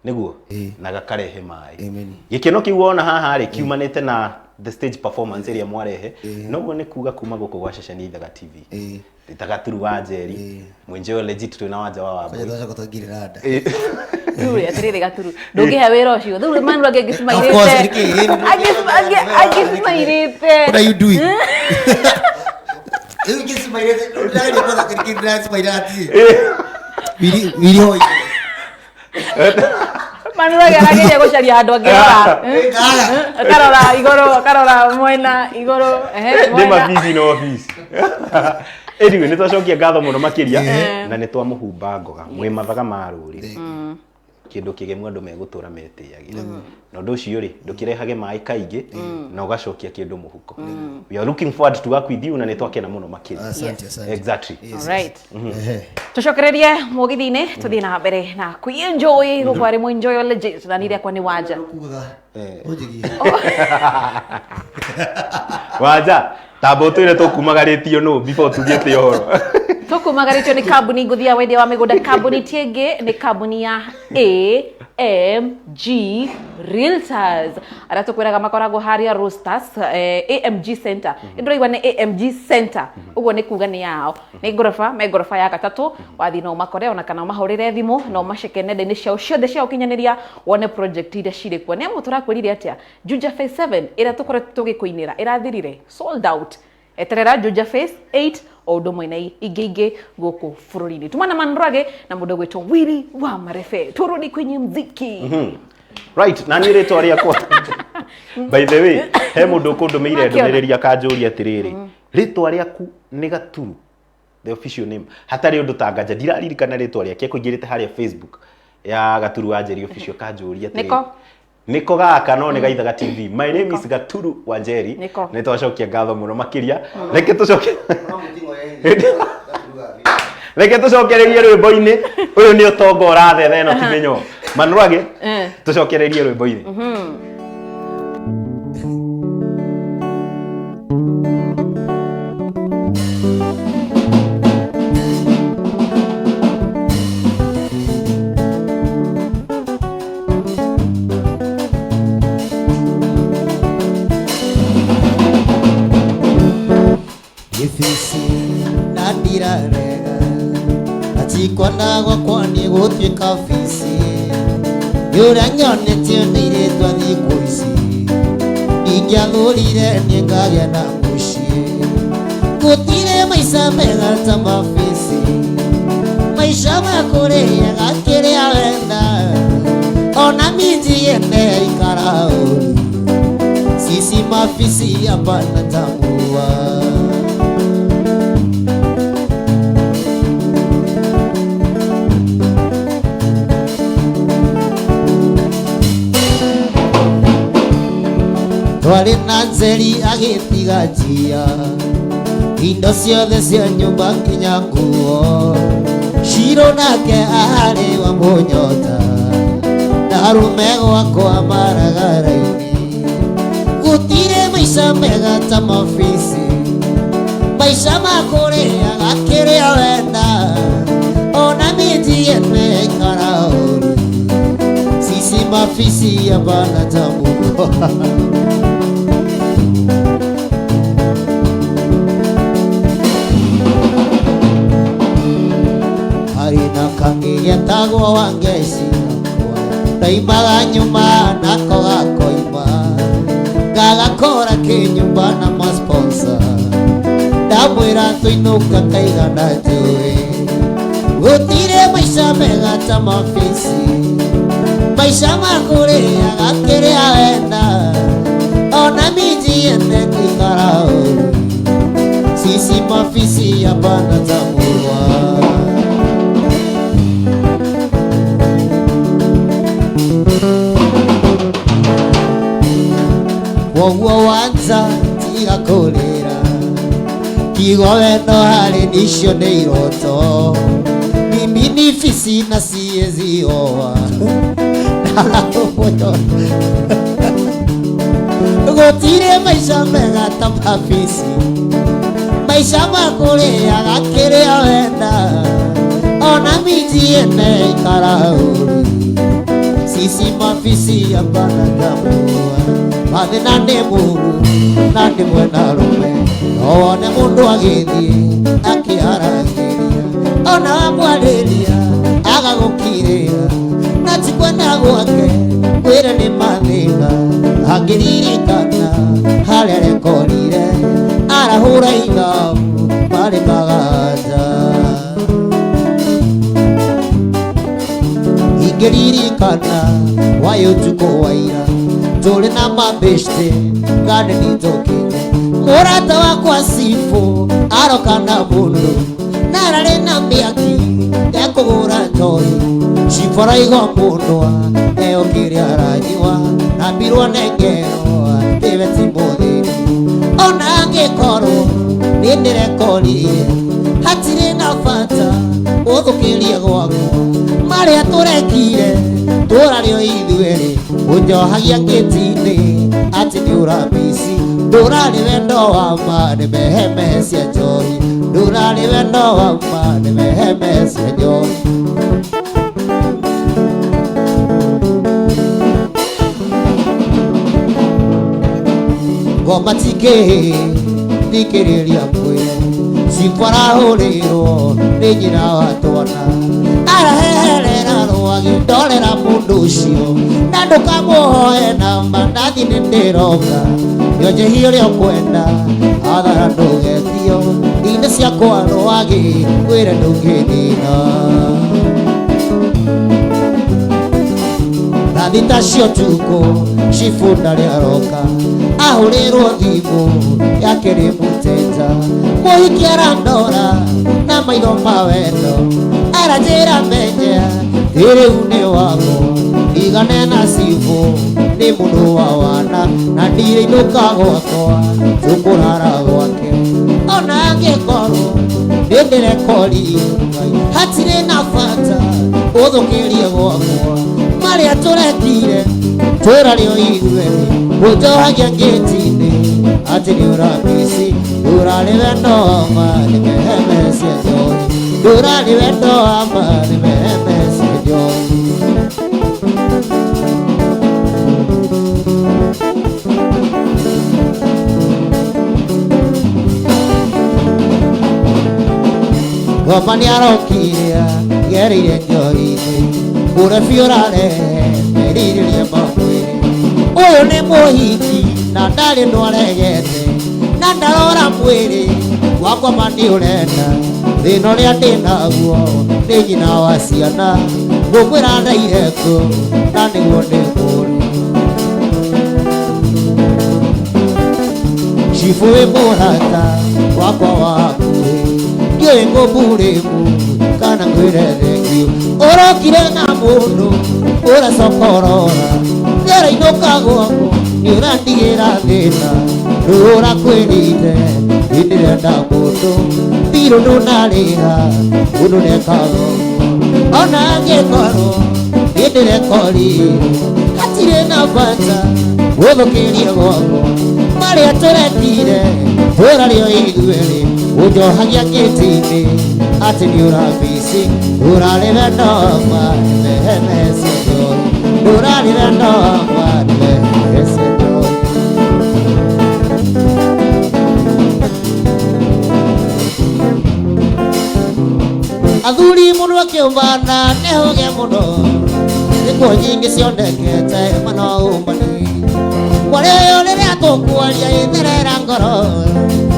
nĩguo na gakarehe maĩ. Amen. Gĩkeno kĩu wona haha rĩ kiumanĩte na the stage performance ĩrĩa mwarehe noguo nĩ kuga kuma gũkũ gwa ceceni Ithaga TV Ithaga Turu wa Njeri Mwinjoyo Legit twĩna wanja wa Kwanja Wambui. twacoka twaingĩrĩra nda. Rĩu atĩrĩrĩ Gaturu, ndũngĩhe wĩra ũcio. Rĩu Mandurage Of course, angĩcimairĩte. nĩkĩ? Angĩcimairĩte. What are you doing? Rĩu ngĩcimairĩte, ndĩrageria kwanza kĩrĩa ndĩracimaira atĩ. Wiri wiri hoi. Mandurage arageria gũcaria handũ angĩrora. Kaga. Akarora igũrũ, akarora mwena igũrũ. Ehe, Ndĩ mwena. mabici na obici. Anyway, nĩ twacokia ngatho mũno makĩria na nĩ twamũhumba ngoga mwĩ mathaga ma rũrĩrĩ kĩndũ kĩgemu andũ megũtũra metĩagĩra na ũndũ ũcio rĩ ndũkĩrehage maĩ kaingĩ na ũgacokia kĩndũ mũhuko. We are looking forward to work with you na nĩ twakena mũno makĩria. Asante, asante. Exactly. All right. Ehe. Tucokererie mũgithi-inĩ tũthiĩ na mbere na kwĩenjoy gũkũ arĩ Mwinjoyo Legit na niĩ rĩakwa nĩ Wanja. Kugaga. Ũnjĩgie. Wanja tamba ũtwĩre tũkumagarĩtio nũ before tũthiĩte ũhoro. Tũkumagarĩtio nĩ kambuni ngũthi ya wendia wa mĩgũnda kambuni ti ĩngĩ nĩ kambuni ya AMG Realtors arĩa tũkwĩraga makoragwo harĩa Roasters, AMG Center. Nĩndĩraigua nĩ AMG Center ũguo nĩ kuga nĩ yao nĩ ngoroba me ngoroba ya gatatũ wathiĩ no ũmakore ona kana ũmahũrĩre thimũ na ũmaceke nenda-inĩ ciao ciothe cia ũkinyanĩria wone project iria cirĩ kuo. Nĩ amu tũrakwĩrire atĩa Juja Phase 7 ĩrĩa tũkoretwo tũgĩkũinĩra ĩrathirire sold out. Eterera Juja Phase 8 o ũndũ ũmwe na ingĩ ingĩ gũkũ bũrũri-inĩ. Tumana Mandurage na mũndũ ũgwĩtwo Wiri wa Marebe. Turudi kwenye mziki. Right, na niĩ rĩtwa rĩakwa by the way he mũndũ ũkũndũmĩire Wakĩona. ndũmĩrĩri akanjũria atĩrĩrĩ rĩtwa rĩaku nĩ Gaturu the official name hatarĩ ũndũ ta nganja ndiraririkana rĩtwa rĩake ekũingĩrĩte harĩa Facebook ya Gaturu wa Njeri official kanjũria atĩrĩrĩ Nĩko. nĩko gaka no nĩ Gaithaga TV. My name is Gaturu wa Njeri. Nĩko. Nĩ twacokia ngatho mũno makĩria. Reke tũcoke reke tũcokererie rwĩmbo-inĩ ũyũ nĩ ũtonga ũrathetha ĩno ti mĩnyoo. Manurage Tũcokererie rwĩmbo-inĩ. Ibisi na ndirarega Achikwana gwakwa nĩ gũtuĩka bisi Nĩ ũrĩa nyonetio nĩ irĩtwa thikũ ici Ingĩathũrire nĩ ngagĩa na mũciĩ Gũtirĩ maica mega ta mabisi Maica ma kũrĩaga kĩrĩa wenda Ona minji yene ikara ũru Sisi mafisi hapana tambua. Twarĩ na Nzeri agĩtiga njia indo ciothe cia nyũmba nginya nguo Shiro nake arĩ wa mũnyota na arũme gwakwa maragara-inĩ Gũtirĩ maica mega ta mabisi maica ma kũrĩaga kĩrĩa wenda ona mĩnji ene ikara ũru Sisi mafisi hapana tambua. Harĩ na kangĩ getagwo Wangeci ndaimaga nyuma nako gakoima gagakora kĩnyumba na masponsa ndamwĩra tũinũka kaigana njũĩ gũtirĩ maica mega ta mabisi maica ma kũrĩaga kĩrĩa wenda ona minji ene kũikara ũru Sisi mafisi hapana tambua. Woguo wanza tiga kũrĩra kiugo wendo harĩ nicio nĩ iroto mimi ni fisi na siezi oa Gũtirĩ maica mega ta mabisi maica ma kũrĩaga kĩrĩa wenda ona minji ene ikara ũru Sisi mafisi hapana tambua mathĩna nĩ mũru na ndĩ mwena rũme no wone mũndũ agĩthiĩ akĩaragĩria ona wamwarĩria agagũkirĩra na ti kwenda gwake kwĩre nĩ mathĩna angĩririkana harĩa arekorire arahũra ithabu marĩ maganja ingĩririkana wayũ ũtukũ wa ira tũrĩ na mabĩcte ngane nĩnjokete mũrata wakwa cibũ aroka na mũndũ na ararĩ na mĩaki ekũgũra njohi cibũ araigua mũndwa eo kĩrĩa aranyua ambirwo nengerwo ndĩwe ti mũthĩni ona angĩkorwo nĩ ndĩrekorire hatirĩ na bata ũthũkĩrie gwakwa marĩa tũrekire tũrarĩo ithuerĩ ũnjohagia ngĩti-inĩ atĩ nĩ ũrambici ndũrarĩ wendo wa ma nĩ mehemehe cia njohi ndũrarĩ wendo wa ma nĩ mehemehe cia njohi. Ngoma ti kĩĩ thikĩrĩria mwĩre cibũ arahũrĩrwo nĩ nyina wa twana araheherera rwagĩ ndorera mũndũ ũcio na ndũkamũhoe namba ndathi nĩ ndĩroka nyonjehie ũrĩa ũkwenda athara ndũgetio inĩ ciakwa rwagĩ ngwĩre ndũngĩthĩna Thaa thita cia ũtukũ cibũ ndarĩ aroka ahũrĩrwo thimũ yake nĩ mũteja mũhiki arandora na maitho ma wendo aranjĩra menye rĩu nĩ wakwa ndigane na cibũ nĩ mũndũ wa wana na ndirĩinũka gwakwa tũkũrara gwake ona angĩkorwo Nĩndĩrekori hatirĩ na bata ũthũkĩrie gwakwa marĩa tũrekire tũra rĩo ithuerĩ ũnjohagia ngĩti-inĩ atĩ nĩ ũramisi ndũrarĩ wendo wa ma nĩ mehemecia njohi ndũrarĩ wendo wa ma nĩ mehemecia njohi. Ngoma nĩarokire gereire njohi-inĩ ũrebi ũrarehe merirĩria ma mwĩrĩ ũyũ nĩ mũhiki na ndarĩ ndwaregete na ndarora mwĩrĩ wakwa ma nĩ ũrenda thĩna ũrĩa ndĩ naguo nĩ nyina wa ciana ngũmwĩra ndaire kũ na nĩguo ndĩ mũũru. Cibũ wĩ mũrata wakwa wa hakuhĩ ndiũĩ ngũmburĩmu kana ngwĩre thengiũ ũrokire na mũndũ ũracoka ũrora ndĩrainũka gwakwa nĩ ũrandigĩra thĩna ndũrakwĩrire ndĩrenda mũndũ thirũ ndũnarĩha ũndũ nekaga ona angĩkorwo nĩndĩrekorire hatirĩ na bata gũthũkĩrie gwakwa marĩa tũrekire tũra rĩo ithuerĩ ũnjohagia ngĩti-inĩ atĩ nĩ ũrambici ndũrarĩ wendo wa nĩ mehemecia njohi ndũrarĩ wendo wa nĩ mehemecia njohi. Athuri mũndũ akĩũmbana nĩhũge mũno nĩkuo nyingĩ cionekete mana ũmbani mwarĩ ũyũ rĩrĩa tũkwaria ĩtherera ngoro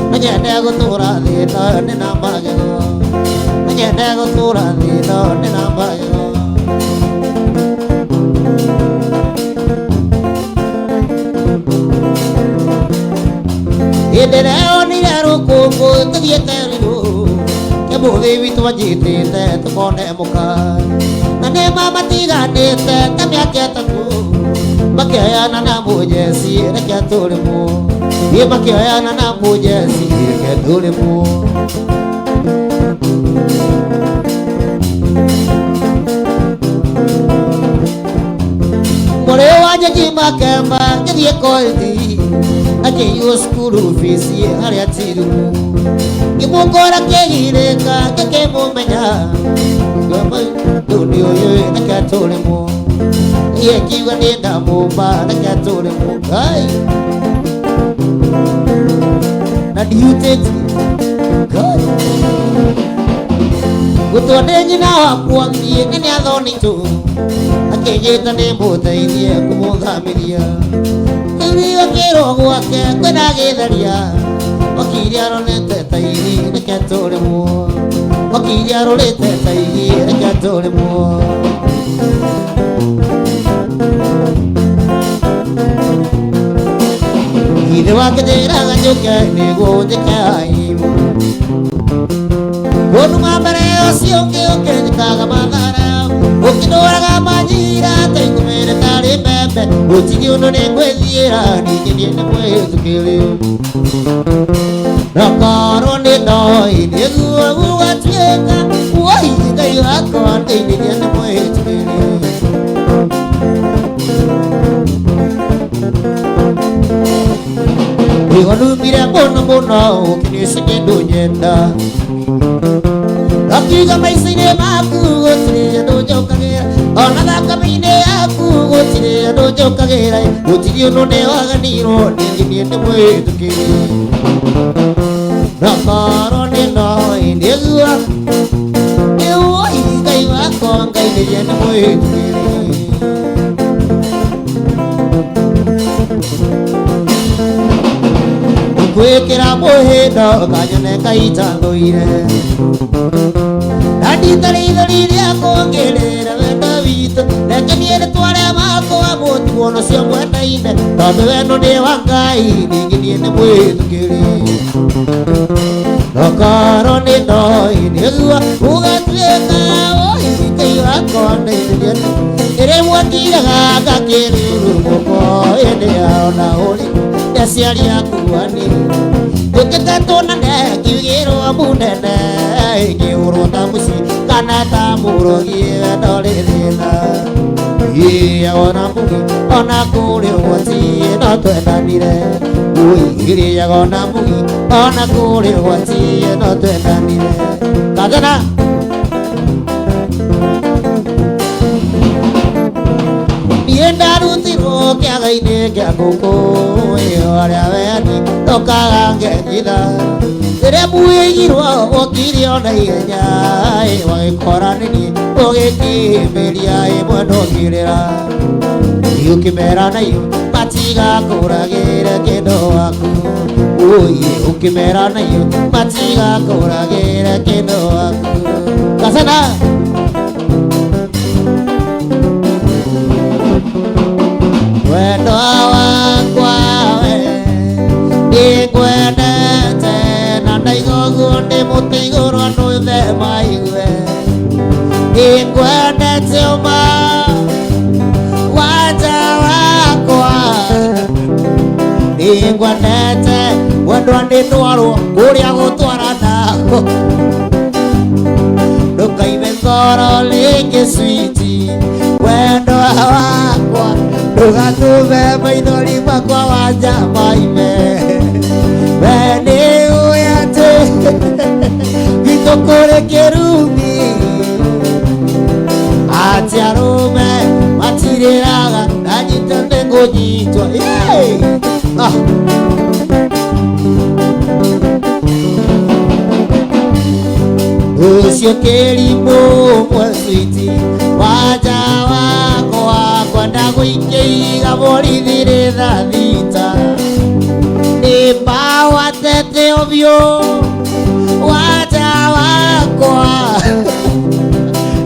no nyende gũtũra thĩ no ndĩ na magego no nyende gũtũra thĩ no ndĩ na magego. Hĩndĩ ĩrĩa onire rũkũngũ tũthiĩte rĩrũ kĩmũthĩ witũ anjĩtĩte tũkone mũka na nĩma matiganĩte ta mĩaka ĩtatũ makĩoyana na mũjeci reke tũrĩmwo niĩ makĩoyana na mũjeci reke tũrĩmwo. Mwarĩ wa Njanji Makemba ngĩthiĩ koithi akĩiywo cukuru fees harĩa Tirumu ngĩmũkora kĩgirĩka ngĩkĩmũmenya ndũ nĩ ũyũ reke tũrĩmwo iye kiuga nĩ ndamũmba reke tũrĩmwo Ngai na ndiutĩtie Ngai gũtwo nĩ nyina wakwa niĩ nĩ nĩathonitũ akĩnjĩta nĩ mũteithie kũmũthamĩria rĩu akĩrwo gwake kwĩna gĩtharia wakiri arorete ta iri reke tũrĩmwo wakiri arorete ta iri reke tũrĩmwo. Ithe wake njĩraga njũke nĩguo njĩke aibu kũnduma mbere ũcio ũngĩ ũkĩnjĩkaga mathara ũkĩndwaraga manjira ta ikũmĩre tarĩ mbembe gũtirĩ ũndũ nĩngwĩthiĩra ningĩ niĩ nĩ mwĩtũkĩri na korwo nĩ ndoĩ nĩguo gũgatuĩka woi Ngai wakwa ningĩ niĩ nĩ mwĩtũkĩri. Nĩgonumire mũno mũno ũkĩnĩce kĩndũ nyenda Akiuga maica-inĩ maku gũtirĩ andũ njũkagĩra ona thakame-inĩ yaku gũtirĩ andũ njũkagĩra gũtirĩ ũndũ nĩwaganirwo ningĩ niĩ nĩ mwĩtũkĩri na korwo nĩ ndoĩ nĩguo nĩwoi Ngai wakwa Ngai nĩye nĩ mwĩtũkĩri. Ngwĩkĩra mũhĩndo kanyone kaitanthũire na ndita ritho rĩakwa ngĩrĩra wendo witũ reke niĩ nĩtware makwa mũtiguono cio mwenaine tondũ wendo nĩ wa Ngai ningĩ niĩ nĩ mwĩtũkĩri no korwo nĩ ndoĩ nĩguo ũgatuĩka woi Ngai wakwa nĩndĩrie ĩrĩ mwakiraga ngakĩrurumũko ĩndĩ yao na ũrĩkũ aciari aku anini Nduĩkĩte tũnene ngiugĩrwo mũnene ngĩhũrwo ta mũciĩ kana ta mũrogi wendo rĩ thĩna Ĩrĩaga na mũgi ona kũrĩ ũgwati no twendanire Ui ĩrĩaga na mũgi ona kũrĩ ũgwati no twendanire Kajana Niĩ ndarutirwo kĩaga-inĩ kĩa ngũkũ ĩyo arĩa weani ndokaga ngethitha Rĩrĩa muĩgirwo wokire ona ihenya wagĩkora nĩ niĩ ũgĩkĩhĩmbĩria ĩmwe ndũngĩrĩra Ũkĩmera nayo matigakũragĩre kĩndũ waku Ui ũkĩmera nayo matigakũragĩre kĩndũ waku Kasana Wendo wakwa we nĩngwendete na ndaiga ũguo ndĩ mũtĩ igũrũ andũ othe maigue Nĩngwendete ũma wanja wakwa Nĩngwendete wendwa nĩndwarwo kũrĩa gũtwarana Ndũkaime ngoro rĩngĩ switi wendo wakwa Ndũgatũme maithori makwa wanja maime We nĩũĩ atĩ gwitũ kũrĩ kĩrumi Atĩ arũme matirĩraga ndanyita nĩngũnyitwo Ah. Ũcio kĩrimũ ũmwe switi wanja wakwa kwenda gũikĩiga borithi thaa thita Nĩ mbawatete ũbiũ wanja wakwa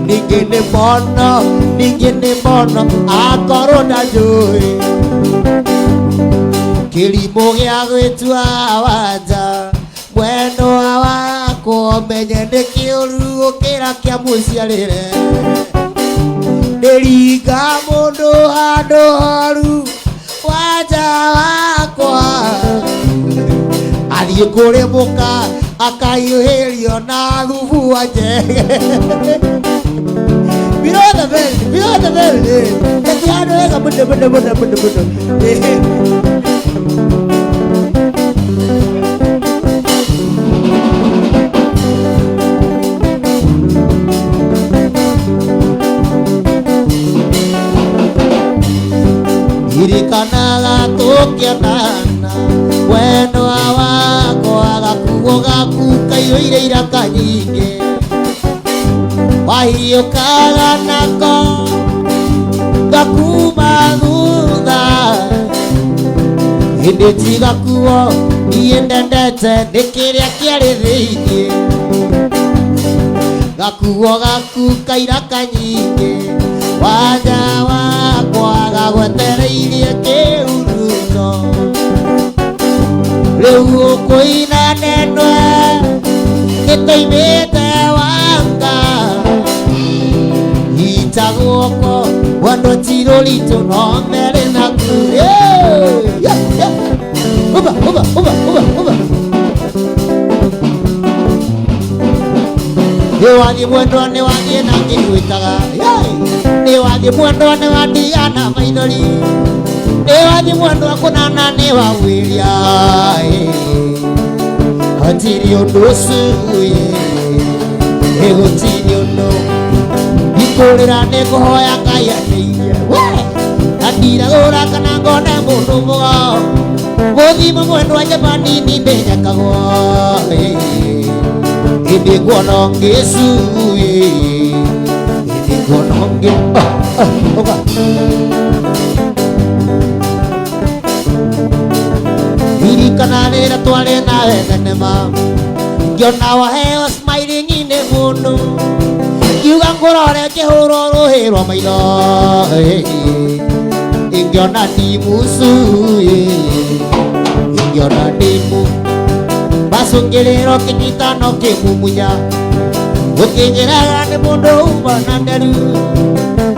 Ningĩ nĩ mono ningĩ nĩ mono akorwo ndanjũĩ Kĩrimũ gĩa gwĩtua wanja mwendwa wakwa menye nĩ kĩũru gũkĩra kĩa mũciarĩre Ndĩringa mũndũ handũ horu wanja wakwa Athiĩ kũrĩ mũka akahiũhĩrio na thubu wa njege Below the belt, below the belt. Nĩkĩhandũ wega mũno mũno mũno mũno mũno. Ririkanaga tũkĩonana wendwa wakwa gakuo gaku kaiyũire iraka nyingĩ Wahiũkaga nako gakuma thutha Hĩndĩ ti gakuo niĩ ndendete nĩ kĩrĩa kĩarĩ thĩinĩ Gakuo gaku kairaka nyingĩ wanja wakwa gagwetereirie kĩhuruto Rĩu ũkũina nenwe nĩtũimĩte wanga Ita guoko wendo ti rũritũ no merĩ naku Uba uba uba uba uba Nĩwathiĩ mwendwa nĩwathiĩ na ngĩgwĩtaga Nĩwathiĩ mwendwa nĩwandiga na maithori Nĩwathiĩ mwendwa kũnana nĩwagwĩria Hatirĩ ũndũ ũcio gũtirĩ ũndũ Ndikũrĩra nĩngũhoya Ngai andeithie Na ndiragũra kana ngone mũndũ mũgo Gũthima mwendwa Japanini ndĩnyakagwo Ĩndĩ nguona ngĩcui Ĩndĩ nguona ngĩ ũka Ririkana rĩrĩa twarĩ nawe thenema Ngĩona waheo smiling-inĩ mũno Ngiuga ngũrore ngĩhũrwo rũhĩ rwa maitho Ingĩona ndimucu Ingĩona ndimu Bacũngĩrĩra ũkĩnyita na ũkĩmumunya Ũkĩnjĩraga nĩ mũndũ uma na nderu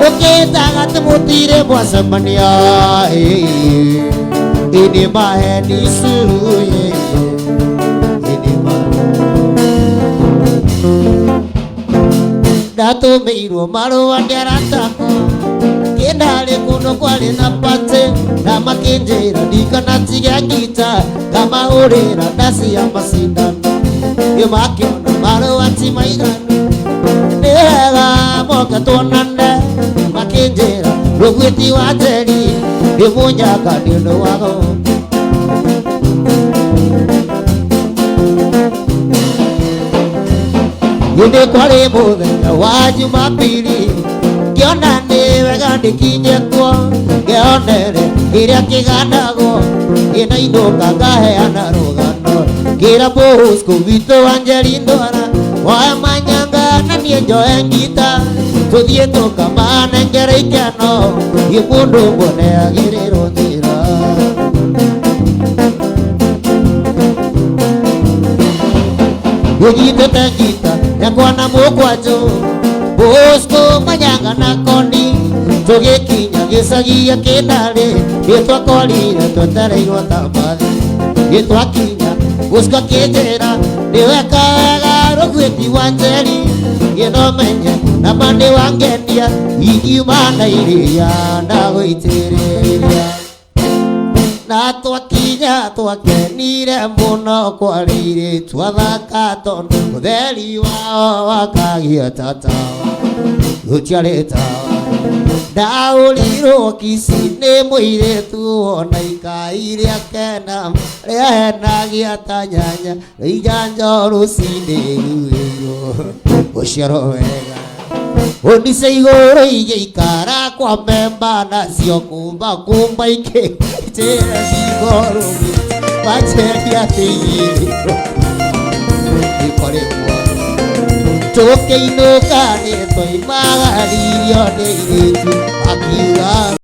Ũkĩndaga atĩ mũtirĩ mwacemania Ĩndĩ maheni cu Ndatũmĩirwo marũa nĩ aratakwo kĩndarĩ kũndũ kwarĩ na pate na makĩnjĩra ndikanatige ngita ngamahũrĩra ndaci ya macindano nĩmakĩona marũa ti maiganu nĩ wega moke tuonane makĩnjĩra rũgwĩti wa njeri nĩ mũnyaka nĩ ũndũ wa gũkũ Githĩ kwarĩ mũthenya wa Jumapili ngĩona nĩ wega ndĩkinye kuo ngĩonere kĩrĩa kĩganagwo ngĩnainũka ngaheana rũgano ngĩra Bosco witũ wa Njeri ndwara woe manyanga na niĩ njoe ngita tũthiĩ tũkamanengere ikeno ĩ mũndũ ũmwe nĩagĩrĩrwo njĩra Ũnyitĩte ngita yakwa na mũkwanjũ Bosco manyanga na kondi tũgĩkinya gĩcagi gĩa kĩndarĩ nĩtwakorire twetereirwo ta mbathi nĩtwakinya Bosco akĩnjĩra nĩweka wega rũgwĩti wa Njeri gĩnomenye nama nĩwangenia ingiuma na iria ndagũitĩrĩria na twakinya twakenire mũno kwarĩ airĩtu athaka tondũ ũtheri wao wakagia ta tawa gũtiarĩ tawa ndaũrirwo Kisii nĩ mũirĩtu ona ikai rĩake na rĩahenagia ta nyanya rĩijanjo rũcinĩ ruĩirwo gũciarwo wega Onice igũrũ igĩikara kwa memba nacio kumba kumba ikĩnjĩra ngingo rũgwĩti wa Njeri atĩigĩrĩrwo nĩkwarĩ tũkĩinũka nĩtwaimagaririo nĩ airĩtu akiuga.